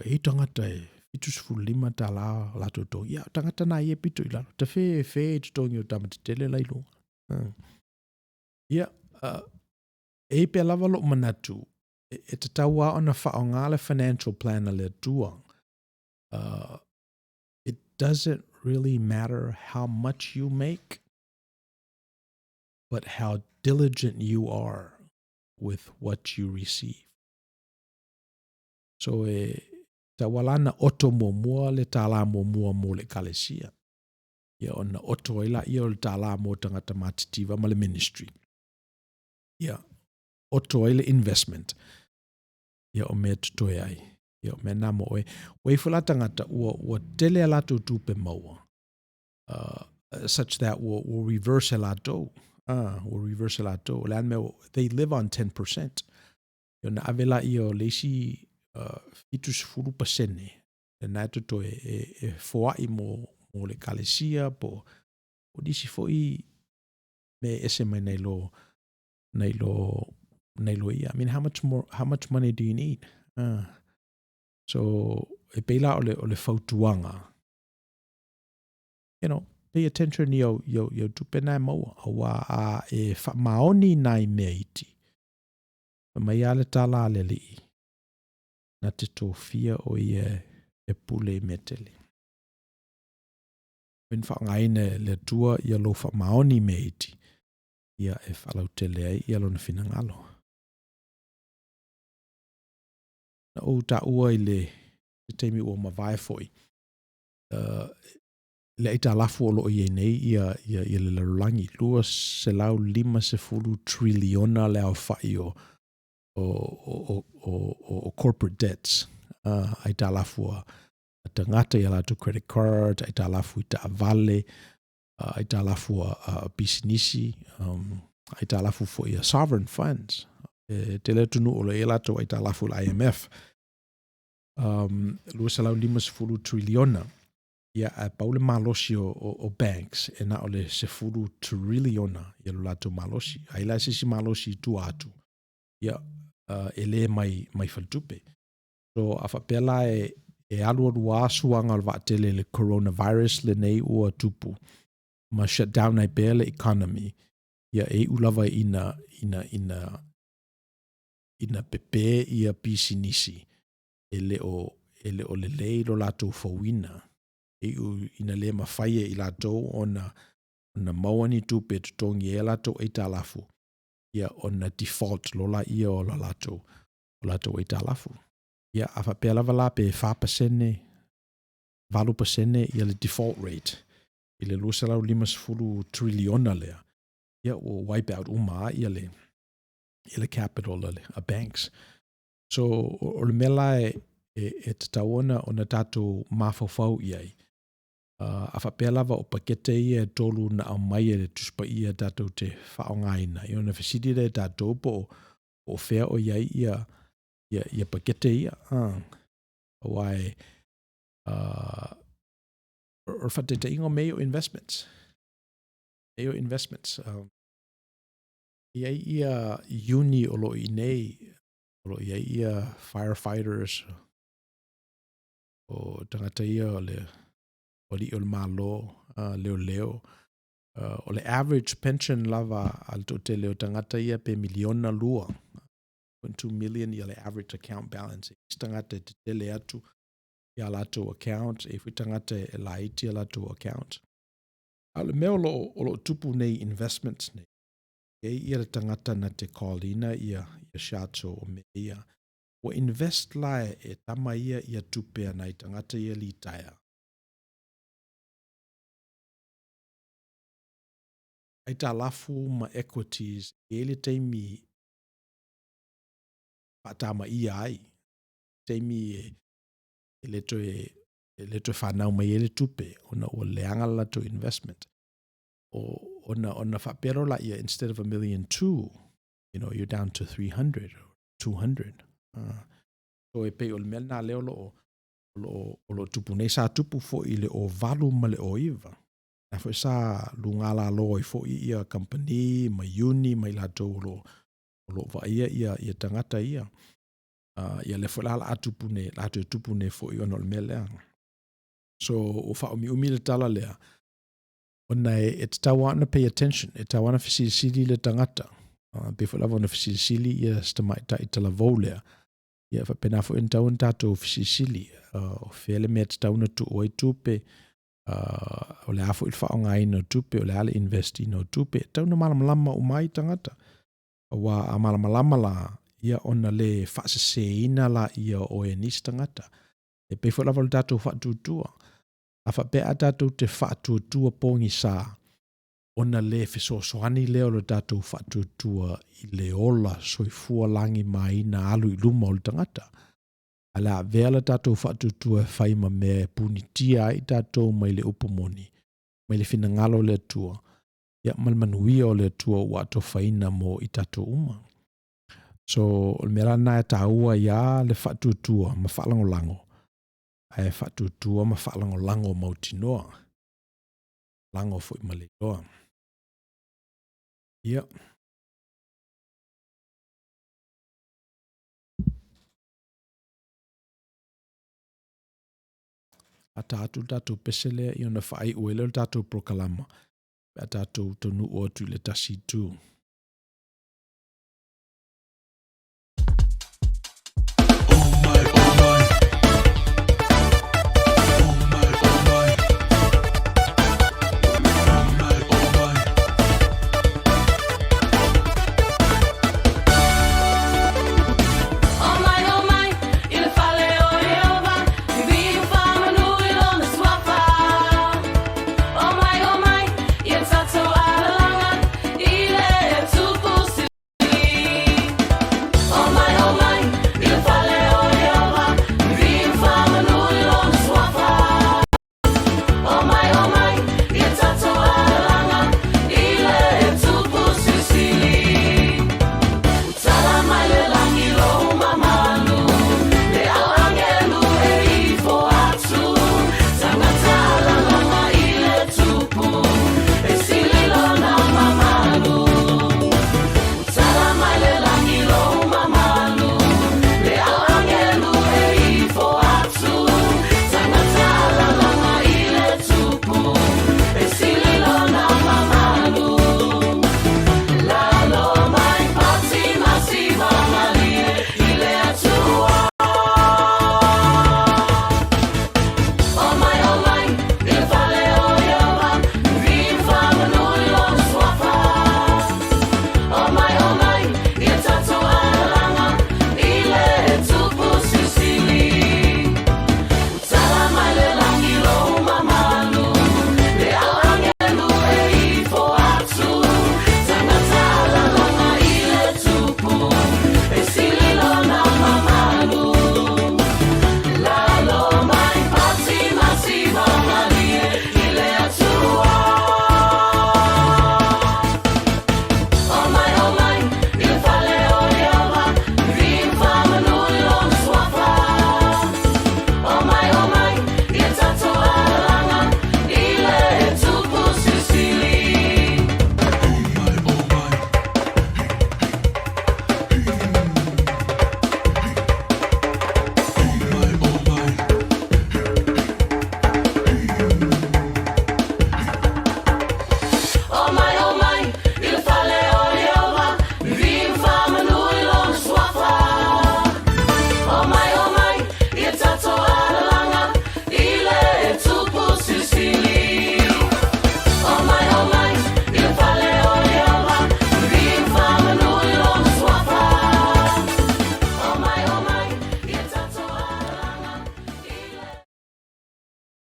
S1: E tagata e $75 o latou totogi. Ia, tagata na ia pito i lalo. Ta fe, fe i totogi o tama tetele la i luga. Ia, e i pea lava lou manatu, e, e tatau lava ona faaaoga le financial plan a le Atua. It doesn't really matter how much you make, but how diligent you are with what you receive. So e tatau lava ona oto muamua le tālā muamua mo le ekalesia. Ia ona oto ai laia o le tālā mo tagata matitiva ma le ministry. Ia, oto ai le investment. Ia o mea totoe ai. Ia o mea nā mo oe. Ua ifo la tagata, ua, ua tele a latou tupe maua. Such that ua, ua reverse e latou. Ua reverse e latou. O le a le mea, they live on 10%. Ia ona ave laia o le isi 70% lena e totoe e, e foai mo, mo le ekalesia po o nisi foi mea e ese mai nai lo nai lo nai lo ia. I mean, how much more, how much money do you need? So, e pei la o le, o le fautuaga, you know, pay attention i au, i au, i au tupe na e maua, auā a e faamaoni nai mea iti, fai mai lava le tala a le Alii, na te tofia o ia e pule i mea tele. Ina faaaogaina e le Atua ia lou faamaoni i mea iti, ia e faalautele ai ia lona finagalo. Na ou taua i le, le taimi ua mavae foi, le aitalafu o lo o i ai nei ia, ia, ia le lalolagi, 250 triliona le aofai o, o, o, o, o, o corporate debts, aitalafu a, a tagata i a latou credit card, aitalafu i taavale, aitalafu a, a pisinisi, um, aitalafu foi a sovereign funds. E tele atunuu o lo o i ai a latou aitalafu i le IMF. Um, 250 triliona. Ia, ae pau le malosi o, o, o banks e na o le 10 triliona ia lo latou malosi. Ai la se isi malosi i tua atu, ia, e le mai, mai faletupe. So, a faapea la e, e alualu lava suaga o le vaatele i le coronavirus lenei ua tupu, ma shut down ai pea le economy, ia e iu lava ina, ina, ina, ina pepē ia pisinisi e le o, e le o lelei lo latou fauina, e iu ina le mafai e i latou ona, ona maua ni tupe e totogi ai a latou aitalafu, ia ona default loa laia o la latou, o latou aitalafu. Ia, a faapea lava la pe 4%, 8% ia le default rate. i le 250 triliona lea, ia ua wipe out uma lava ia le, ia le capital a, le, a banks. So, o, o le mea la e, e, e tatau ona ona tatou mafaufau i ai, uh, a faapea lava o pakete ia e tolu na aumai e le Tusi Paia tatou te faaaogaina, ia ona fesili lea e tatou po o, po o fea o i ai ia, ia, ia pakete ia. Uh, aua e, uh, o le faataitaiga o mea ia o investments. Mea ia o investments. Um, i ai ia uni o lo o i nei, o lo o i ai ia firefighters, o tagata ia o le o alii o le Malo, uh, leoleo, uh, o le average pension lava a le toatele o tagata ia pe miliona lua, 1.2 million ia le average account balance. Isi tagata e tetele atu ia latou account, e foi tagata e laiti ia latou account. A o le mea o lo, o lo o tupu nei investments nei, e ia le tagata na te call ina ia, ia shots o, o mea ia. Ua invest la e, e tama ia ia tupe a nai tagata ia litaea. Aitalafu ma equities e i le taimi faatamaia ai, taimi e, e le toe e le toe whanau mai ai le tupe ona ua leaga le latou investment. O, ona, ona faapea loa laia, instead of a million two, you know, you're down to 300 or 200. Uh, so e pei o le mea lena lea o lo o, o lo o, o lo o tupu nei. Sa tupu foi i le o valu ma le o iva. Na foi sa lugā lalo ai foi ia kamupani ma iuni ma i latou o lo o lo o vaaia ia, ia tagata ia. Uh, ia lea foi la la tupu nei, la toe tupu nei foi ona o le mea lea. So, ua faaumiumi le tala lea, ona e, e tatau lava ona pay attention, e tatau lava ona fesilisili le tagata. Uh, pei foi lava ona fesilisili ia si tamaitai talavou lea. Ia faapena foi ona tatau ona tatou fesilisili, uh, o fea le mea e tatau ona tuu ai tupe, uh, o le a foi le faaaogaina o tupe, o le a le invest ina o tupe, e tatau ona malamalama uma ai tagata. Aua a malamalama la, ia ona le faaseseina laia o oe e nisi tagata. E pei foi lava o le tatou faatuatua. A faapea a tatou te faatuatua pogisa, ona le fesoasoani lea o le tatou faatuatua i le ola soifua lagimaina alu i luma o le tagata. A le a avea le tatou faatuatua e fai ma mea e punitia ai tatou mai le upu moni, mai le finagalo o le Atua, ia ma le manuia o le Atua ua atofaina mo i tatou uma. So, o le mea la lena e taua ai lava le faatuatua ma faalagolago, ae faatuatua ma faalagolago mautinoa, lago foi ma le iloa. Ia. Ata atu le tatou pese lea i ona faaiu ai lea o le tatou polokalama pe a tatou taunuu atu i le tasi itu.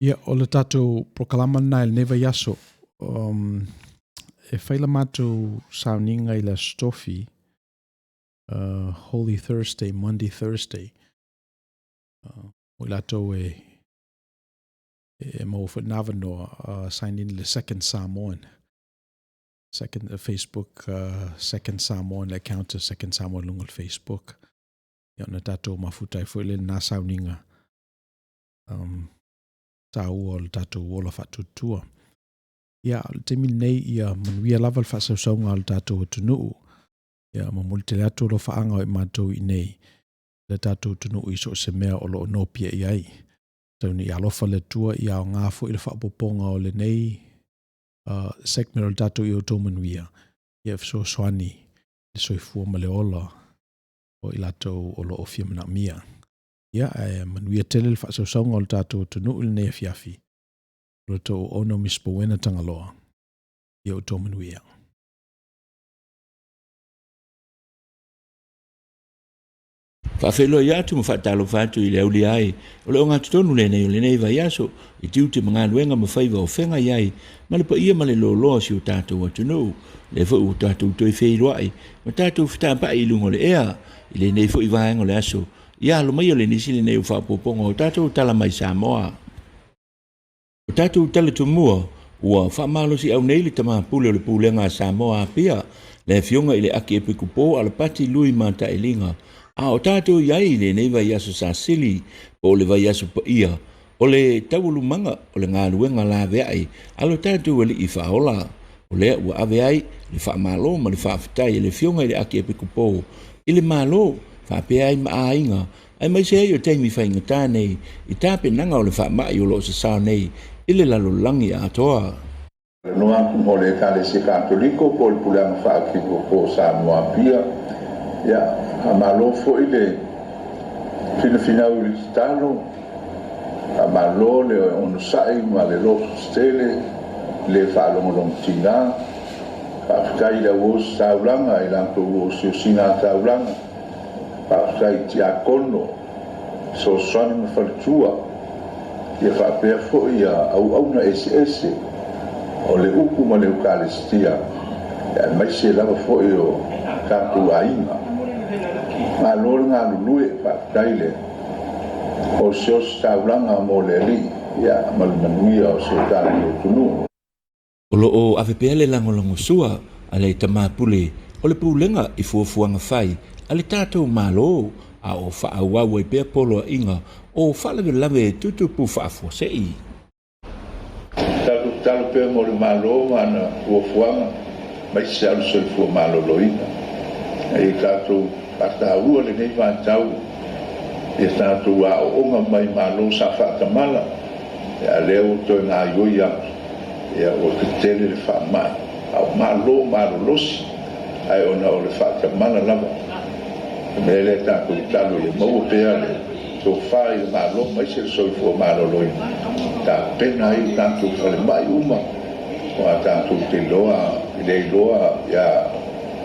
S1: Ia, o le tatou polokalama lena i lenei vaiaso. Um, e fai la matou sauniga i le Aso Tofi, uh, Holy Thursday, Monday Thursday. Uh, mo i latou e, e maua foi na avanoa, uh, sign in le Second Samoan. Second, uh, Facebook, uh, Second Samoan, le account o Second Samoan lunga le Facebook. Ia, ona tatou mafuta ai foi le na sauniga um, tāua o le tatou ola faatuatua. Ia, o le taimi lenei, ia manuia lava le faasausauga o le tatou atunuu. Ia, momoli tele atu alofaaga o i matou i nei, le tatou atunuu i so o se mea o lo o nopia i ai. Tau ina ia alofa le Atua ia aoga foi le faaopoopoga o lenei uh, segment o le tatou i outou manuia, ia fesoasoani le soifua ma le ola o i latou o lo o fia manaomia. Ia, ae manuia tele le faasausauga o le tatou atunuu i lenei afiafi. O lo outou auauna o Miss Bowena Tagaloa. Ia outou manuia.
S5: Faafeiloai atu ma faatalofa atu i le aulia ai o le ogatotonu lenei o lenei vaiaso i tiute ma galuega ma faiva o feagai ai ma le paia ma le loaloa o si o tatou atunuu. Lea foi ua tatou toe feiloai ma tatou fetaapai i luga o le ea i lenei foi vaega o le aso Ia alo mai o le nisi lenei o faaopoopoga o tatou tala mai Samoa. O tatou tala tumua, ua faamalosiau nei le tama pule o le Pulega a Samoa Apia, le Afioga i le Akiepikopo Alapati Lui Matailiga, a o tatou i ai i lenei vaiaso sasili po o le vaiaso paia o le taualumaga o le galuega laveai a lo tatou Alii Faaola. O lea ua ave ai le faamalo ma le faafetai a le Afioga i le Akiepikopo i le Malo faapea ai ma aiga, aemaise ai o taimi faigata nei i tapenaga o le faamai o lo o sasao nei i le lalolagi atoa.
S6: Talanoa atu mo le Ekalesia Katoliko po o le Puleaga Faakikopo o Samoa Apia. Ia, faamalo foi le finafinau i le tatalo, faamalo le onosai ma le loto tetele, le faalogologotiga. Faafetai i le au ositaulaga i latou osiosiga taulaga. Faafetai i tiakono, fesoasoani ma faletua, ia faapea foi auauna eseese o le upu ma le Eukalesitia, aemaise lava foi o tatou aiga. Malo le galulue, faafetai le osiositaulaga mo le Alii ma le manuia o si o tatou atunuu.
S5: O lo o ave pea le lagolagosua a le tama pule o le Pulega i fuafuaga fai a le tatou Malo a o faaauau ai pea poloaiga o faalavelave tutupu faafuasei.
S6: Tatou tatalo pea mo le Malo ma ana fuafuaga aemaise a o le soifua maloloina. Ia tatou faataua lenei vaitau ia tatou aooga mai Malo sa faatamala, a lea ua toe gaoioi atu. Ia ua tetele le faamai, a o malo malolosi, ae ona o le faatamala lava. O le mea lea tatou tatalo ia maua pea le tofa i le Malo aemaise le soifua maloloina, tapena ai o tatou falemai uma, aua tatou te iloa, e le iloa ia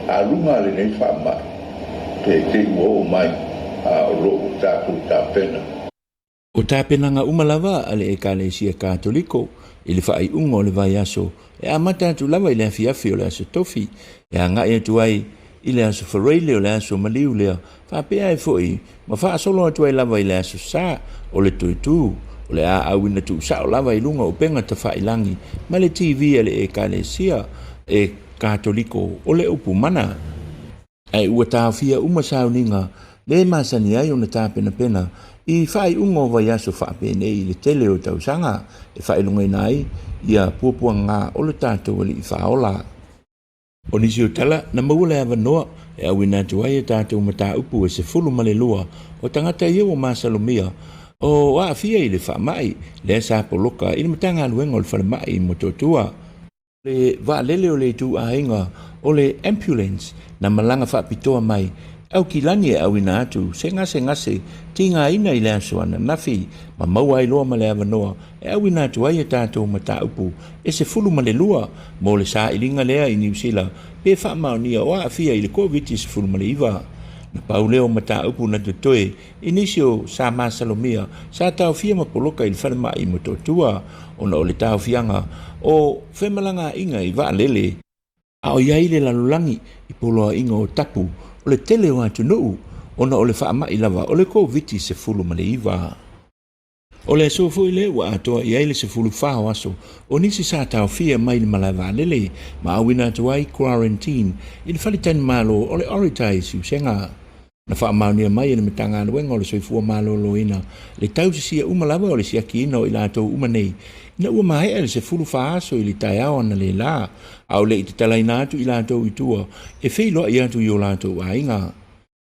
S6: aluga lenei faamai pe te i ua oo mai, a o lo o ua tatou tapena.
S5: O tapenaga uma lava a le Ekalesia Katoliko i le faaiuga o le vaiaso e amata atu lava i le afiafi o le Aso Tofi e agai atu ai i le Aso Faraile o le aso maliu lea faapea ai foi ma faasolo atu ai lava i le Aso Sa o le Toetū o le a auina tuusao lava i luga o upega tafailangi ma le TV a le Ekalesia e Katoliko o le upu mana. Ae ua taofia uma sauniga le masani ai ona tapenapena i faaiuga o vaiaso faapenei i le tele o tausaga e faailogaina ai ia puapuaga o le tatou Alii Faaola. O nisi o tala na maua le avanoa e auina atu ai a tatou mataupu e 12 o tagata ia ua masalomia o aafia i le faamai lea sa poloka i le Matagaluega o le Falemai i Motootua. Le vaalele o le ituaiga o le ambulance na malaga faapitoa mai Aukilani e auina atu se gasegase tigaina i le aso ananafi ma maua ai loa ma le avanoa e auina atu ai a tatou mataupu e 12 mo le sailiga lea i Niu Sila pe faamaonia o aafia i le Koviti-19. Na pau lea o mataupu na totoe i nisi o sa masalomia sa taofia ma poloka i le falemai i Motootua ona o le taofiaga o femalagaaiga i vaalele a o i ai le lalolagi i poloaiga o tapu o le tele o atunuu ona o le faamai lava o le Koviti-19. O le aso foi lea ua atoa i ai le 14 o aso o nisi sa taofia mai le malae vaalele ma auina atu ai quarantine i le faletalimalo o le Orita i Siusega. Na faamaonia mai e le Matagaluega o le Soifua Maloloina le tausisia uma lava o le siakiina o i latou uma nei ina ua maea le 14 aso i le taeao analeila, a o le i tatalaina atu i latou i tua e feiloai atu i o latou aiga.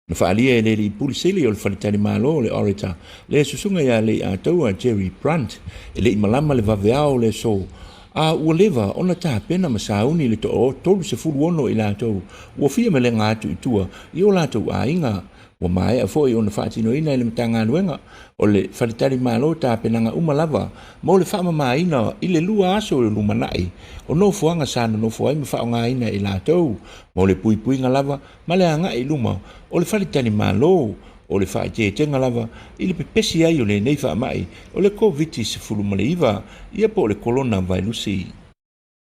S5: Na faaalia e le Alii Pule Sili o le Faletalimalo o le Orator, le Susuga ia Leiataua Jerry Brunt, e le i malama le vaveao o le aso, a ua leva ona tapena ma sauni le toa 36 o i latou ua fia melega atu i tua i o latou aiga. Ua maea foi ona faatinoina e le Matagaluega o le Faletalimalo tapenaga uma lava mo le faamamaina i le 2 aso o le lumanai o nofoaga sa nonofo ai ma faaaogaina e i latou mo le puipuiga lava ma le agai i luma o le faletalimalo, o le faaeteetega lava i le pepesi ai o lenei faamai o le Koviti-19, ia po o le Kolonavailusi.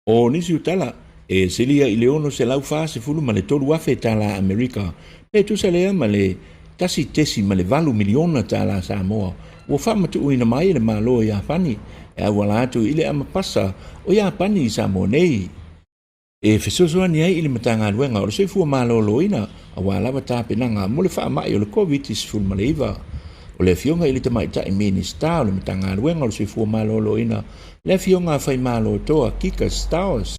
S5: O nisi o tala, e silia i le $643 afe tala Amerika, pe tusa lea ma le $1.8 miliona tala Samoa, ua faamatuuina mai e le Malo o Iapani e auala atu i le Amapasa o Iapani i Samoa nei. E fesoasoani ai i le Matagaluega o le Soifua Maloloina aua lava tapenaga mo le faamai o le Koviti-19. O le Afioga i le Tamaitai Minisita o le Matagaluega o le Soifua Maloloina, le Afioga a Faimalotoa Kika Stowers,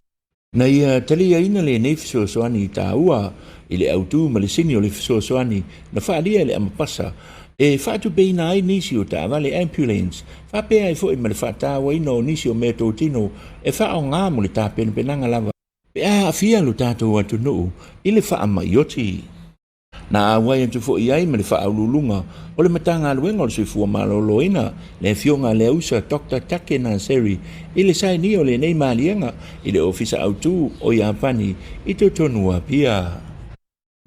S5: na ia taliaina lenei fesoasoani taua i le autu ma le sini o le fesoasoani na faaalia e le Amapasa e faatupeina ai nisi o taavale ambulance faapea ai foi ma le faatauaina o nisi o meatotino e faaaoga mo le tapenapenaga lava pe a aafia lo tatou atunuu i le faamai oti. Na auai atu foi i ai ma le faauluuluga o le Matagaluega o le Soifua Maloloina, le Afioga a Leausa Doctor Take Naseri i le sainia o lenei maliega i le Ofisa Autu o Iapani i totonu o Apia.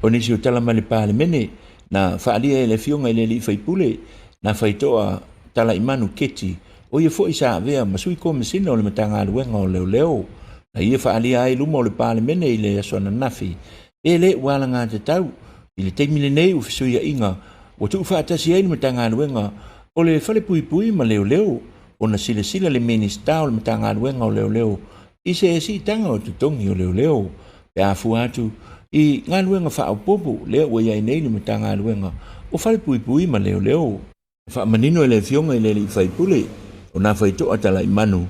S5: O nisi o tala mai le Palemene na faaalia e le Afioga i le Alii Faipule na Faitoa Talaimanu Keti, o ia foi sa avea ma Sui Komesina o le Matagaluega o Leoleo, na ia faaalia ai i luma o le Palemene i le aso ananafi, pe le ua alagatatau i le taimi lenei ua fesuiaiga ua tuufaatasi ai le Matagaluega o le Falepuipui ma Leoleo ona silasila le Minisita o le Matagaluega o Leoleo i se siitaga o totogi o leoleo pe a fua atu i galuega faaopoopo lea ua i ai nei le Matagaluega o Falepuipui ma Leoleo. Na faamanino e le Afioga i le Alii Faipule o Nafaitoa Talaimanu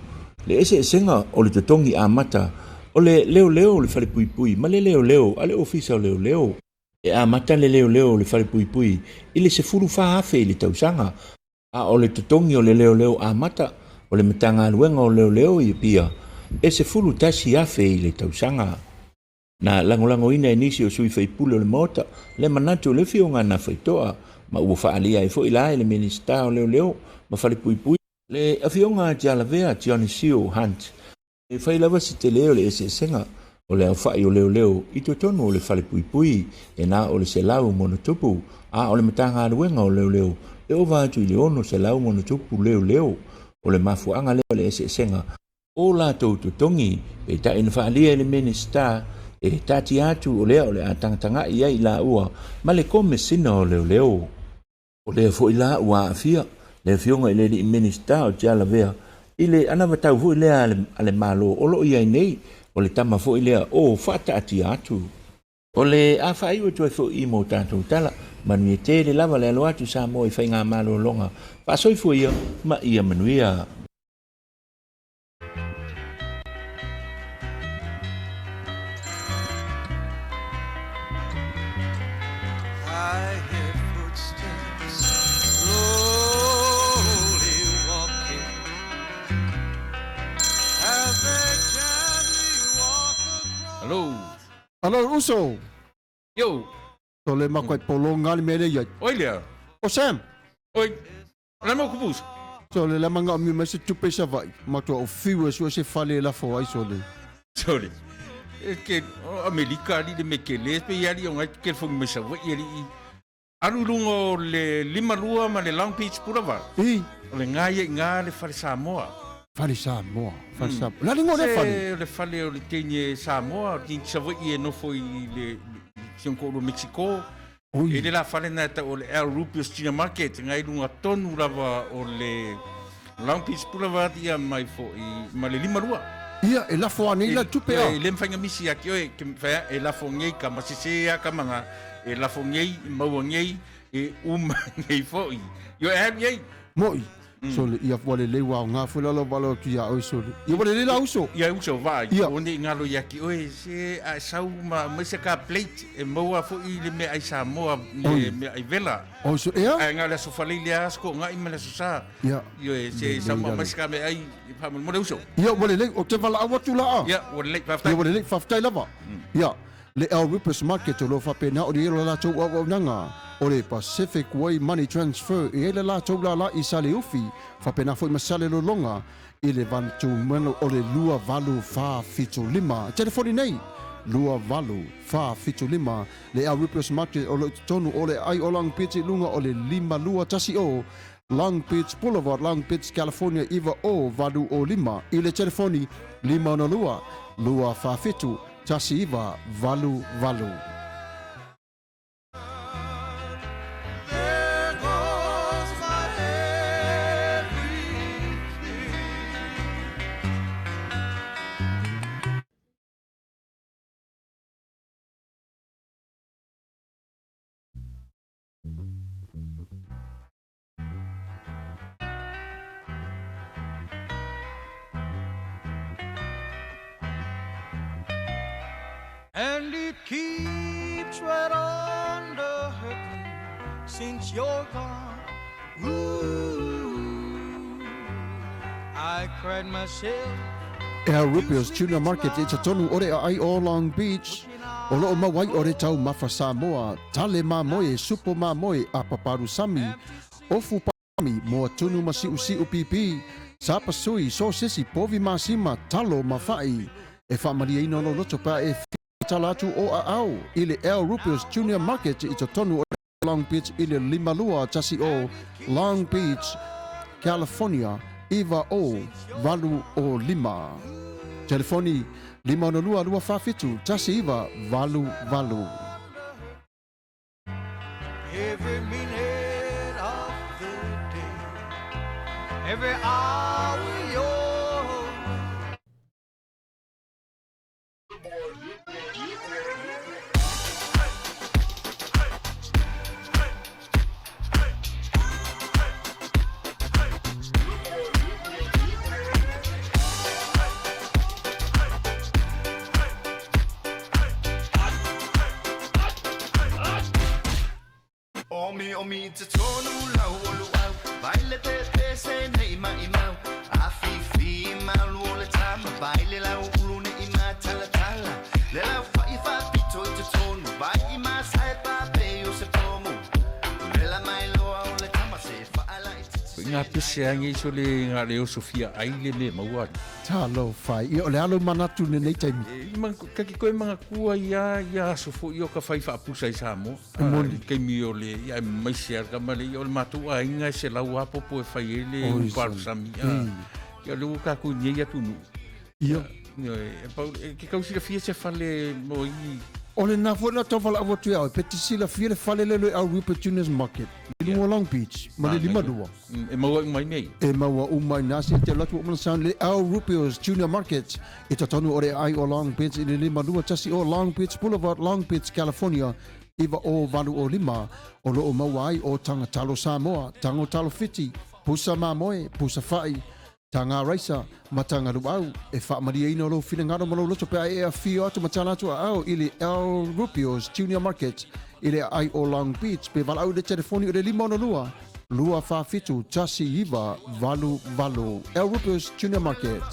S5: le eseesega o le totogi amata o le leoleo o le Falepuipui ma le leoleo a le Ofisa o Leoleo. E amata le leoleo o le Falepuipui i le $14,000 i le tausaga, A o le totogi o le leoleo amata o le Matagaluega o Leoleo i Apia e $11,000 i le tausaga. Na lagolagoina e nisi o sui faipule o le Maota le manatu o le Afioga a Nafaitoa ma ua faaalia ai foi la e le Minisita o Leoleo ma Falepuipui, le Afioga a Tialavea Tionisio Hunt. E fai lava si tele o le eseesega o le aofai o leoleo i totonu o le falepuipui e na o le 100+, a o le Matagaluega o Leoleo e ova atu i le 600+ leoleo. O le mafuaaga lea o le eseesega o latou totogi, peitai na faaalia e le Minisita e taatia atu o lea o le a tagatagai ai i laua ma le Komesina o Leoleo. O lea foi la ua aafia le Afioga i le Alii Minisita o Tialavea i le anavatau foi lea a le Malo o lo o i ai nei, o le tama foi lea o faataatia atu. O le a faaiu atu ai foi i mo tatou tala, manuia tele lava le alo atu Samoa i faigamalologa faasoifua ia ma ia manuia.
S7: Hello.
S8: Hello uso.
S7: Yo.
S8: So le makai polonga le mele ia.
S7: Oi lea.
S8: O Sam.
S7: Oi. O le mau kupusa.
S8: So le la manga mi mai se tupe sa vai. Matua o fiu e sua se fale la fo ai so le.
S7: Sorry. E ke o Amerika ali le me ke le pe ali o ngai ke fo me sa vai ali. Alu i luga o le 52 ma le Long Beach Boulevard.
S8: I.
S7: O le gā ia i gā le fale Samoa.
S8: Fale Samoa, fale Samoa. La lingo le fale.
S7: Se o le fale o le teine Samoa, o le teine Savaii e nofo i le si ona toalua Mexico.
S8: Oi.
S7: E le la fale na e tau o le El Rubios Junior Market, nga i luga tonu lava o le Long Beach Boulevard ia mai foi ma le 52.
S8: Ia, e lafo anei la tupe a.
S7: E le mafai na misi ia ki oe, ke mafai e lafo nei ka masese a ka manga, e lafo nei, e maua nei, e uma nei foi. Io e alu iai.
S8: Mo'i. Sole, ia ua lelei ua aoga foi la lau valaau atu ia oe sole. Ia ua lelei la uso.
S7: Ia uso vaai,
S8: Ia.
S7: o nei ngalo ia ki oe, se a e sau ma mai se ka plate, e maua foi le meaai Samoa, le meaai vela.
S8: Oi so, ea?
S7: Ae nga le aso Faleile a aso ko ngai ma le aso Sa.
S8: Ia.
S7: Ioe, se sau ma mai se ka meaai, faamolemole uso.
S8: Ia, ua lelei, ou te valaau atu la a.
S7: Ia, ua lelei, faafetai.
S8: Ia, ua lelei, faafetai lava. Ia, le El Rupes Market o lo o faapena ona i ai lo latou auaunaga o le Pacific Way Money Transfer e i ai le latou lala i Saleufi, faapena foi ma Salelologa i le vatumanu o le 2875. Telefoni nei, 2875 le El Rupes Market o lo o i totonu o le aai o Long Beach i luga o le 5210 Long Beach Boulevard, Long Beach, California 90805 i le telefoni 562 247 1988.
S9: There goes my everything. And it keeps right on the hurting since you're gone. Ooh, I cried myself.
S8: El Rubio's Tuna Market i totonu o le aai o Long Beach, o loo maua ai o le taumafa Samoa, tale mamoe, supo mamoe, apaparu sami, ofu pami, moa tunu ma siusiu pipi, sapasui, sosesi, povi masima, talo ma fa'i. E faamalieina lou loto pe a e fia tala atu o aao i le El Rubio's Junior Market i totonu o Long Beach i le 5210 Long Beach, California 90805. Telefoni 562 247 1988.
S9: Every minute of the day, every hour you're
S10: Omiomi i totonu lau o luau Vai le pese nei maimau Afifi malu o le tama Vai le lau ulu nei matalatala Le lau fai faapito i totonu Vai i masae pape o se pomu Vela mai loa o le tama se faala i
S7: Ko i ngā pese a ngei so le ngā le oso fia ai le me maua atu.
S8: Talofa e. Ia, o le a lou manatu i lenei taimi?
S7: E, ma, ka ki koe mangakua i a, i a aso foi o ka whai whaapusa i Samoa.
S8: E moni.
S7: I kaimi o le, ia e maise a ka male, ia o le mātou aiga e se lau apopo e whai e le
S8: Oi,
S7: uparusami. Ia le ua kākou nei atu nuu.
S8: Ia.
S7: Ia, e, pau, e, ke kau silafia se fale mo i...
S8: O lena foi na tau valaau atu ia oe, pe te silafia le fale lea o le Au Rupert Juniors Market i luga o Long Beach ma le 52.
S7: E maua uma i nei.
S8: E maua uma i nā se te alu atu o mana sound le Au Rupio's Junior Market i totonu o le aai o Long Beach i le 52 o Long Beach Boulevard, Long Beach, California 90805 o loo maua ai o Taga Talo Samoa, Tago Talo Fiti, Pusa Mamoe, Pusa Fa'i, Taga Raisa ma Taga Luau. E faamalieina lou finagalo ma lou loto pe a e afio atu ma tala atu aao i le El Rubio's Junior Market i le aai o Long Beach pe valaau i le telefoni o le 562 247 1988. El Rubio's Junior Market.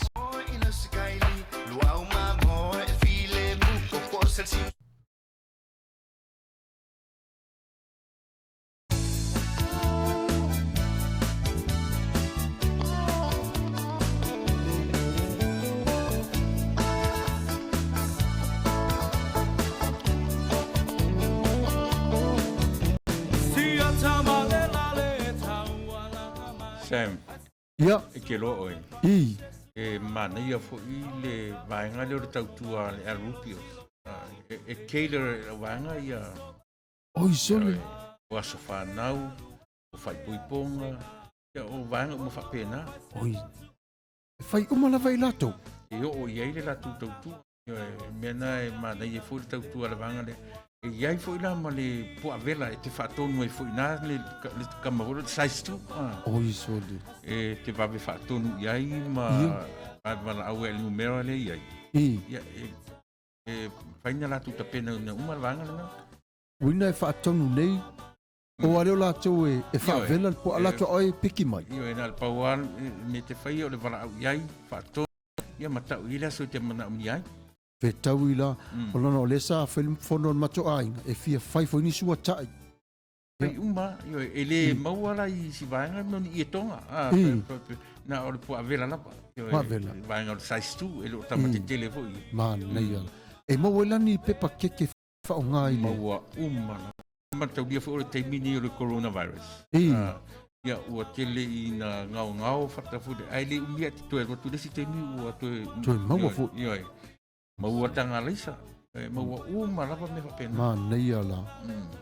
S7: Sam.
S8: Ia.
S7: E te loa oe.
S8: I.
S7: E manaia foi le vaega lea o le tautua a le Al Rupio. E, e tailor e lau vaega ia.
S8: Oi, sole.
S7: O aso whanau, o whaipoiponga, ia o vaega uma faapena.
S8: Oi. E fai uma lava i latou.
S7: E oo i ai le latou tautua. Ioe, mea na e manaia foi le tautua a le vaega lea. E i ai foi la ma le puavela e te faatonu ai foi na le, le kama foi le size 2. Ah.
S8: Oi, sole.
S7: E te vave faatonu i ai ma
S8: Ia.
S7: valaau e le numera lea i ai.
S8: I.
S7: Ia, e, e fai na latou tapena ina uma le vaega lena.
S8: Uina e faatonu nei, o a leo latou e, e faavela le poa latou oe piki mai.
S7: Ioe, na o le pau lava le mea te faia o le valaau i ai, faatonu, ia ma tau i le aso e te manaomia ai.
S8: Fetaui la, o lona o lea sa fai le fono a le matou aiga, e fia fai foi ni suatai.
S7: Fai uma, ioe, e le maua la i si vaega mo ni ietoga, a, na o le puavela lava. Ioe,
S8: Puavela.
S7: Vaega o le size 2, e le o tama tetele foi.
S8: Manaia. E maua ai la ni pepa keke faaaoga i le.
S7: Maua uma lava. Mataulia foi o le taimi nei o le coronavirus.
S8: I.
S7: Ia, ua tele ina gaogao fata foi, ae le umi ae te toe alu atu i le isi taimi ua toe...
S8: Toe maua foi.
S7: Ioe, maua taga alaisa, e maua uma lava mea faapena.
S8: Manaia la.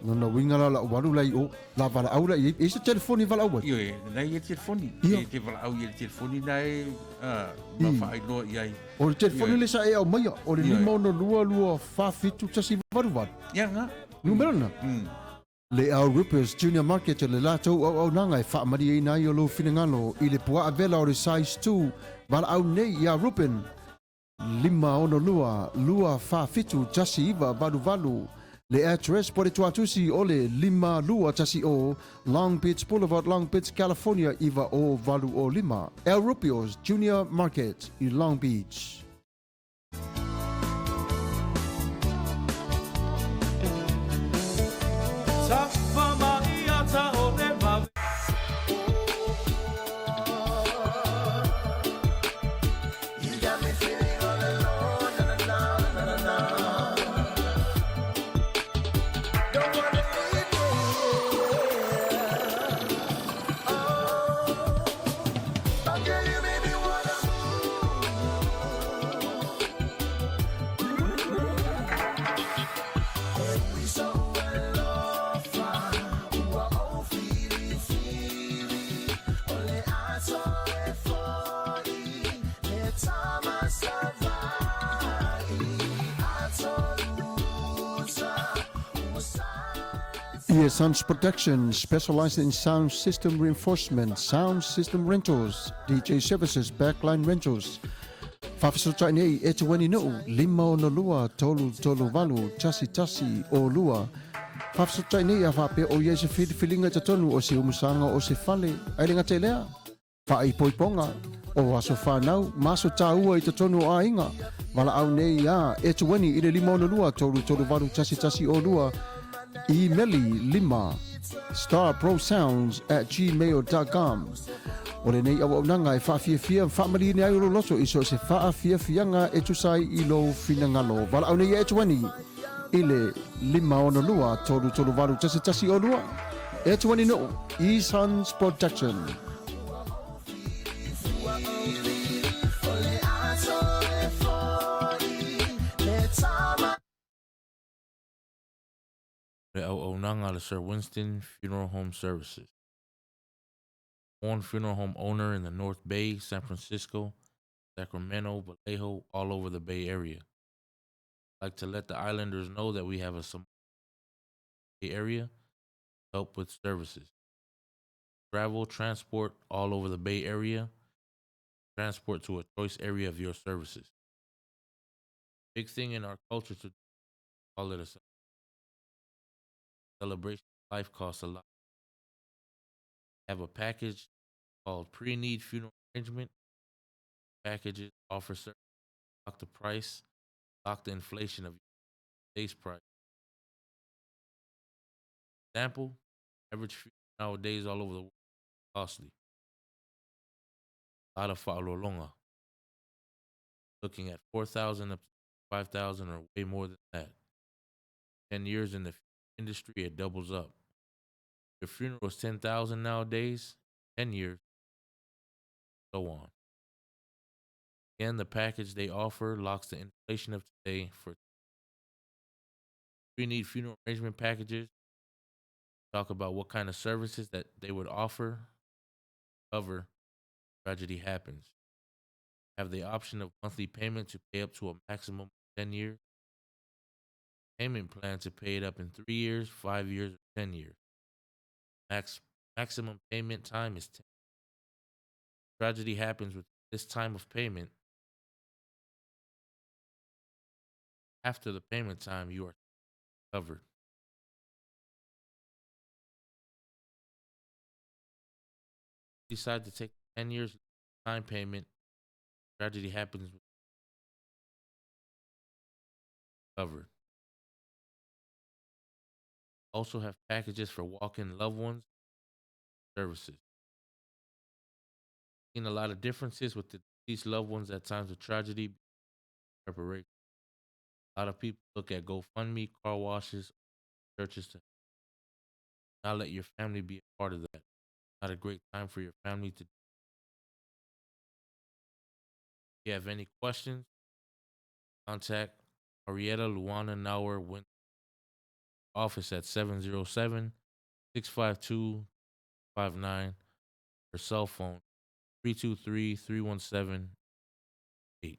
S8: Lona uiga la, lau alu la i o, la valaau la i ai. E i ai se telefoni e valaau ai?
S7: Ioe, na i ai le telefoni.
S8: Ia.
S7: E te valaau i ai le telefoni na e, ma faailoa i ai.
S8: O le telefoni le sa e aumaia, o le
S7: Ioe.
S8: 562 247 188.
S7: Ia lena.
S8: Numera lena. Le Al Rippers Junior Market le latou auaunaga e faamalieina ai o lou finagalo i le puaa vela o le size 2 valaau nei iā Ruben 562 247 1988 le address po le tuatusi o le 5210 Long Beach Boulevard Long Beach California 90805 Al Rupio's Junior Market i Long Beach. Sounds Production, specializing in sound system reinforcement, sound system rentals, DJ services, backline rentals. Faafesootai nei e te weni nuu, 562 338 1 1 2. Faafesootai nei a faapea o i ai se filifiliga i totonu o se umusaga o se fale, ae le gata i lea, faaipoipoga o aso fanau ma aso tāua i totonu o aiga. Valaau nei iā Etueni i le 562 338 1102, imeli 5 starprosounds@gmail.com. O lenei auaunaga e faafiafia ma faamalieina ai o lou loto i so o se faafiafiaga e tusa ai i lou finagalo. Valaau nei iā Etueni i le 562 338 1102. Etueni Nuu, E-Sons Production.
S11: Le auaunaga a le Sir Winston Funeral Home Services. One funeral home owner in the North Bay, San Francisco, Sacramento, Vallejo, all over the Bay Area. Like to let the islanders know that we have a Samoan Bay Area help with services. Travel, transport all over the Bay Area. Transport to a choice area of your services. Big thing in our culture to call it a celebration. Life costs a lot. Have a package called pre-need funeral arrangement. Packages offer service, lock the price, lock the inflation of base price. Example, average funeral nowadays all over the world costly. A lot of fa'alolonga. Looking at 4,000 up to 5,000 or way more than that. 10 years in the industry, it doubles up. If funeral is 10,000 nowadays, 10 years, so on. Again, the package they offer locks the inflation of today for you need funeral arrangement packages. Talk about what kind of services that they would offer, cover tragedy happens. Have the option of monthly payment to pay up to a maximum of 10 years. Payment plan to pay it up in 3 years, 5 years, or 10 years. Max maximum payment time is 10. Tragedy happens with this time of payment. After the payment time, you are covered. Decide to take 10 years time payment. Tragedy happens covered. Also have packages for walk-in loved ones services. Seen a lot of differences with the deceased loved ones at times of tragedy preparation. A lot of people look at GoFundMe, car washes, churches to not let your family be a part of that. Not a great time for your family to. If you have any questions, contact Arietta Luana Nauer Win office at 707 652 59. Her cell phone 323 317 8.